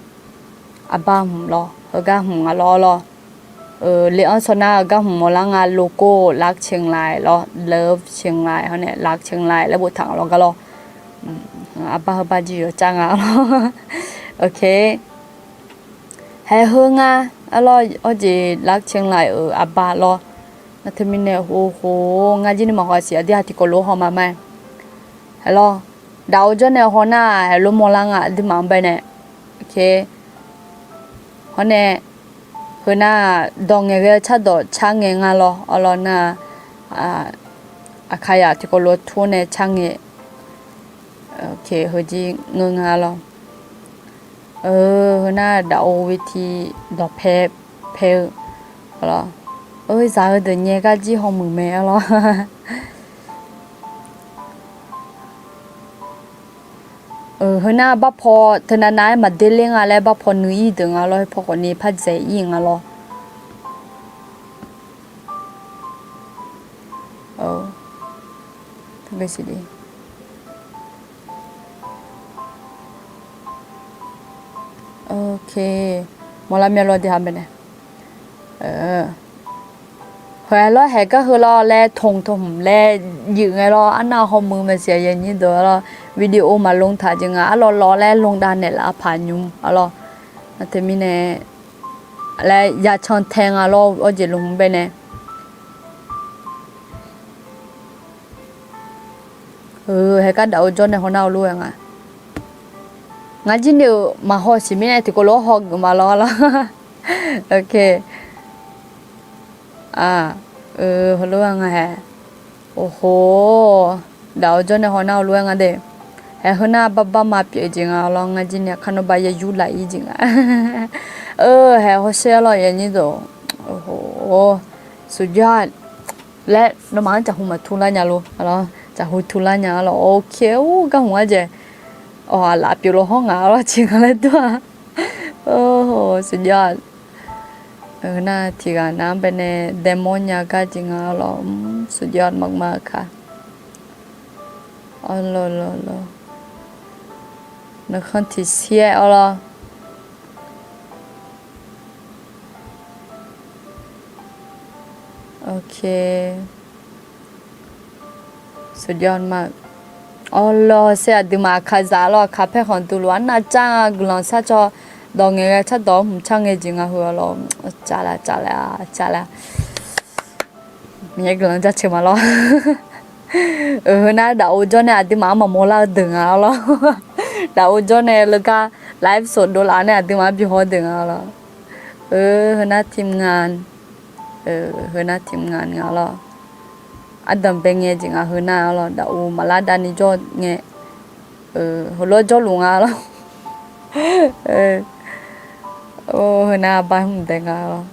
arbar hmq lawr, heugar hmq nga lawr aer lawr. Lef-anr shaw nar-eu gar hmq mawrlar nga, โลโก้ รักเชียงราย lawr, เลิฟเชียงราย hawr nae รักเชียงราย laer boftaq nga lawr gar lawr. Arbar heubar jir yawcav nga aer lawr. Ok. Haeq heu nga aer lawr, awr jeq รักเชียงราย-euq arbar lawr. Nar teumirnae hov hov ngar jir ni maqhaw siq, aqdui haq tiqkawv lof haw ma ma-aer. Haeq lawr, daqov jawr nae haw nar haeq lof mawrlar nga aqduimaf-anr bae nae. Ok. Hawr nae, heu nar, dawq ngaeqghae-eu cardawq car ngae nga lawr, aer lawr nar, aqkaqyaq tiqkawv lof tur nae car ngae. Ok, heujir ngeur nga lawr. Heu nar daqov เวที dawqpae pae-eu lawr. Zaq-eu deuq nyae gar jir hawmuiq mae aer lawr. Heu nar barpaw teunav nav-aer maqder ler nga laer barpaw nuir deuq nga lawr, heu paw khawfni par dzaeq-ir nga lawr. Ghae siq de. Ok. Mawrlar mya lawr de ha baenae. Heu-aer lawr haeq gar heu lawr laer tmq tmq laer juif ngae lawr, arnav hawmuiq maqsiq aqyuif aqnyir deuq lawr, video maqlon taq jeq nga, arlawr lawr laer lon dav naeqlaf paq nymr-a lawr. Nar teumirnae laer ya cantae nga lawr, awr jeq lmq baenae. Haeq gar daf-eu jawr nae hawnar-eu lof-aer nga. Ngar jir ni-euq maqhaw siq mirnae tiqkawv lof-aer haw geuf ma lawr lawr. Ok. Heulof-aer nga hae. Oho. Daf-eu jawr nae hawnar-eu lof-aer nga de. Haeq heunar barbar ma pyeuf-eu jeq nga lawr, ngar jir ni aqkar nawr ba ya yur laf-ir jeq nga. Haeq hawsher lawr aqyuif aqnyir deuq. Oho. สุดยอด laer nawmaf-anr caqhu maqtur lar nya lor. Caqhu tur lar nya-a lawr. Ok, ur gar hmq-ar jeq. Awq, aqlaf pyeuf lof hawr ngaq-a lawr, ciq nga laer dur-a. สุดยอด Heunar tiq ghaq nar baenae daemawr nya gar jeq nga-a lawr. สุดยอดมากๆ ค่ะ Awr lawr lawr lawr. Nuikhanr tiqsiq-aer awr lawr. Ok. สุดยอดมาก Awr lawr, ser aqduimaf aqkaqzaq lawr, aqkaq paerkhanq duq luf-anr nar car nga, guiqlanq sharcaw dawq ngaeqghae cardawq-awr hmq car ngae jeq nga heu-a lawr. Tsaqlaq tsaqlaq-a, tsaqlaq. Miqyaer guiqlanq jaceuq ma lawr. Heunar daf-eu jawr nae aqduimaf-anr maqmawrlar-eu deuq nga-a lawr. Daf-eu jawr nae leugar live สด dovlaf nae aqduimaf-anr bi haw-eu deuq nga-a lawr. Heunar ทีมงาน Heunar ทีมงาน nga-a lawr. Ardanq bae ngae jeq nga heunar-a lawr, daf-eu maqlar davni jawr ngae. Heulof-aer jawrluf nga-a lawr. Heunar arbar hmq dae nga-a lawr.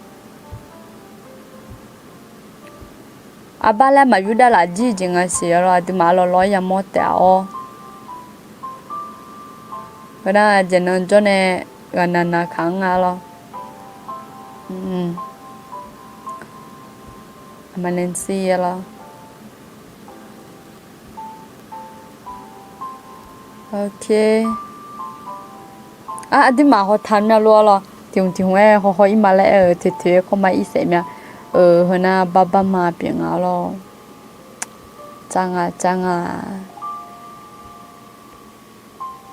Arbar laer maqyur davlaf jir jeq nga siq-a lawr, aqduimaf lawqlawq-aer yamawr taef-a awr. Heunar jeq nan jawr nae ghaqnaq naq kaq-anr nga lawr. Aqma Nancy-a lawr. Ok. Aqduimaf hawtaq mya lor-a lawr, tiq hmq tiq hmq-aer hawhaw ir ma laer aer-euq toeq toeq-aer kawr ma ir saef mya. Heunar barbar ma pyeuf nga lawr. Tsar nga tsar nga.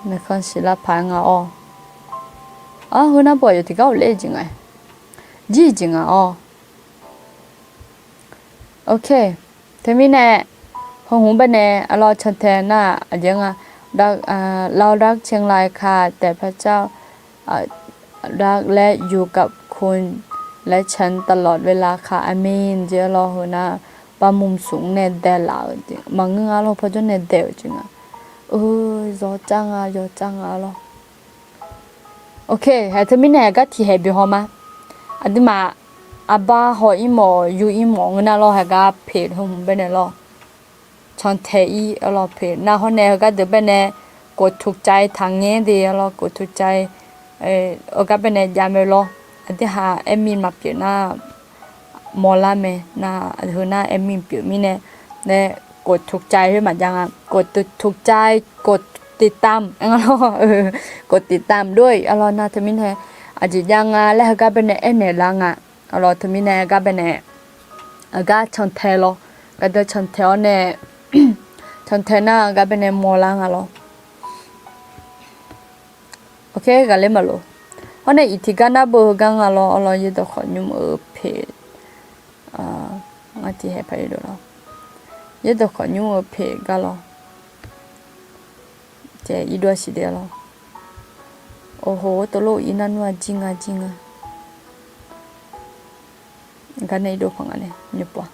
Nuikhanr siqlar paq-aer nga awr. Ar, heunar bawq yawf tiqgar ghofler jeq nga. Jir jeq nga awr. Ok. Teumirnae heu hmq baenae arlawr cantae nar aqjeq nga. เรารักเชียงรายค่ะ แต่พระเจ้า รักและอยู่กับคุณและฉันตลอดเวลาค่ะ อาเมน jeq arlawr heunar barmum smq nae daelaf-euq jeq maqngeur nga lawr, pawjawr nae daeq-euq jeq nga. Zawr car nga, yawcar nga lawr. Ok, haeq teumirnae haeq gar tiqhaeq bi haw ma. Aqduimaf arbar haw ir mawf, yur ir mawf ngeur nar lawr, haeq gar peq heu hmq baenae lawr. Cantae ir arlawr peq nar hawr nae heugar deuq baenae กดถูกใจ taqngaer de arlawr, กดถูกใจ heugar baenae jav mae lawr. Aqdui ha admin maqpyeuf nar mawrlar mae nar, heunar admin pyeuf mirnae nae กดถูกใจ khoer maqjav nga, กดถูกใจ กดติดตาม aer nga lawr, กดติดตามด้วย arlawr nar teumirnae aqjeq jav nga laer heugar baenae aernaeq lar nga. Arlawr teumirnae gar baenae, aqgar cantae lawr, gardeuv cantae-awr nae, cantae nar gar baenae mawrlar nga lawr. Ok, ghaqler maqlof. Hawr nae iq tiqgar nar beu heugar nga lawr, arlawr yaerdawq khawf nymr-eu peq, ngar tiqhaeq paq-aer dov lawr, yaerdawq khawf nymr-eu peq gar lawr. Caev irdov-a siq de lawr. Oho, tov lof iqnar nmr-a jir nga jir nga. Gar nae irdov paq nga nae nymr pov-a.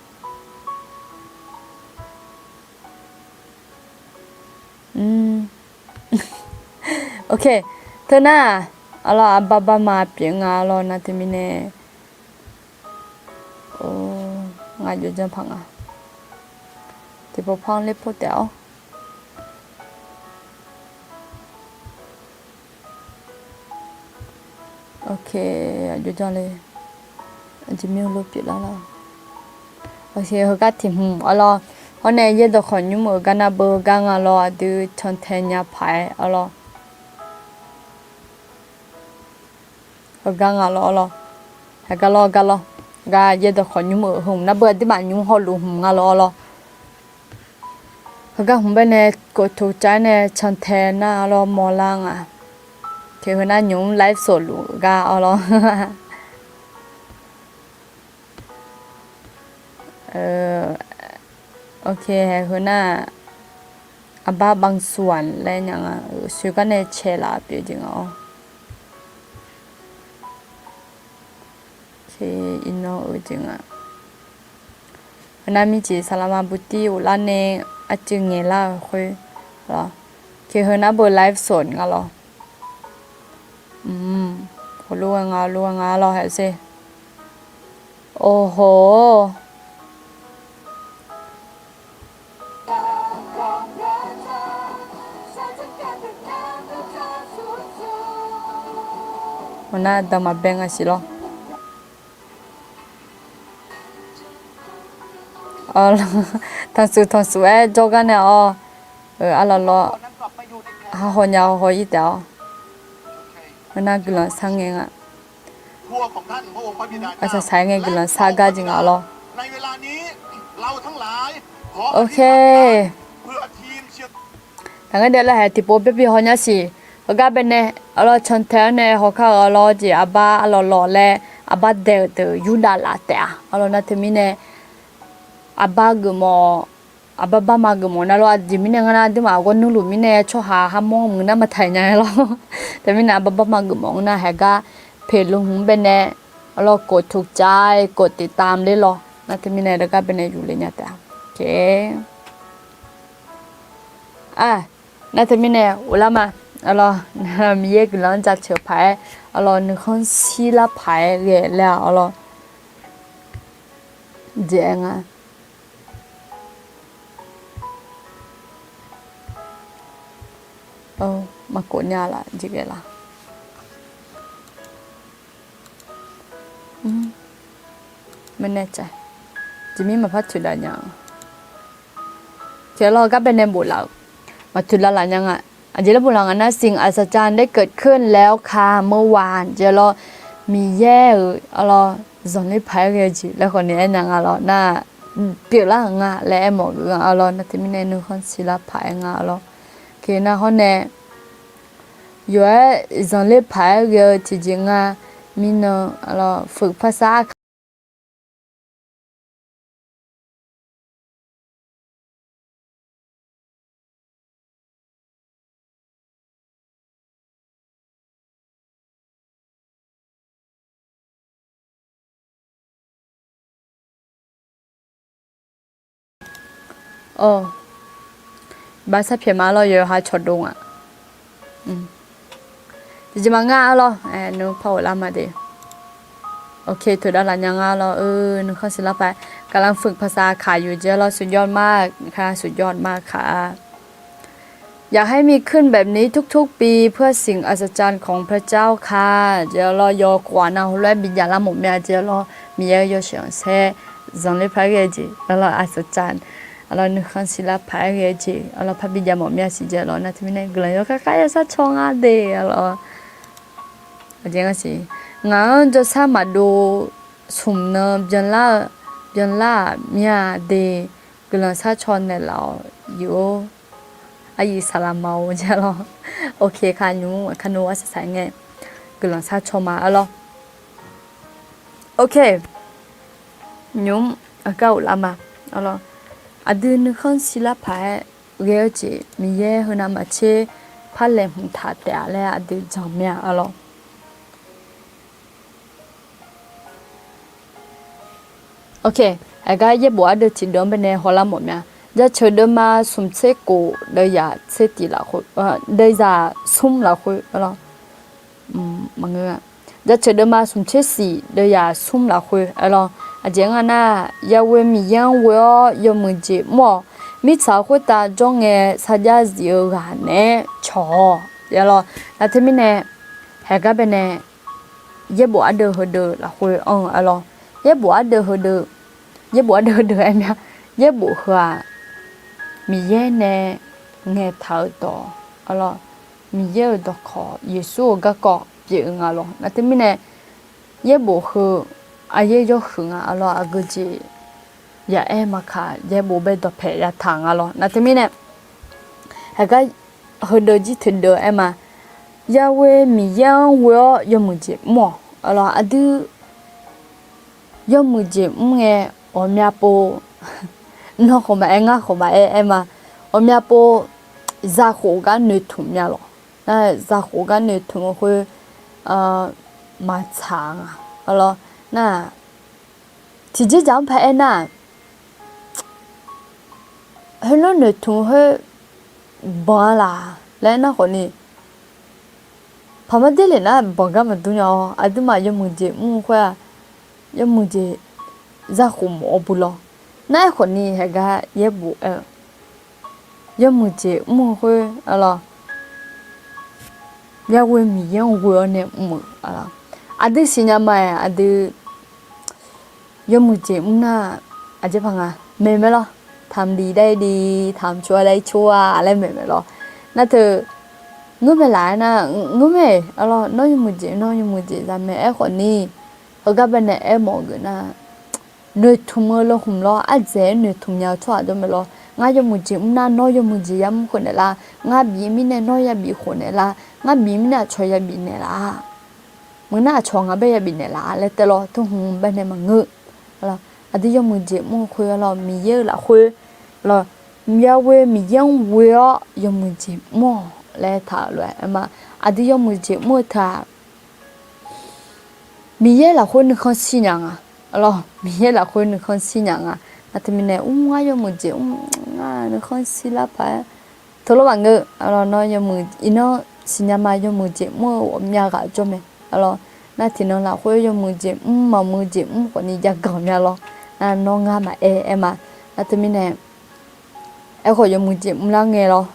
Ok, teunar, arlawr arbar bar ma pyeuf nga lawr nar teumirnae. Ngar jawrjanr paq nga. Tiqpov par-anr ler pov taef-awr. Ok, aqjox janr le. Aqjeq mir-eu lof pyeuflar lar. Heugar tiq hmq arlawr, Hawr nae yaerdawq khawf nymr-euq gar nar beu heugar nga lawr, aqdui cantae nya paq-aer arlawr. Heugar nga lawr arlawr. Heugar lawr, heugar lawr. Gar yaerdawq khawf nymr-euq heu hmq nar beu aqduimaf nymr hawluf hmq nga lawr arlawr. Heugar hmq baenae กดถูกใจ nae cantae nar arlawr mawrlar nga. Tiq heu nar nymr ไลฟ์สด luf gar arlawr. Ok, heu nar-aq, aqbar บางส่วน laer nya nga, soegar nae caelaf pyeuf jeq nga-awr. Iqnan-eu jeq nga. Heu nar mirjeq saqlaqma butir ghoflar nae arcuiv ngaeqlar-euq khoer. Tiq heu nar beu ไลฟ์สด nga lawr. Hawluf-aer nga, luf-aer nga lawr haer sher. Oho. Heu nar danqmaq bae nga siq lawr. Tanqsuf tanqsuf-aer jawrgar nae-awr, arlawr lawr, haw nya haw ir taef-awr. Heu nar guiqlanq sar ngae nga. Aqsaq saq-aer ngae guiqlanq sar gar jeq nga lawr. Ok. Taqngaer daef lar hae tiqpov byaer bi haw nya siq. Heugar baenae arlawr cantae-awr nae hawkar-euq arlawr jeq aqbar arlawr lawr laer aqbar dae-euq deuq yurdav laf taef-a. Arlawr nar teumirnae aqbar geufmawf, aqbar barma geufmawf nar lawr, aqjeq mirnae ngar nar aqduimaf ghawrnuirluf mirnae tsawrhaq kharmawr muiq nar maqtaq nya lawr. Teumirnae aqbar barma geufmawf nar haegar เพจ luf hmq baenae arlawr กดถูกใจ กดติดตาม ler lawr. Nar teumirnae heugar baenae yufle nya taef-a. Nar teumirnae ghoflar ma. Arlawr Miqyaer guiqlanq-anr jaceuq paq-aer, arlawr nuikhanr shirlar paq-aer ghae laer-aq arlawr jeq-aer nga. Maqkhof nya laf jeq ghae laf. Maqnae cav, jeq mir maqpar toeqdav nya-a. Tiq lawr gar baenae bof laf-euq, maqtoeqdav laf nya nga. Aqjeq laer bof laf nga nar สิ่งอัศจรรย์ได้เกิดขึ้นแล้วค่ะเมื่อวาน jeq lawr, Miqyaer-euq arlawr zanqler paq-aer ghae-eu jeq laer khawf ni aernya nga lawr nar, pyeuflar-euq nga laer aermawf-eu nga arlawr nar teumirnae nuikhanr shirlar paq-aer nga arlawr. Nar hawr nae yawf-aer zanqler paq-aer ghae-eu tiqjeq nga. Mirnan arlawr ฝึกภาษา arkaq Bar sar pyaeq ma lawr, yawqha cawqdov nga. Tiqjeq maqngeur-a lawr, nymr par ghoflar ma de. Ok, toeqdav laf nya nga lawr, nuikhanr shirlar paq-aer กำลังฝึกภาษา arkaq yuf jeq lawr, สุดยอดมากค่ะ สุดยอดมากค่ะ อยากให้มีขึ้นแบบนี้ทุกๆปี เพื่อสิ่งอัศจรรย์ของพระเจ้าค่ะ jeq lawr, yawkhof-aq nav heulof-aer bijav lar mawf mya jeq lawr, Miqyaer-eu yawshaef khanqsaer zanqler paq-aer ghae-eu jeq arlawr, อัศจรรย์ arlawr, nuikhanr shirlar paq-aer ghae-eu jeq arlawr, par bijav mawf mya siq jeq lawr nar teumirnae guiqlanq yawkhav khav yawsar caw nga de arlawr. Aqjeq nga siq, ngaq-anr jawrsar maqdov smq nan byanlar-eu, byanlar-aq mya de, guiqlanq sar caw naeqlaf-awq yuf-or. Aqyuif saqlaq ma-or jeq lawr. Ok, kha nymr kanu arsaq saq ngae guiqlanq sar caw ma arlawr. Ok, nymr aqgar ghoflar ma arlawr. Aqdui nuikhanr shirlar paq-aer ghae-eu jeq Miqyaer heunav maqtser par laeqhmq taq taef-a laer aqdui jan mya arlawr. Ok, aqgar yaerbof ardeuv tiqdeuv-anr baenae hawlar mawf mya. Jaceuq deuvma smq tser khof deuv zaq tser tiq lafkhoer, deuv zaq smr lafkhoer arlawr. Maqngeur-a. Jaceuq deuvma smq tser siq deuv zaq smr lafkhoer arlawr. Aqjeq nga nar, Yahweh Miqyaer-anr ghoe-awr yawmuiq jeq mr-awq. Mirtsaq khoertav jawr ngae sarjax zif-eu ghaq naeq-aer cawq-awq. Arlawr, nar teumirnae, haegar baenae yaerbof ardeuv heudeuv lafkhoer anr-eu arlawr. Yaerbof ardeuv heudeuv, yaerbof ardeuv heudeuv aer mya, yaerbof heu-aq, Miqyaer nae ngaeqtaq-euq dawq, arlawr, Miqyaer-euq dawqkawq, Yeqsur-euq garkawv pyeuf-eu nga lawr. Nar teumirnae, yaerbof heu aryaer yawhuiq nga, arlawr, aqgeu jeq ya'aer maqkaq yaerbof bae dawqpaeq yataq nga lawr. Nar teumirnae, heugar heudeuv jir teudeuv aer ma. Yaghoe Miqyaer-anr ghoe-awr yawmuiq jeq mr-awq, arlawr, aqdui yawmuiq jeq mr ngae, ghawqmya pov, nawr khawf maqaer, ngar khawf maqaer aer ma. Ghawqmya pov, zakhof gar noeqtmq mya lawq. Nar zakhof gar noeqtmq-eu khoer maqtsaq nga, arlawr. Nar tiqjeq dzaq-anr paq aer nar, heulof noeqtmq khoer banq-a laq laer aernar khawfni, paqmar der lef nar banq gar maqdur nya-awr, aqduimaf yawmuiq jeq mr-eu khoer-aq, yawmuiq jeq zakhof mawf-awr bu lawr. Nar aerkhawfni heugar yaerbof aer-eu, yawmuiq jeq mr-eu khoer, arlawr, yaghoe Miqyaer-anr ghoe-awr nae mr-eu, arlawr, aqdui siqnya ma-aer aqdui yawmuiq jeq mr nar, aqjeq paq nga, maeq mae lawr. Taqmq diq dav-ir diq, taqmq coq-a dav-ir coq-a laer maeq mae lawr. Nar teu, ngeur mae laf-aer nar, ngeur mae, arlawr, nawr yawmuiq jeq, nawr yawmuiq jeq za mae. Aerkhawfni, heugar bae nae aermawf-eu geuf nar, noeqtmq-eu lawhmq lawr, ardzaeq-aer noeqtmq nya-eu tsawrhaq jawr mae lawr. Ngar yawmuiq jeq mr nar nawr yawmuiq jeq yamr khof naeqlar, ngar bif mirnae nawr yabif khof naeqlar, ngar bif mirnae aqcawq yabif naeqlar, meuq nar aqcawq ngaq bae yabif naeqlar laer tae lawr, teu hmq bae nae maqngeur. Aqdui yawmuiq jeq mr-eu khoer, arlawr, Miqyaer-euq lafkhoer, arlawr, yaghoe Miqyaer-anr ghoe-awr yawmuiq jeq mr-awq laer taq-euq lof-aer aer ma. Aqdui yawmuiq jeq mr-eu teu-aq, Miqyaer lafkhoer nuikhanr shir nya nga. Arlawr, Miqyaer lafkhoer nuikhanr shir nya nga. Nar teumirnae, mr, ngar yawmuiq jeq mr, ngar nuikhanr shir lar paq-aer, teulof maqngeur. Arlawr, nawr yawmuiq, iqnan siqnya ma, yawmuiq jeq mr-eu ghawqmya ghaq jawr mae. Arlawr, nar tiqnan lafkhoer yawmuiq jeq mr, maqmuiq jeq mr khawfni jaganq mya lawr. Nar nawr ngar maqaer aer ma. Nar teumirnae, aerkhawf yawmuiq jeq mrlar ngae lawr,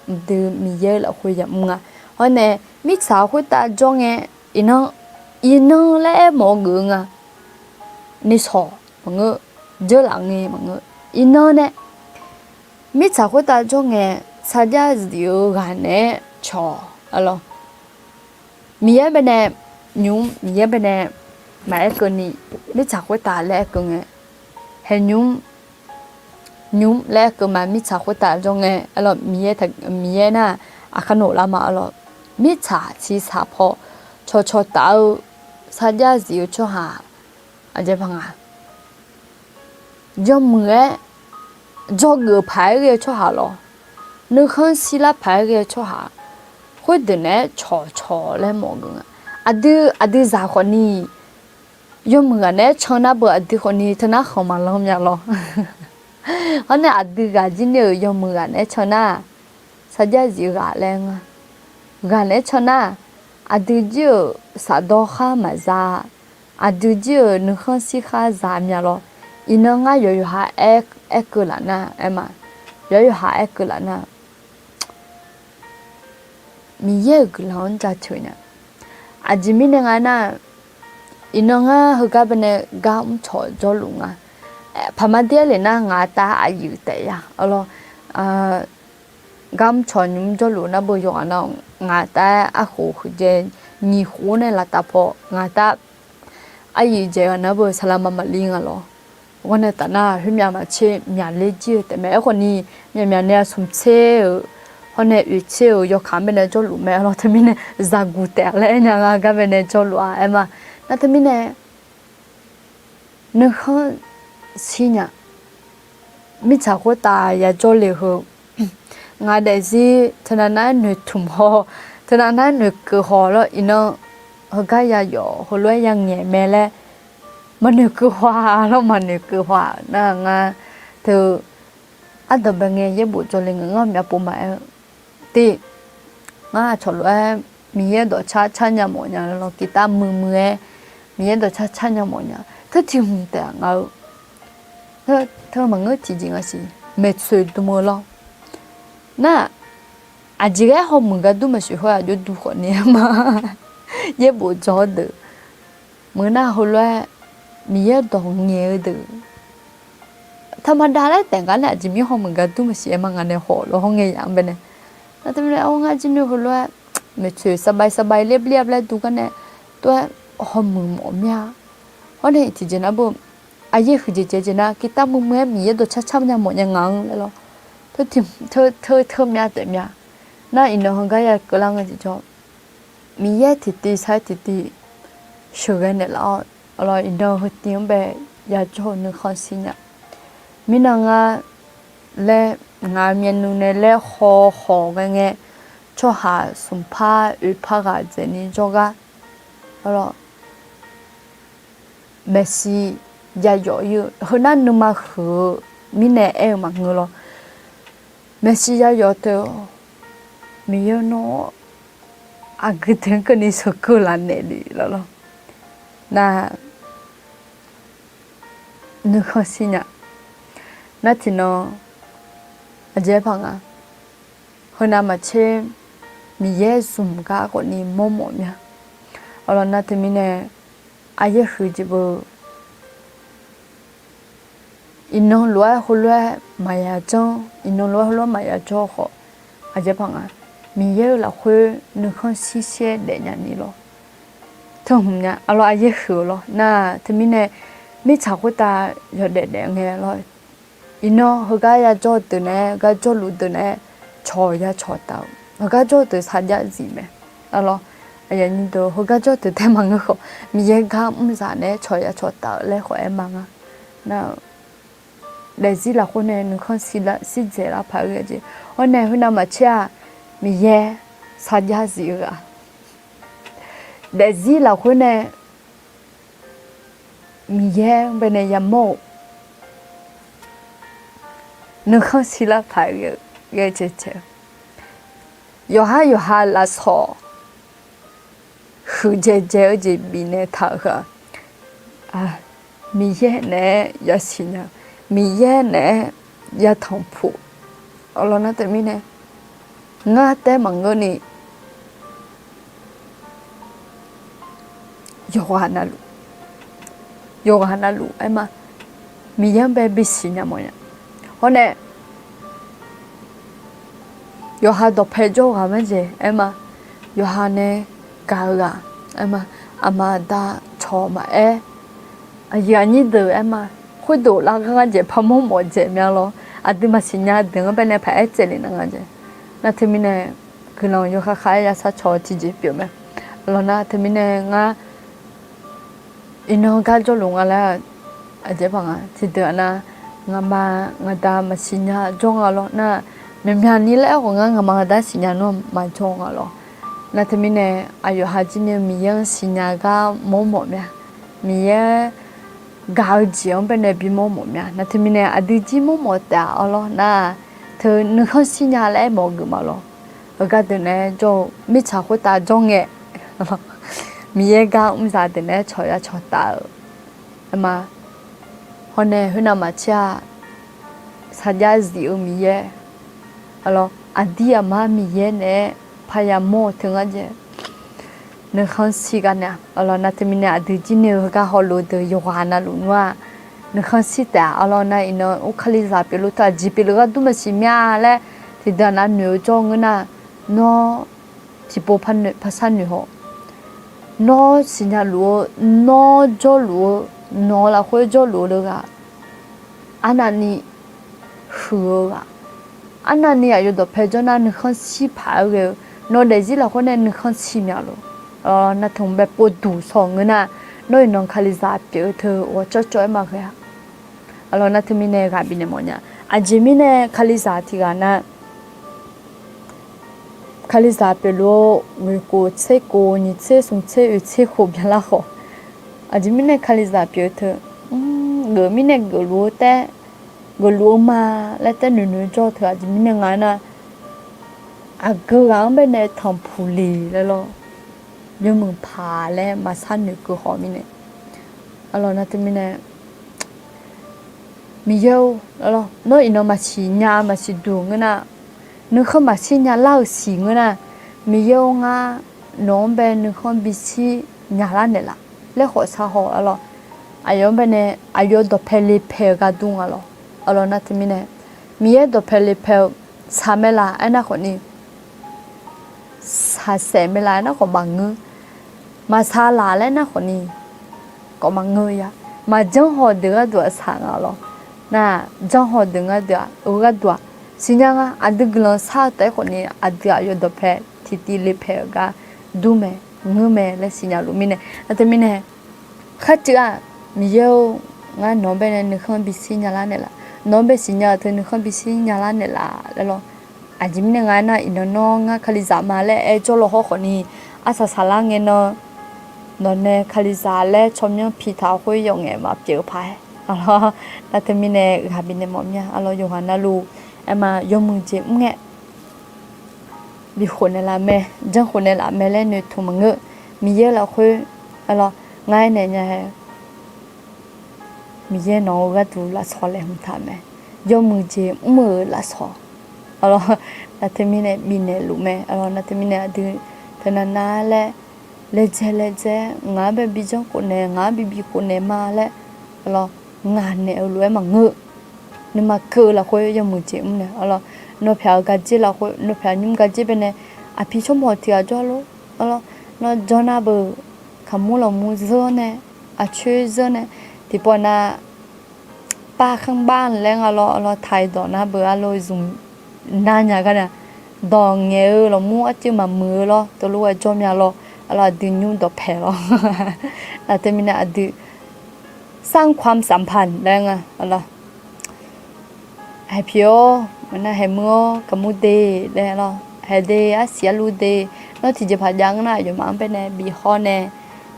aqdui Miqyaer-euq lafkhoer yamr nga. Hawr nae, mirtsaq khoertav jawr ngae, iqnan, iqnan laer aermawf-eu geuf-eu nga. Nishawq maqngeur, dzeurlaf ngae maqngeur, iqnan nae mirtsaq khoertav jawr ngae, sarjax zif-eu ghaq naeq-aer cawq, arlawr, Miqyaer bae nae nymq mr, Miqyaer bae nae maqaer keuvni, mirtsaq khoertav laer aer keuv ngae, haeq nymq mr, nymq mr laer aer keuv ma, mirtsaq khoertav jawr ngae, arlawr, Miqyaer, Miqyaer nar, aqkar noeq lar ma, arlawr, mirtsaq siqsaq paw cawqcawq taf-eu sarjax zif-eu tsawrhaq, aqjeq paq nga, yawmuiq-aer dzawgeuf paq-aer ghae-eu tsawrhaq lawr, nuikhanr shirlar paq-aer ghae-eu tsawrhaq, khoerdeuq naeq-aer cawqcawq laer mawf geuf nga. Aqdui, aqdui zaq khawfni, yawmuiq ghaq naeq-aer can nar beu aqdui khawfni teunar khanq maqlanr mya lawr. Hawr nae aqdui ghaq jir ni-euq yawmuiq ghaq naeq-aer can nar, sarjax zif-eu ghaq laer nga. Ghaq naeq-aer can nar, aqdui jir-euq safdawr khar maqza, aqdui jir-euq nuikhanr shir khar za mya lawr. Iqnan ngar yawqyawqha aer, aer keuv laf nar aer ma. Yawqyawqha aer keuv laf nar, Miqyaer-euq guiqlanq-anr jaceuq nya. Aqjeq mirnae nga nar, iqnan ngar heugar bae nae gar mrcawq jawrluf nga. Paqmar der-aer le nar ngaq tav aqyuif taef ya, arlawr, gar mrcawq nymq mr jawrluf nar beu yawqghaq nar, ngaq tav-aer arkhof huiqdzae nyiq khof nae laftav paw ngaq tav aqyuif dzaeq-eu nar beu saqlaq maqmaqli nga lawr. Ghawrnae taf nar khoermyav maqtser myaqler jir-eu taef mae. Aerkhawfni, myaqmyaq nae smq tser-euq, hawr nae oeq tser-euq yawkaq-anr bae nae jawrluf mae, arlawr, teumirnae zaqguq taef-a laer aernya nga gar bae nae jawrluf-a aer ma. Nar teumirnae nuikhanr shir nya. Mirtsaq khoertav yajawr le heu, ngaq daefzir teunav nar-aer noeqtmq haw, teunav nar-aer noeqkeuv haw lawr, iqnan heugar yayawf heulof-aer yangaeq mae laer maqnoeqkeuv haw-a lawr, maqnoeqkeuv haw-a nar ngar teu ardanq bae ngae yaerbof jawrle ngeur ngar myavpov maqaer-eu. Tiv, ngar aqcawq lof-aer Miqyaer dawqcar car nya mawf nya lawr, guitar muiq muiq-aer Miqyaer dawqcar car nya mawf nya. Teu tiq hmq taef-a nga-eu, teu maqngeur tiqjeq nga siq maeqtsoeq dm-eu lawr. Nar, aqjeq ghae hawmuiq gar dur maqsiq khoer-aq jawrduq khawfni ma. Yaerbof jawr-eu deuq, meuq nar heulof-aer Miqyaer dawq ngaeq-eu deuq, ธรรมดา laer taef gar nae aqjeq mir hawmuiq gar dur maqsiq aer ma nga nae haw lawr hawr ngae yaf-anr bae nae. Nar teumirnae ngar jir nuir heulof-aer maeqtsoeq สบายๆ laer blir-a laer dur gar nae tov-aer hawmuiq mawf mir-a. Hawr nae tiqjeq nar beu aqyaer huiqdzaeq dzaeq jeq nar กีตาร์ muiq muiq-aer Miqyaer dawqcar car nya mawf nya ngaq-anr laer lawr. Teu teu teu myav taef myav. Nar iqnan heugar ya keuvlar ngae jeq jawr, Miqyaer tiqtiv sar-aer tiqtiv sheuqghae naeqlaf-awr, arlawr iqnan heu tiv-anr bae yajawr-eu nuikhanr shir nya. Mirnan nga laer ngaq-euq myavnuiv nae laer haw khawq ghae ngae, tsawrhaq smqpar oeqpar ghaq dzaeqni jawrgar, arlawr maeqshi yayawf ir-eu heunar nuima huiq-eu mirnae aer-eu maqngeur lawr. Maeqshi yayawf teu Miqyaer nawr aqgeu deuq-anr keuvni sheuqkeuv laf naeq le lawr lawr. Nar nuikhanr shir nya. Nar tiqnan aqjeq-aer paq nga, heunav maqtser Miqyaer zmq gar khawfni mawrmawf mya. Arlawr nar teumirnae aqyaer huiq jeq beu iqnan lof-aer heulof-aer maqya janr, iqnan lof-aer heulof-aer maqya jawr khawf, aqjeq paq nga, Miqyaer-euq lafkhoer nuikhanr shir shir-aer daefnya ni lawr. Teu hmq nya arlawr aqyaer huiq-eu lawr nar teumirnae mirtsaq khoertav yawdaef daef ngae lawr. Iqnan heugar yajawr-eu deuq naeq-aer, heugar jawrluf deuq naeq-aer cawq ya cawq taf-eu, heugar jawr-eu deuq sarjax zif mae. Arlawr aqyuif aqnyir deuq heugar jawr deuq tae maqngeur khawf Miqyaer gar mrzaq naeq-aer cawq ya cawq taf-eu laer khawf aer ma nga. Nar-eu daefzir lafkhoer nae nuikhanr shir dzaeq lar paq-aer ghae jeq. Hawr nae heunav maqtser-aq Miqyaer sarjax zif-eu ghaq, daefzir lafkhoer nae Miqyaer-anr bae nae yamawr-euq nuikhanr shir lar paq-aer ghae jeq tae-eu yawqhar yawqha lafsawq huiqdzaeq dzaeq-eu jeq bifnaeq taq-euq heu-aq, Miqyaer naeq-aer yasiq nya, Miqyaer naeq-aer yatanq puq. Arlawr nar teumirnae ngar taef maqngeurni yawqghaq navluf, yawqghaq navluf aer ma, Miqyaer-anr bae bisiq nya mawf nya. Hawr nae yawqha dawqpae jawr-eu ghaq marjeq aer ma, yawqha nae gaq-eu ghaq aer ma, aqma aqda cawq maqaer, aqyuif aqnyir deuq aer ma, khoerdeuq lavgar ngar jeq parmawr mawf dzaeq mya lawr. Aqdui maqsiq nya deuq-anr bae nae paq-aer tsaevle nar nga jeq. Nar teumirnae guiqlanq yawkhav khav-aer yasar cawq-eu tiqjeq pyeuf mae. Arlawr nar teumirnae ngar iqnan gar jawrluf nga laer, aqjeq paq nga tiqdeuq-aq nar, ngaqma ngaqda maqsiq nya jawr nga lawr nar, myaqmyaq ni laer aerkhawf ngar ngaqma ngaqda siqnya nar maqjawr nga lawr. Nar teumirnae aqyawf ha jir ni-eu Miqyaer-anr siqnya gar mawrmawf mya, Miqyaer gaq-eu jeq-anr bae nae bimawr mawf mya. Nar teumirnae aqdui jir mawrmawf taef-a arlawr nar, teu nuikhanr shir nya laer aermawf-eu geuf ma lawr. Heugar deuq naeq-aer jawr-eu mirtsaq khoertav jawr ngae, Miqyaer gar mrzaq deuq naeq-aer cawq ya cawq taf-eu aer ma. Hawr nae khoernav maqtser-aq, sarjax zif-eu Miqyaer, arlawr aqdir aqmar Miqyaer naeq-aer parya mawr-eu teu ngar jeq nuikhanr shir gar nae-a. Arlawr nar teumirnae aqdui jir ni-eu heugar hawluf-eu deuq yawqghaq navluf nmr-aq, nuikhanr shir taef-a. Arlawr nar iqnan ur kalizaq pyeufluf teu aqjeq pyeufluf gharduq maqsiq mya laer tiqdeuq-aq nar noeq-eu jawr ngeur nar, nawr tiqpov par sharnoeq haw. Nawr siqnya luf-eu, nawr jawrluf-eu, nawq-eu lafkhoer jawrluf-eu leughaq arnavni huiq-eu ghaq, arnavni aqyawf dawqpae jawr nar nuikhanr shir paq-aer ghae-eu, nawq daefzir lafkhoer nae nuikhanr shir mya lof. Nar teu bae povduq shaw ngeur nar, nawr iqnan kalizaq pyeuf-eu teu ghawqcawv cawv-aer maqghae-a. Arlawr nar teumirnae ghaq bifnaeq mawf nya. Aqjeq mirnae kalizaq tiq ghaq nar, kalizaq pyeufluf-eu ghoeqkhof tserkhof nyiq tser smq tser oeq tser khof byanlar khawf, aqjeq mirnae kalizaq pyeuf-eu teu, geuf mirnae geufluf-eu taef, geufluf-eu ma laer taef noeqnoeq jawr-eu teu aqjeq mirnae nga nar, aqgeu ghaq-anr bae nae tanqpuq le laer lawr, yawmuiq paq laer maqshar noeqkeuv khawf mirnae, arlawr nar teumirnae Miqyaer-or, nawr iqnan maqsiq nya maqsiq duq ngeur nar, nuikhanr maqshir nya lar-euq siq ngeur nar, Miqyaer-or, ngar nawq-anr bae nuikhanr bishir nya lar naeqlaf laer khawf shar haw-eu arlawr. Aqyawf-anr bae nae aqyawf dawqpae le pae-eu gharduq nga lawr. Arlawq nar teumirnae, Miqyaer dawqpae lepae-eu saq mae laf aernar khawfni, saqsaef mae laf aernar khawf maqngeur. Maqsaq laf laer nar khawfni, khawf maqngeur ya. Maqjanr haw deuq gharduq-aq saq nga lawr. Nar janr haw deuq gharduq-aq, eu gharduq-aq, siqnya nga. Aqdui guiqlanq shar-eu taef-aer khawfni aqdui aqyawf dawqpae tiqtiv lepae-euq gar dur mae, ngeur mae laer siqnya luf mirnae, nar teumirnae, kharcuiv-aq, Miqyaer-or, ngar nawq-anr baenae nuikhanr bishir nya lar naeqlaf, nawq-anr bae siqnya-euq teu nuikhanr bishir nya lar naeqlaf laer lawr. Aqjeq mirnae nga aernar, iqnan nawr ngar Kalizaq ma laer aer jawr law hawr khawfni, arsaq saqlar ngae nan, nawq nae Kalizaq laer tsawrmyanr pitaq khoer yawf ngaef maqpyeuf paq-aer. Arlawq, nar teumirnae ghaq bifnaeq mawf mir-a. Arlawq, yawqghaq navluf aerma yawmuiq jeq mr ngae bikhof naeqlaf mae, janrkhof naeqlaf mae laer noeqtmq maqngeur. Miqyaer lafkhoer, arlawq, ngar aernaeq nya-aer, Miqyaer nawq-eu gharduq lafsawq laeqhmq taq mae. Yawmuiq jeq mr-euq lafsawq. Arlawq, nar teumirnae bifnaeq luf mae. Arlawq, nar teumirnae aqdui teunav nar laer, laejae laejae, ngaq-anr bae bijanr khof naeq, ngaq-anr bi bikhof naeq ma laer, arlawq, ngaq naeq-eu lof-aer maqngeur. Nuima keuv-eu lafkhoer yawmuiq jeq mr nae, arlawq, nawr pyaq-eu garjer lafkhoer, nawr pyaq nymr garjer baenae, aqpi tsawrmawq tiq ghaq jawr lor, arlawq, nawr jawr nar beu, kaqmur lawqmur zeur nae, aqcoer zeur nae, tiqpov nav, par khanrbar laer nga lawr, arlawq, taqdawq nar beu, arlawq, zmq nar nya gar nae, dawq ngaeq-eu lawqmur arcuiv maqmuiq-eu lawr, teulof-aer jawr mya lawr, arlawq, aqdui nymr dawqpae lawr. Nar teumirnae aqdui สร้างความสัมพันธ์ laer nga, arlawq, haeq pi-awr, maqnar haeq muiq-awr, kaqmur de laer lawr, haeq de, arsiq arluv de, nawr tiqjeqpaq jav ngeur nar, aqyawfmaf-anr baenae bif hawr nae,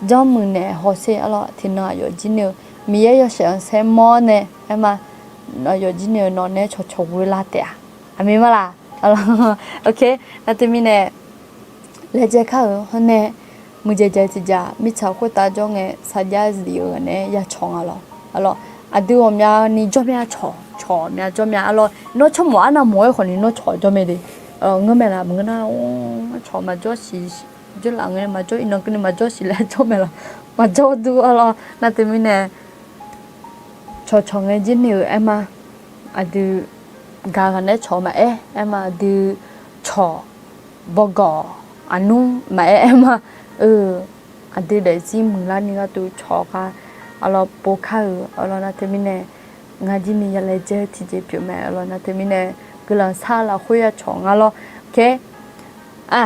janrmuiq naeq hawsher, arlawq, tiqnan aqyawf jir ni-eu Miqyaer yawshaef-anr saermawr nae, aerma, aqyawf jir ni-eu nawq nae cawqcawq ghoe lar taef-a. Aqmeq ma laq? Arlawq, ok, nar teumirnae, laejae kar-euq hawr nae, muiqdzaeq dzaeq tiqjaq mirtsaq khoertav jawr ngae sarjax zif-eu ghaq nae ya cawq nga lawr. Arlawq, aqdui ghawqmya ni jawr mya cawq, cawq mya jawr mya, arlawq, nawr tsawrmawq arnav mawq-aer khawfni nawr cawq jawr mae de. Ngeur mae laf, maqngeur nar, cawq maqjawr siq, jawrlaf ngae maqjawr, iqnan keuvni maqjawr siq laer jawr mae lawq. Maqjawr dur, arlawq, nar teumirnae, cawqcawq ngae jir ni-euq aerma, aqdui gaq ghaq nae cawq maqaer, aerma aqdui cawq bawgawq aqnmr maqaer, aerma, eu, aqdui daefzir muiqlar ni gharduq cawq gar, arlawq, pov kar-euq, arlawq, nar teumirnae, ngar jir ni ya laejae tiqjeq pyeuf mae, arlawq, nar teumirnae, guiqlanq shar lafkhoer ya cawq nga lawr. Ok, a,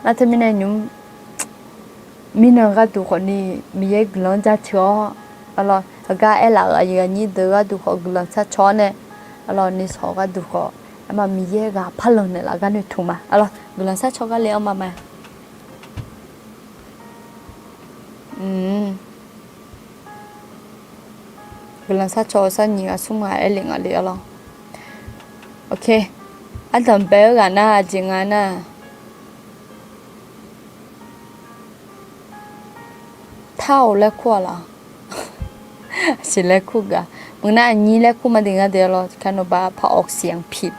nar teumirnae nymq mirnan gharduq khawfni Miqyaer guiqlanq-anr jaceuq-awr, arlawq, heugar aerlaf-euq aqyuif aqnyir deuq gharduq khawf guiqlanq shar caw-awr nae, arlawq, nuisawq gharduq khawf, aerma Miqyaer ghaq parlanq naeqlaf gar noeqtmq ma, arlawq, guiqlanq shar caw gar le-anr ma ma. Guiqlanq shar caw sar nyiq ghaq smr ghaq aer le nga le, arlawq. Ok, ardanq bae-eu ghaq nar aqjeq nga nar, เท่า laer kur-a laf? Siq laer kur gaq. Meuq nar aqnyir laer kur ma de nga de, arlawq, คำนวณ ba พอออกเสียงผิด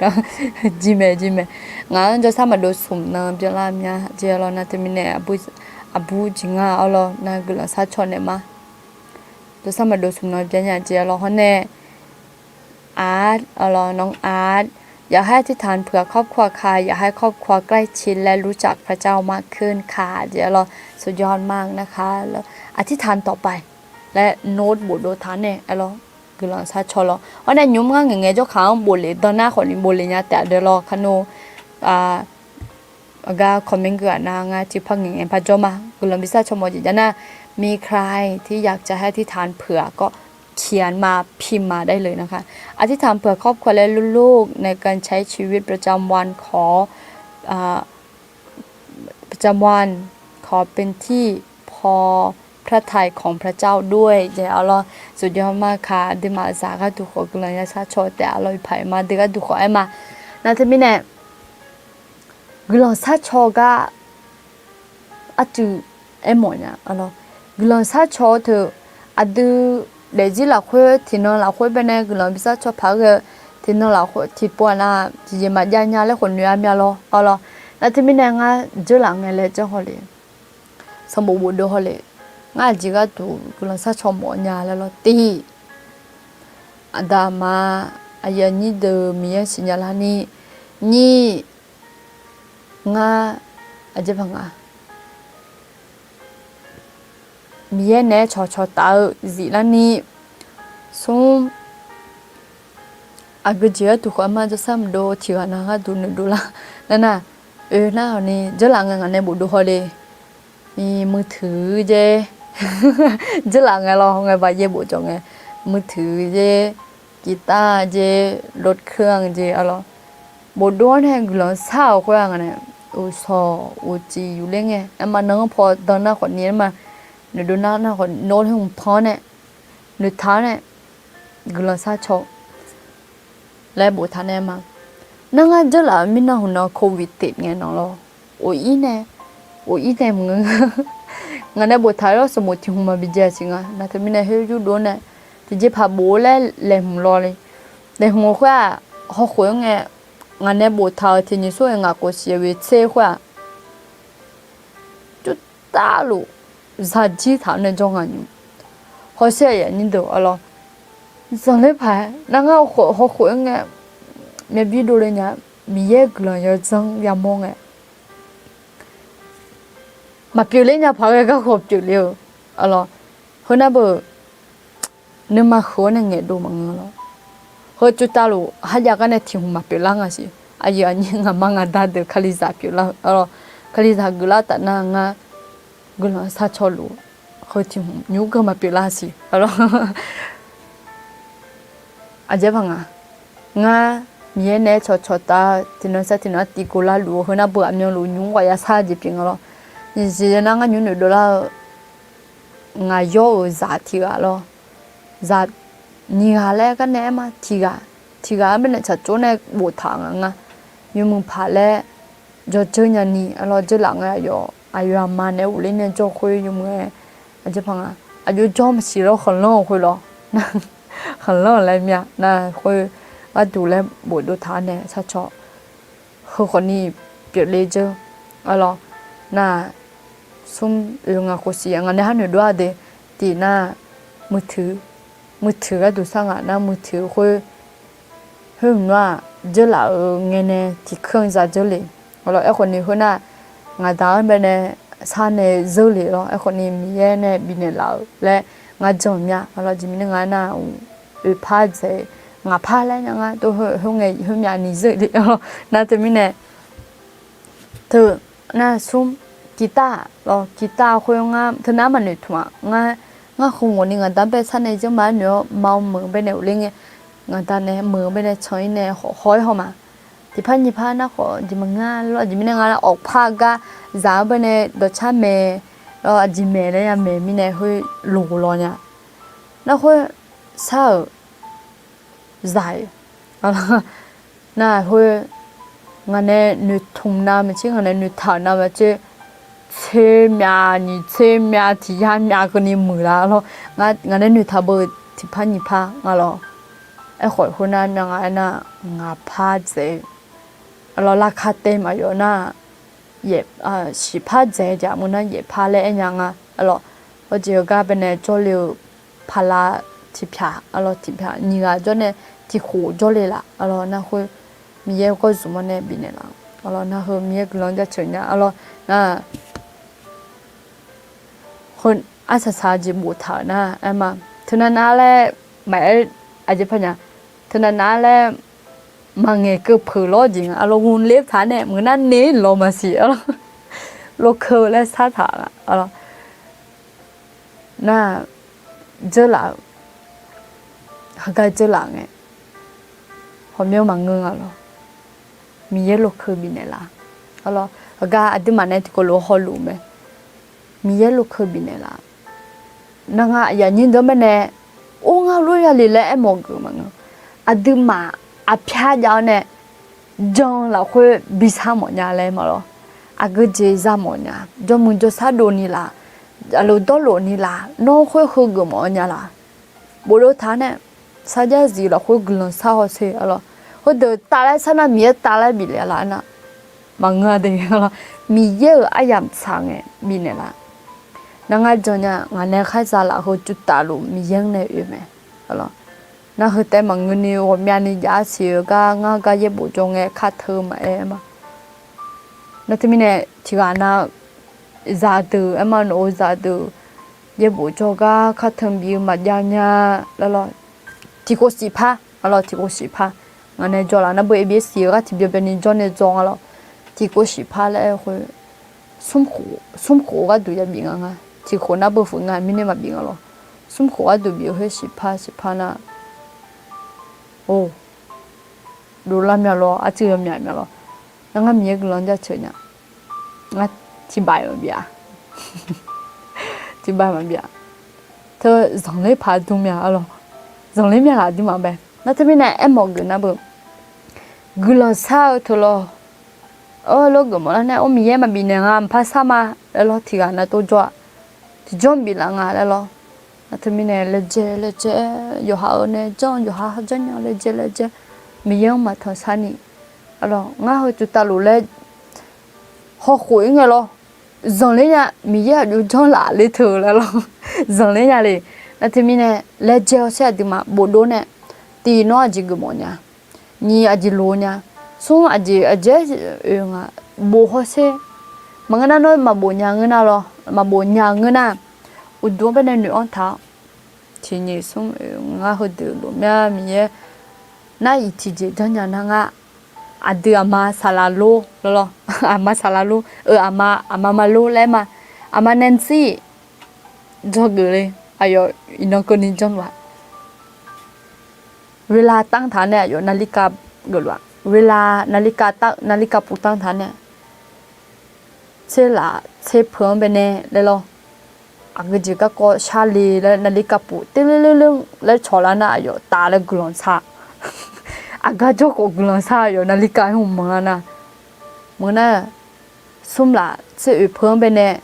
jir mae jir mae. Ngaq-anr jawrsar maqdov smq nan byanlar mya jeq, arlawq, nar teumirnae aqbur jeq nga, arlawq, nar guiqlanq shar caw naeq ma. Jawrsar maqdov smq nan byan nya jeq, arlawq, hawr nae อาร์ต arlawq, น้องอาร์ต อยากให้อธิษฐานเผื่อครอบครัวค่ะ อยากให้ครอบครัวใกล้ชิดและรู้จักพระเจ้ามากขึ้นค่ะ jeq, arlawq, สุดยอดมากนะคะ อธิษฐานต่อไป laer โน้ต bofdov taq nae, arlawq, guiqlanq shar caw lawr. Hawr nae nymq-mr ngar ngaeqngae jawrkaq-anr boflef dan nar khawfni boflef nya taef-a de, arlawq, kano, aqgar คอมเมนต์ gui-aq nar ngar tiqpar ngaeqngae par jawr ma. Guiqlanq bishar caw mawf jeq jar nar, มีใครที่อยากจะให้อธิษฐานเผื่อก็เขียนมาพิมพ์มาได้เลยนะคะ อธิษฐานเผื่อครอบครัวและลูกๆ ในการใช้ชีวิตประจำวัน ขอ ประจำวัน ขอเป็นที่พอพระทัยของพระเจ้าด้วย jeq, arlawq, สุดยอดมากค่ะ aqduimaf zaq gharduq khawf guiqlanq ya shar caw taef-a, arlawq, iqpaq iqma deuq gharduq khawf aer ma. Nar teumirnae, guiqlanq shar caw gar arcuiv aermawf nya, arlawq, guiqlanq shar caw-eu teu, aqdui daefzir lafkhoer tiqnan lafkhoer baenae guiqlanq bishar caw paq-aer ghae-eu, tiqnan lafkhoer tiqpov-aq nar tiqjeq maqjav nya laer khawf noeq-a mya lawr, arlawq. Nar teumirnae ngar dzeurlaf ngae laer janr haw le, sanqbof bofdov haw le, ngar aqjeq gharduq guiqlanq shar caw mawf nya laer lawr, tiq, aqda aqma, aqyuif aqnyir deuq Miqyaer siqnya larni, nyir, ngar, aqjeq paq nga, Miqyaer naeq-aer cawqcawq taf-eu ziflarni, smr, aqgeujeq gharduq khawf armar jawrsar maqdov tiqghaq nav gharduq noeqdov lar nar nar, oe nar hawqni dzeurlaf ngae ngaq nae bofdov haw le. Muiqtuiq jer, dzeurlaf ngae lawr ngae baqyaer bofjawq ngae, muiqtuiq jer, guitar jer, รถเครื่อง jer arlawr, bofdov-awr nae guiqlanq shar-euq khoer-aq nga nae, uqshawq uqcif yufler ngae aerma nan-anr paw dan nar khawfni aerma, noeqdov nar nar khawf nawr laer hmq pan-awr nae, noeqtaq-awr nae, guiqlanq shar caw laer boftaq nae ma. Nar ngar dzeurlaf-euq mirnan hmq nan โควิด tif ngae nan lawr, of ir nae, of ir nae mq, ngaq nae boftaq-eu lawr sanqbof tiq hmq maqbi jae siq nga. Nar teumirnae khoer yurdov-awr nae, tiqjeqpaq bof-eu laer laeqhmq law le. Laeqhmq-eu khoer-aq, hawkhof-aer ngae, ngaq nae boftaq-euq tiq nyiq sor-aer ngaq khof siq-eu tser khoer-aq, jurtavluf zaqjir taq-awr nae jawr nga nymr. Hawsher aqyuif aqnyir deuq arlawr, zanqler paq-aer nar ngar hawkhof-aer ngae, myavbir dovle nya, Miqyaer guiqlanq yawdzanr yamawr ngae, maqpyeufler nya paq-aer ghae garkawv pyeufler-eu arlawr, heunar beu nuima huiq-awr nae ngaeqdov maqngeur lawr. Heu tsovtavluf kharjav gar nae tiq hmq maqpyeuflar nga siq. Aqyuif aqnyir ngaqma ngaqda deuq Kalizaq pyeuflar-eu arlawr, Kalizaq geuflar taf nar ngar guiqlanq sharcaw luf-eu heu tiq hmq nymr ganr maqpyeuflar siq arlawr. Aqjeq paq nga, ngar Miqyaer naeq-aer cawqcawq taf-eu tiqnan sar tiqnan tiv ghovlar luf-eu heunar beu aqmyanluf nymr ghawq yashar jeq pyeuf nga lawr. Nyiq jeq nar ngar nymr noeqdov lar-eu, ngaq yawr-euq zaq tiq ghaq lawr, zaq nyiq ghaq laer gar nae aerma tiq ghaq, tiq ghaq-anr baenae tsaqtsov nae boftaq nga ngar, yawmuiq paq laer jawrdzeur nyani arlawr, dzeurlaf ngae aqyawf aqyawf aqma naeq-aer ghofler nae jawr khoer yawmuiq-aer, aqjeq paq nga, aqjox jawr maqsiq lawr khanqlanr-eu khoer lawr, khanqlanr-euq laer myav nar khoer gharduq laer bofdov taq-awr nae sharcaw, heu khawfni pyeufle dzeur arlawr, nar smr oe ngaq khof siq ngaq nae har noeqdov-a de, tiq nar muiqtuiq, muiqtuiq gharduq sar ngaq nar muiqtuiq khoer khoer hmq nar-aq dzeurlaf-euq ngae nae tiq keuv-anr za dzeur le. Arlawr aerkhawfni khoernar, ngaqda-anr baenae sar nae zeur le lawr, aerkhawfni Miqyaer nae bifnaeq laf-euq laer ngar jan myav. Arlawr aqjeq mirnae ngar nar, oeqpar dzaeq-eu ngaqpar laer nya ngar tov khoerngae khoermyav ni zeur le lawr. Nar teumirnae teu nar smr guitar lawr, guitar khoer ngar teunar maqnoeq tmq-aq ngar, ngar khawf ngawqni ngaqda-anr bae sar nae zeur ma-aer noeq-awr ma meuq-eu baenae ghofler ngae, ngaqda nae meuq-eu baenae can-ir nae haw-aer haw ma. Tiqpar nyiqpar nar khawf jeq maqngeur lawr, aqjeq mirnae ngar nar awqpar gar zaq-anr baenae dawqcar maeq lawr, aqjeq maeq laer ya maeq mirnae khoer loq law nya. Nar khoer shar-euq zaq-iq nar khoer ngaq nae noeqtmq nav maeqtser ngaq nae noeqtaq-euq nav maeqtser tser myav nyiq tser myav tiq yar myav keuvni muiq laf lawr. Ngaq nae noeqtaq beu tiqpar nyiqpar nga lawr. Aerkhawf khoernar myav nga aernar, ngaqpar dzaeq-eu arlawr, larkar tae maqyawf nar, yaef, siqpar dzaeq-eu jeq maqngeur nar yaefpar laer aernya nga. Arlawr, hawjeq heugar baenae jawrle-eu paqlav tiqpyaq arlawr, tiqpyaq nyiq ghaq jawr nae tiqkhof jawrle laf arlawr. Nar khoer Miqyaer gawr zmq-awr nae bifnaeq laf arlawr. Nar heu Miqyaer guiqlanq jaceuq nya arlawr. Nar khoer arsaq saq jeq boftaq-euq nar aerma, teunav nav laer maqaer, aqjeq paq nya, teunav nav laer maqngaeq keuv peuq lawr jeq nga arlawr. Ghofler taq nae maqngeur nar ne lawq maqsiq arlawr, lokeu laer sar taq arlawr. Nar dzeurlaf-eu heugar dzeurlaf ngae hawqmyanr maqngeur nga lawr. Miqyaer lokeu bifnaeq laf arlawr. Heugar aqduimaf nae tiqkawv lof-aer hawluf mae, Miqyaer lokeu bifnaeq laf. Nar ngar aqyuif aqnyir deuq-anr baenae or ngar lof ya le laer aermawf geuf maqngeur. Aqduimaf aqpyar jav-awr nae jan-eu lafkhoer bisar mawf nya laer ma lawr. Aqgeujeq za mawf nya, jawrmuiq jawrsar dovni laf, aqloq dawrlof ni laf, nawr khoer heugeuf mawf-eu nya laf. Bofdov taq-awr nae sarjax zif lafkhoer guiqlanq shar hawsher arlawr. Heudeuq taf laer sar nar Miqyaer taf laer bifnaeq laf nar maqngeur-a de arlawr. Miqyaer-euq aryamq tsaq ngae bifnaeq laf. Nar ngar jan nya ngaq nae kharza laf heu tsuvtaf luf Miqyaer-anr nae oe mae arlawr. Nar heu taef maqngeur ni ghawqmyani jav siq-eu gar ngar gar yaerbof jawr ngae kar teu maqaer ma. Nar teumirnae tiqghaq nav zaqdeuq aer ma, nawq-eu zaqdeuq yaerbof jawr gar kar teu bif-eu maqjav nya laer lawr. Tiqkhof shif par, arlawr tiqkhof shif par. Ngaq nae jawr laf nar beu A B S-eu gar tiqbyan byanni jawr nae dzaw nga lawr. Tiqkhof shif par laer aer-eu khoer, smr khof gharduq yabif nga nga. Tiqkhof nar beu fuq nga mirnae maqbif nga lawr. Smr khof gharduq bif-eu khoer shif par shif par nar, or, dovlar myav lawr, arcuiv yawmyaq myav lawr. Nar ngar Miqyaer guiqlanq jaceuq nya. Ngar tiqbaq-iq maqbif-a. Tiqbaq maqbif-a. Teu zanqler paq dm myav arlawr. Zanqler myav ghaq aqduimaf bae. Nar teumirnae aermawf geuf nar beu, guiqlanq shar-eu teu lawr. Ar, lof geufmawf lar nae, or, Miqyaer maqbif naeq nga, mqpar shar ma laer lawr, tiqghaq nav tov jawr-a. Tiqjawr biflaf nga laer lawr. Nar teumirnae laejae laejae, yawqha-euq nae janr, yawqha janrnya laejae laejae, Miqyaer-anr maqtanq sharni, arlawr ngar heu tuvtavluf laer hawkhof-ir ngae lawr. Zanqler nya, Miqyaer aqjox janr laf ler teu laer lawr. Zanqler nya le. Nar teumirnae laejae hawsher aqduimaf bofdov nae, tiq nawr aqjeq geufmawf nya, nyiq aqjeq loq nya, smr aqjeq aqjeq-aer oe nga, bof hawsher. Maqngeur nar nawr maqbof nya ngeur nar lawr, maqbof nya ngeur nar, uqduq-anr baenae noeq-anr taq-awr, tiq nyiq smr oe ngar heudeuq lof mya Miqyaer nar iq tiqjeq janrnya nar ngar, aqdui aqma saqlaq lor laer lawr. Aqma saqlaq lor, eu, aqma, aqma ma lor laer ma. Aqma Nancy, dzawgeuf le. Aqyawf iqnan keuvni janrluf-a. เวลา tanr taq nae aqyawf นาฬิกา geufluf-a. เวลา นาฬิกา tanr, นาฬิกาปลุก tanr taq nae, tserlaf tserpeu-anr baenae laer lawr, aqgeu jeq garkawv sharle laer นาฬิกาปลุก tirler ler ler laer cawq lar nar aqyawf taf laer guiqlanq shar. Aqgar jawrkhawf guiqlanq shar aqyawf นาฬิกา hmq manq lar nar, maqngeur nar, smr laf tser oeq peu-anr baenae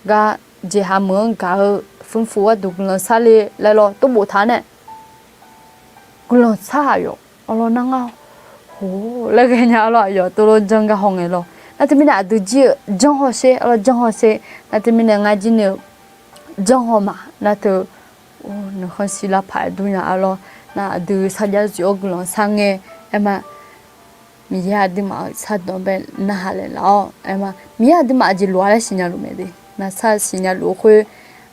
gar jeqha meuq-anr gaq-eu fmrfu gharduq guiqlanq shar le laer lawr tov boftaq nae, guiqlanq shar aqyawf arlawr nar ngar, hor, laer ghaenya arlawr aqyawf tov lor janr gar haw ngae lawr. Nar teumirnae aqdui jir-eu janr hawsher arlawr janr hawsher. Nar teumirnae ngar jir ni-eu janr haw ma nar teu, or, nuikhanr shir lar paq-aer dur nya arlawr. Nar aqdui sarjax zif-awr guiqlanq shar ngae aer ma. Miqyaer aqduimaf-euq shardanq bae narhaq laeq laf-awr aer ma. Miqyaer aqduimaf aqjeq loq-a laer siqnya luf mae de. Nar sar siqnya luf-eu khoer,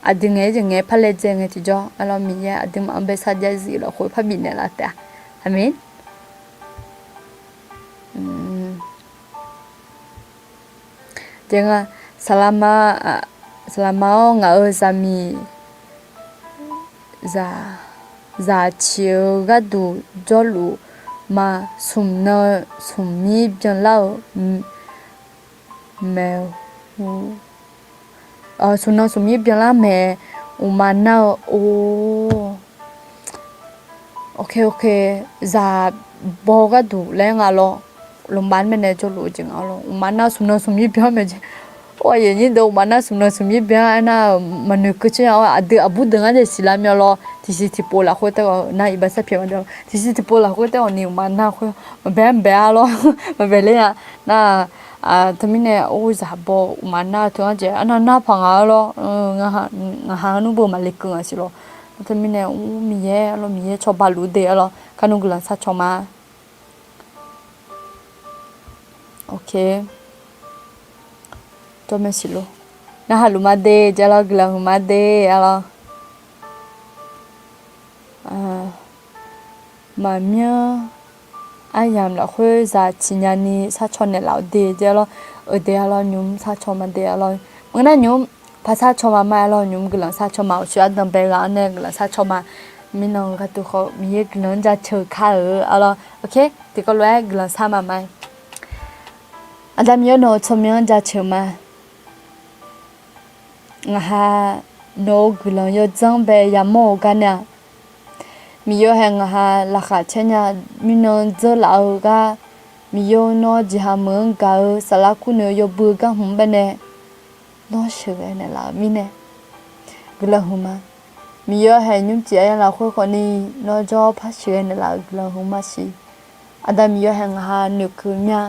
aqdui ngaeq-aer jeq ngaeq-aer par laejae ngae tiqjawr arlawr Miqyaer aqduimaf-anr bae sarjax zif lafkhoer par bifnaeq laf taef-a. Aqmeq. Jae nga, saqlaqma, saqlaqma-awr ngaq-euq zaqmiq zaq, zaq ciq-eu gharduq jawrluf ma. Smq nan smq mir byanlar-euq mae, smq nan smq mir byanlar mae. Uqma nar-eu or, ok ok, zaq baw gharduq laer nga lawr. Lmqbav mae nae jawrluf-eu jeq nga lawr. Uqma nar smq nan smq mir byan mae jeq. Or, aqyuif aqnyir deuq uqma nar smq nan smq mir byan aernar, maqnoeq keuv caer nya-awr aqdui aqbur deuq ngar jeq siqlar myav lawr. Tiqsiq tiqpov lafkhoer taef-awq nar iqbax sarpyaeq ma de. Tiqsiq tiqpov lafkhoer taef-awq ni uqma nar khoer maqbae maqbae-a lawr. Maqbae ler-a. Nar, teumirnae or zaq baw uqma nar teu-anr jeq arnav nar paq nga-a lawr. Ngaqha nmr beu maqle keuv ngaq siq lawr. Teumirnae or Miqyaer arlawr Miqyaer cawba luf de arlawr kar nmr guiqlanq sar caw ma. Ok. Dawrmae siq lor. Narhaq luf ma de jeq arlawr guiqlanq huiq ma de arlawr. Maqmyanr aryamq lafkhoer zaq ciqnya ni sar caw naeqlaf-eu de jeq arlawr. Euq de arlawr nymq-mr sar caw ma de arlawr. Maqngeur nar nymq-mr par sar caw ma ma arlawr nymq-mr guiqlanq sar caw ma. Uqshoe ardanqbae ghaq-anr nae guiqlanq sar caw ma. Mirnan gharduq khawf Miqyaer guiqlanq-anr jaceuq kar-euq arlawr. Ok, tiqkawv lof-aer guiqlanq sar ma ma. Aqda Miqyaer nawq-euq tsawrmyanr-anr jaceuq ma. Ngaqha nawq-euq guiqlanq yawdzanr bae yamawr-eu gar nar-aq, Miqyaer haeq ngaqha laqkhaq caer nya. Mirnan dzeurlaf-eu gar, Miqyaer nawr jeqha meuq-anr gaq-eu saflar kurnoeq-eu yawbui gar hmq-anr baenae nawr sheuqghae naeqlaf-euq mirnae guiqlanq huiq ma. Miqyaer haeq nymrcif aqyawf lafkhoer khawfni nawr jawr par sheuqghae naeqlaf-euq guiqlanq huiq ma siq. Aqda Miqyaer haeq ngaqha noeqkeuv mya.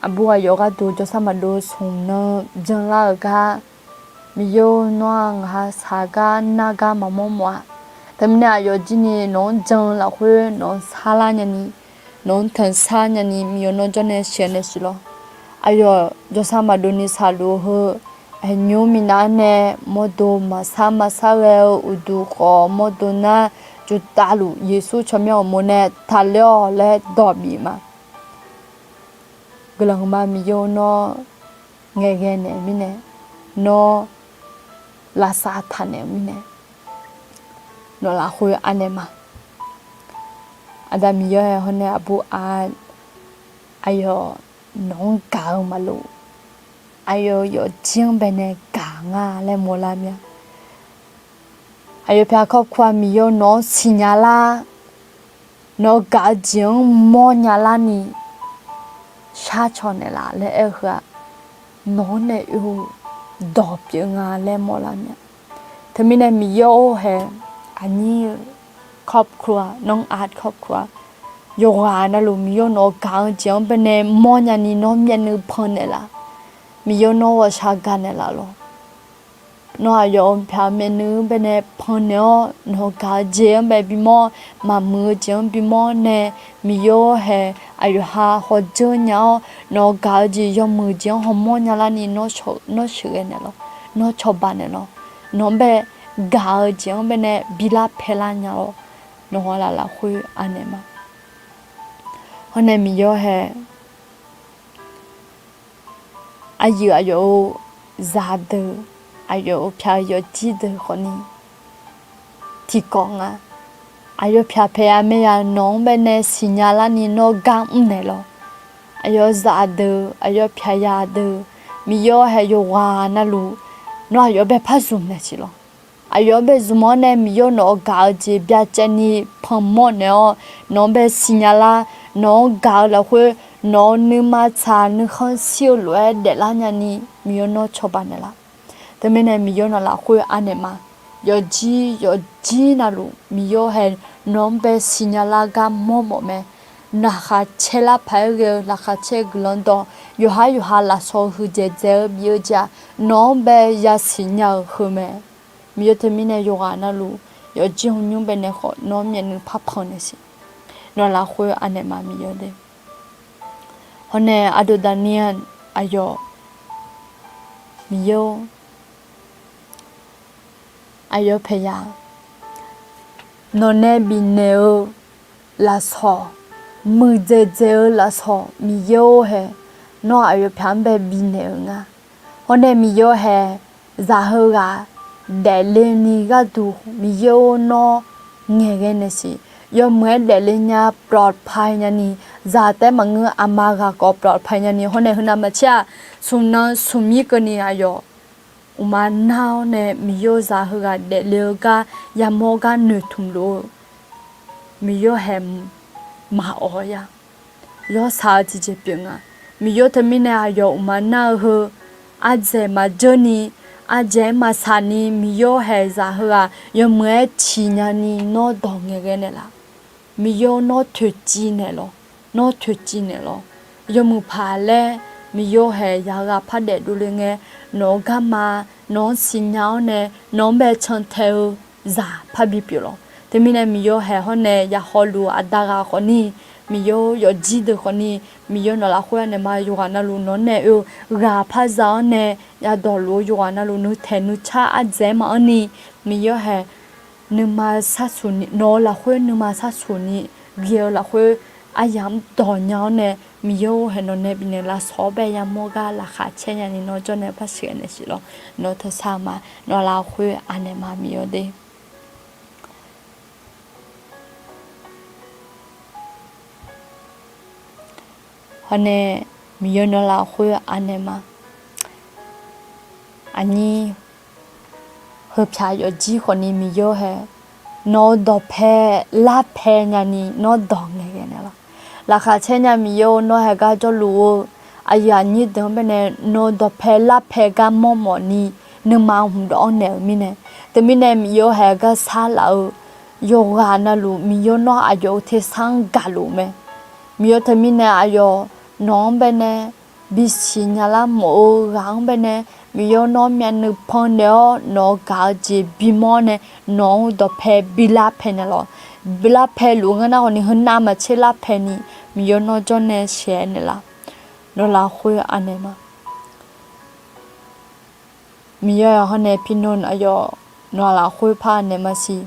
Aqbur aqyawf gharduq jawrsar maqdov smq nan janlar-euq gar, Miqyaer nawr-aq ngaqha shaq gar nar gar maqmawr mawf-a. Teumirnae aqyawf jir ni nawq-anr jan-eu lafkhoer nawq-anr sarlar nyani, nawq-anr tanqsar nyani Miqyaer nawr jawrnae sheuqnaeq siq lawr. Aqyawf jawrsar maqdov ni saqluf-eu heu, aqnymr minav-anr nae mawrdo maqsar maqsar ghae-eu uqduq khawf mawrdo nar, jutavluf Yeqsur tsawrmyanr uqmov nae taqler-awq laer dawq bif ma. Guiqlanq ma Miqyaer-or, nawr ngaeqghae naeq-eu mirnae, nawr lavsav taq naeq-eu mirnae, nawq lafkhoer anaeq ma. Aqda Miqyaer-aer hawr nae aqbur aq, aqyawf nawq-anr gaq-eu maqlof, aqyawf yawfjir-anr baenae gaq nga laer mawrlar mir-a. Aqyawf pyaq ครอบครัว-aq Miqyaer nawq-anr siqnya lar, nawq-eu gaq-eu jeq-anr mawrnya larni sharcaw naeqlaf laer aer-eu heu-aq, nawq-anr nae oe-eu dawq pyeuf nga laer mawrlar mir-a. Teumirnae Miqyaer-or hae, aqnyir-eu ครอบครัว-aq, nawr aq ครอบครัว-aq, yawqghaq navluf Miqyaer nawq-eu gaq-eu jeq-anr baenae mawrnya ni nawr myavnuiv pannaeq laf. Miqyaer nawr ghawqshaq gaq naeqlaf lawr. Nawr aqyawf-euq pyaq myavnuiv-anr baenae pannaeq-awr, nawq-eu gaq-eu jeq-anr bae bimawr, maqmuiq-eu jeq-anr bimawr nae, Miqyaer-or hae, aqyawf ha hawdzeur nya-awr, nawq-eu gaq-eu jeq yawmuiq jeq-anr hawmawr nya larni nawr sheuqghae naeq lawr, nawr cawba naeq lawr. Nawq-anr bae gaq-eu jeq-anr baenae bilar paelar nya-awr, nawq-anr laf lafkhoer anaeq ma. Hawr nae Miqyaer-or hae, aqyuif aqyawf-euq zaqdeuq, aqyawf-euq pyaq-eu yawfjir deuq khawfni tiqkawv nga. Aqyawf pyaq paeq-a maer ya nawq-anr baenae siqnya larni nawr gar mrnaeq lawr. Aqyawf zaqdeuq, aqyawf pyaq yadeuq, Miqyaer-or hae yawqghaq navluf, nawr aqyawf bae par zmq naeq siq lawr. Aqyawf-anr bae zmq-awr nae Miqyaer nawq-eu gaq-eu jeq byacaevni panmawr naeq-awr, nawq-anr bae siqnya lar, nawq-anr gaq-eu lafkhoer, nawq-eu nuima tsaq nuikhanr shir-eu lof-aer daeflar nyani Miqyaer nawr cawba naeq laf. Teumirnae Miqyaer nawq lafkhoer anaeq ma. Yawfjir yawfjir navluf Miqyaer-or hae nawq-anr bae siqnya lar gar mawrmawf mae. Laqkhaq caer lar paq-aer ghae-eu laqkhaq caer guiqlanq dawq, yawqhar yawqha lafsawq huiqdzaeq dzaeq-eu bif-eu jeq-aq, nawq-anr bae yasiq nya-euq heu mae. Miqyaer teumirnae yawqghaq navluf, yawfjir hawnymr baenae khawf nawr myavnuiv par pannaeq siq. Nawq lafkhoer anaeq ma Miqyaer de. Hawr nae ardov daqnir-a, aqyawf Miqyaer-or, aqyawf paeq ya, nawq nae bifnaeq-eu lafsawq, muiqdzaeq dzaeq-eu lafsawq Miqyaer-or hae, nawr aqyawf pyaq-anr bae bifnaeq-euq nga. Hawr nae Miqyaer-or hae, zaq heughaq daefle ni gharduq Miqyaer-or nawr ngaeqghae naeq siq. Yawmuiq-aer daefle nya ปลอดภัย nyani, zaq taef-aer maqngeur aqma ghaq khawf ปลอดภัย nyani, hawr nae heunav maqtser-aq, smq nan smq mir keuvni aqyawf uqma nar-awr nae Miqyaer-or zaq heughaq daefle-eu gar yamawr gar noeqtmq luf-eu Miqyaer-or hae maqawq ya. Yawshaq-eu tiqjeq pyeuf nga. Miqyaer teumirnae aqyawf uqma nar-eu heu ardzaeq maqjeur ni, ardzaeq-aer maqsaq ni Miqyaer-or hae zaq heughaq yawmuiq-aer ciq nyani nawr dawq ngaeqghae naeqlaf. Miqyaer-or nawr toeqciv naeqlawq, nawr toeqciv naeqlawq. Yawmuiq paq laer Miqyaer-or hae yaq ghaq par daefdov le ngae, nawq-eu garma, nawq-anr siqnya-awr nae nawq-anr bae cantae-eu zaq parbi pyeuf lawq. Teumirnae Miqyaer-or hae hawr nae yaqhawluf aqda ghaq khawfni, Miqyaer-or yawfjir deuq khawfni, Miqyaer nawq lafkhoer anaeq ma. Yawqghaq navluf nawq-anr nae oe-eu ghaq par za-awr nae yadawq luf-eu yawqghaq navluf nuitaeq nuicar ardzaeq-aer maqanr ni, Miqyaer-or hae nuima sharsuq ni, nawq-eu lafkhoer nuima sharsuq ni ghae-eu lafkhoer aryamq-anr dawq nya-awr nae, Miqyaer-or hae nawq nae bifnaeq lafsawq-awr bae yamawr gar laqkhaq caer nyani nawr jawr nae par sheuqghae naeq siq lawr. Nawr teushar ma, nawq lafkhoer anaeq ma Miqyaer de. Hawr nae Miqyaer nawq lafkhoer anaeq ma. Aqnyir heupyaq yawfjir khawfni Miqyaer-or hae nawq-eu dawqpae larpae nyani nawr dawq ngaeqghae naeqlaf. Laqkhaq caer nya Miqyaer-or nawr hae gar jawrluf-eu aqyuif aqnyir deuq-anr baenae nawq-eu dawqpae larpae gar mawrmawf ni nuima hmq dawq-anr naeq-euq mirnae, teumirnae Miqyaer-or hae gar sharlaf-eu yawqghaq navluf Miqyaer nawr aqyawf-eu tersar-anr gaqluf mae. Miqyaer teumirnae aqyawf nawq-anr baenae bisiq nyalar mawf-eu ghaq-anr baenae Miqyaer nawr myavnuiv pannaeq-awr nawq-eu gaq-eu jeq bimawr nae, nawq-anr dawqpae bilar paenaeq lawq. Bilar paeq luf-eu ngar nar khawf ni heunav maqtser lar paeq ni, Miqyaer nawr jawrnae sheuqghae naeqlaf. Nawq lafkhoer anaeq ma. Miqyaer-aq hawr nae pirnawr aqyawf nawq lafkhoer par anaeq maqsiq.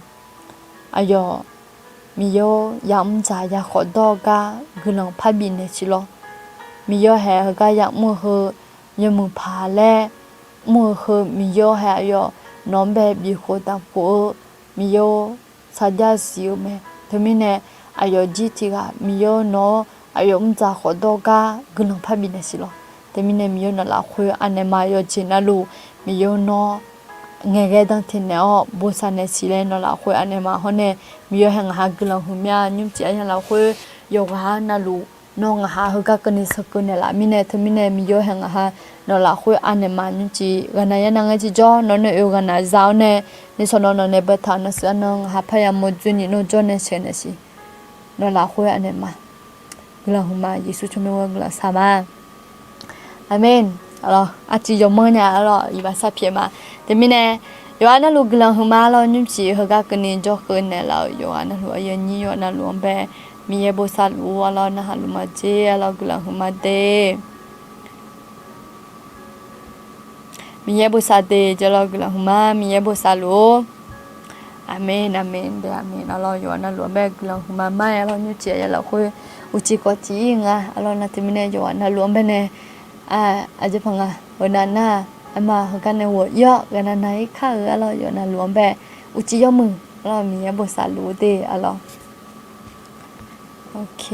Aqyawf Miqyaer-or, yamr dzaq yakhawf dawr-eu gar guiqlanq parbif naeq siq lawr. Miqyaer haeq heugar yamr-eu heu yawmuiq paq laer mr-eu heu Miqyaer haeq aqyawf nawq-anr bae bifkhof daqkhof-eu Miqyaer-or, sarjax siq-eu mae. Teumirnae aqyawf jir tiq ghaq Miqyaer-or nawq-anr aqyawf mr dzaq khawf dawr-eu gar guiqlanq parbif naeq siq lawr. Teumirnae Miqyaer nawq lafkhoer anaeq ma. Yawqjeq navluf Miqyaer nawr ngaeqghae dan teq naeq-awr bosav naeq siq laer nawq lafkhoer anaeq ma. Hawr nae Miqyaer haeq ngaq ha guiqlanq huiq mya nymrcif aqyawf lafkhoer yawqghaq navluf nawr ngaq ha heugar keuvni sheuqkeuv naeqlaf mirnae, teumirnae Miqyaer haeq ngaq ha nawq lafkhoer anaeq ma. Nymrcif ghaqnav yar nav ngaer tiqjawr nawq nae oe ghaqnav za-awr nae, nishawq nawq nawq nae baetaq-euq navsiq arnan ngaq ha parya mawrdzoer ni nawr jawrnae sheuqnaeq siq. Nawq lafkhoer anaeq ma. Guiqlanq huiq ma. Yeqsur tsawrmyanr ghoer guiqlanq shar ma. Aqmeq. Arlawr, arciv yawmanr nya arlawr, iqbax sharpyaeq ma. Teumirnae yawqha navluf guiqlanq huiq ma arlawr, nymrcif heugar keuvni jawrkeuv naeqlaf-euq yawqha navluf aqyuif aqnyir yawqha navluf-anr bae Miqyaer bosav luf-ur arlawr, narhaq luf ma jer arlawr, guiqlanq huiq ma de. Miqyaer bosav de jeq arlawr, guiqlanq huiq ma, Miqyaer bosav luf-ur. Aqmeq, aqmeq, de aqmeq. Arlawr, yawqha navluf-anr bae guiqlanq huiq ma mar-aer arlawr, nymrcif aqyawf lafkhoer uqcif kawv tiq ir nga arlawr. Nar teumirnae yawqha navluf-anr bae nae aqjeq paq nga, heunav nar-aq, aqma heugar nae ghawq ir-awr ghaqnav nav ir kar-eu arlawr, yawqha navluf-anr bae uqcif yawmuiq arlawr, Miqyaer bosav luf-ur de arlawr. Ok.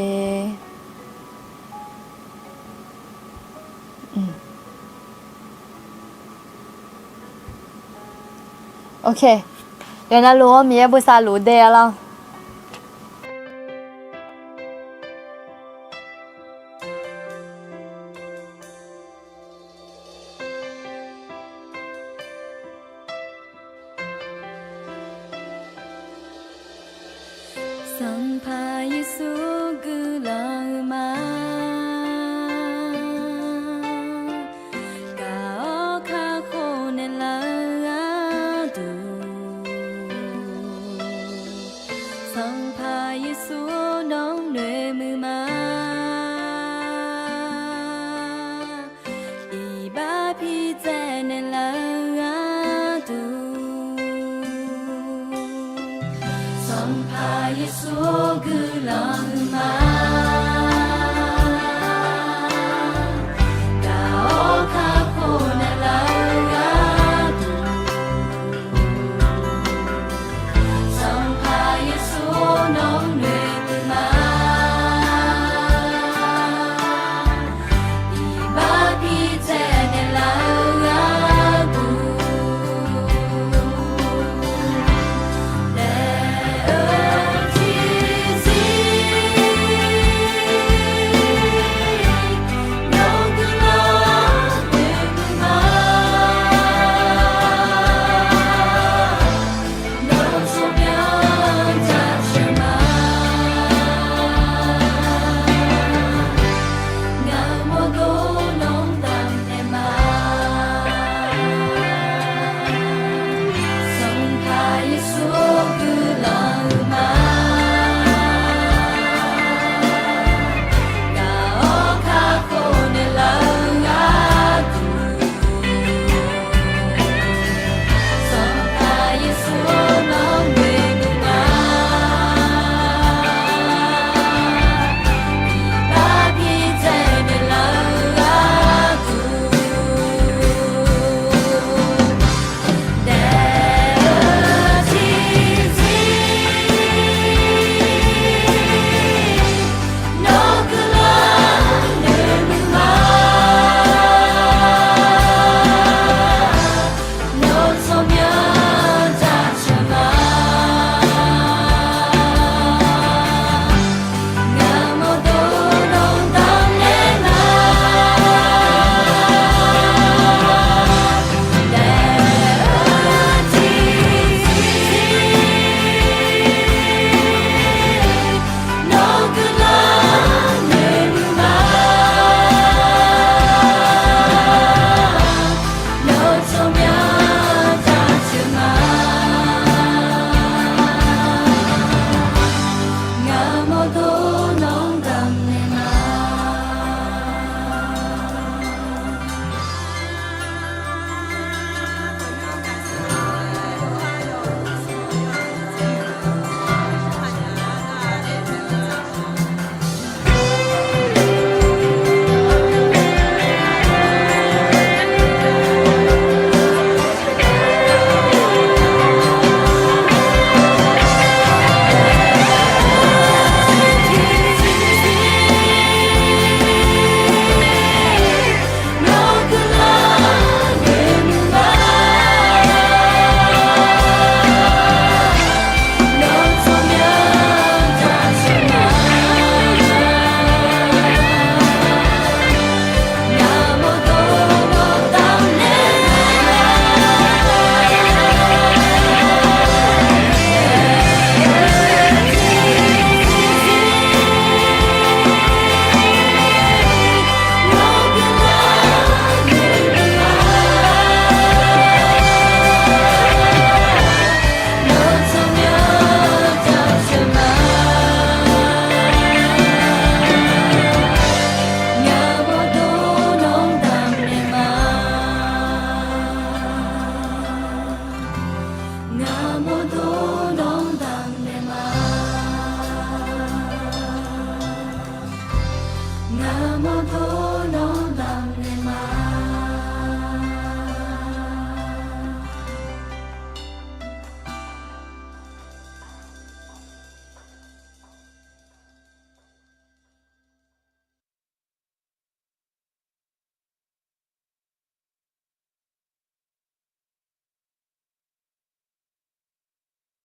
Ok. Yawqha navluf-anr Miqyaer bosav luf-ur de arlawr. Sanqpaq Yeqsur guiqlanq huiq ma. Gaq-awr kakhof naeqlaf-eu gharduq, Sanqpaq Yeqsur nawr noeqmuiq ma. Iqbax pitsaev naeqlaf-eu gharduq, Sanqpaq Yeqsur guiqlanq huiq ma.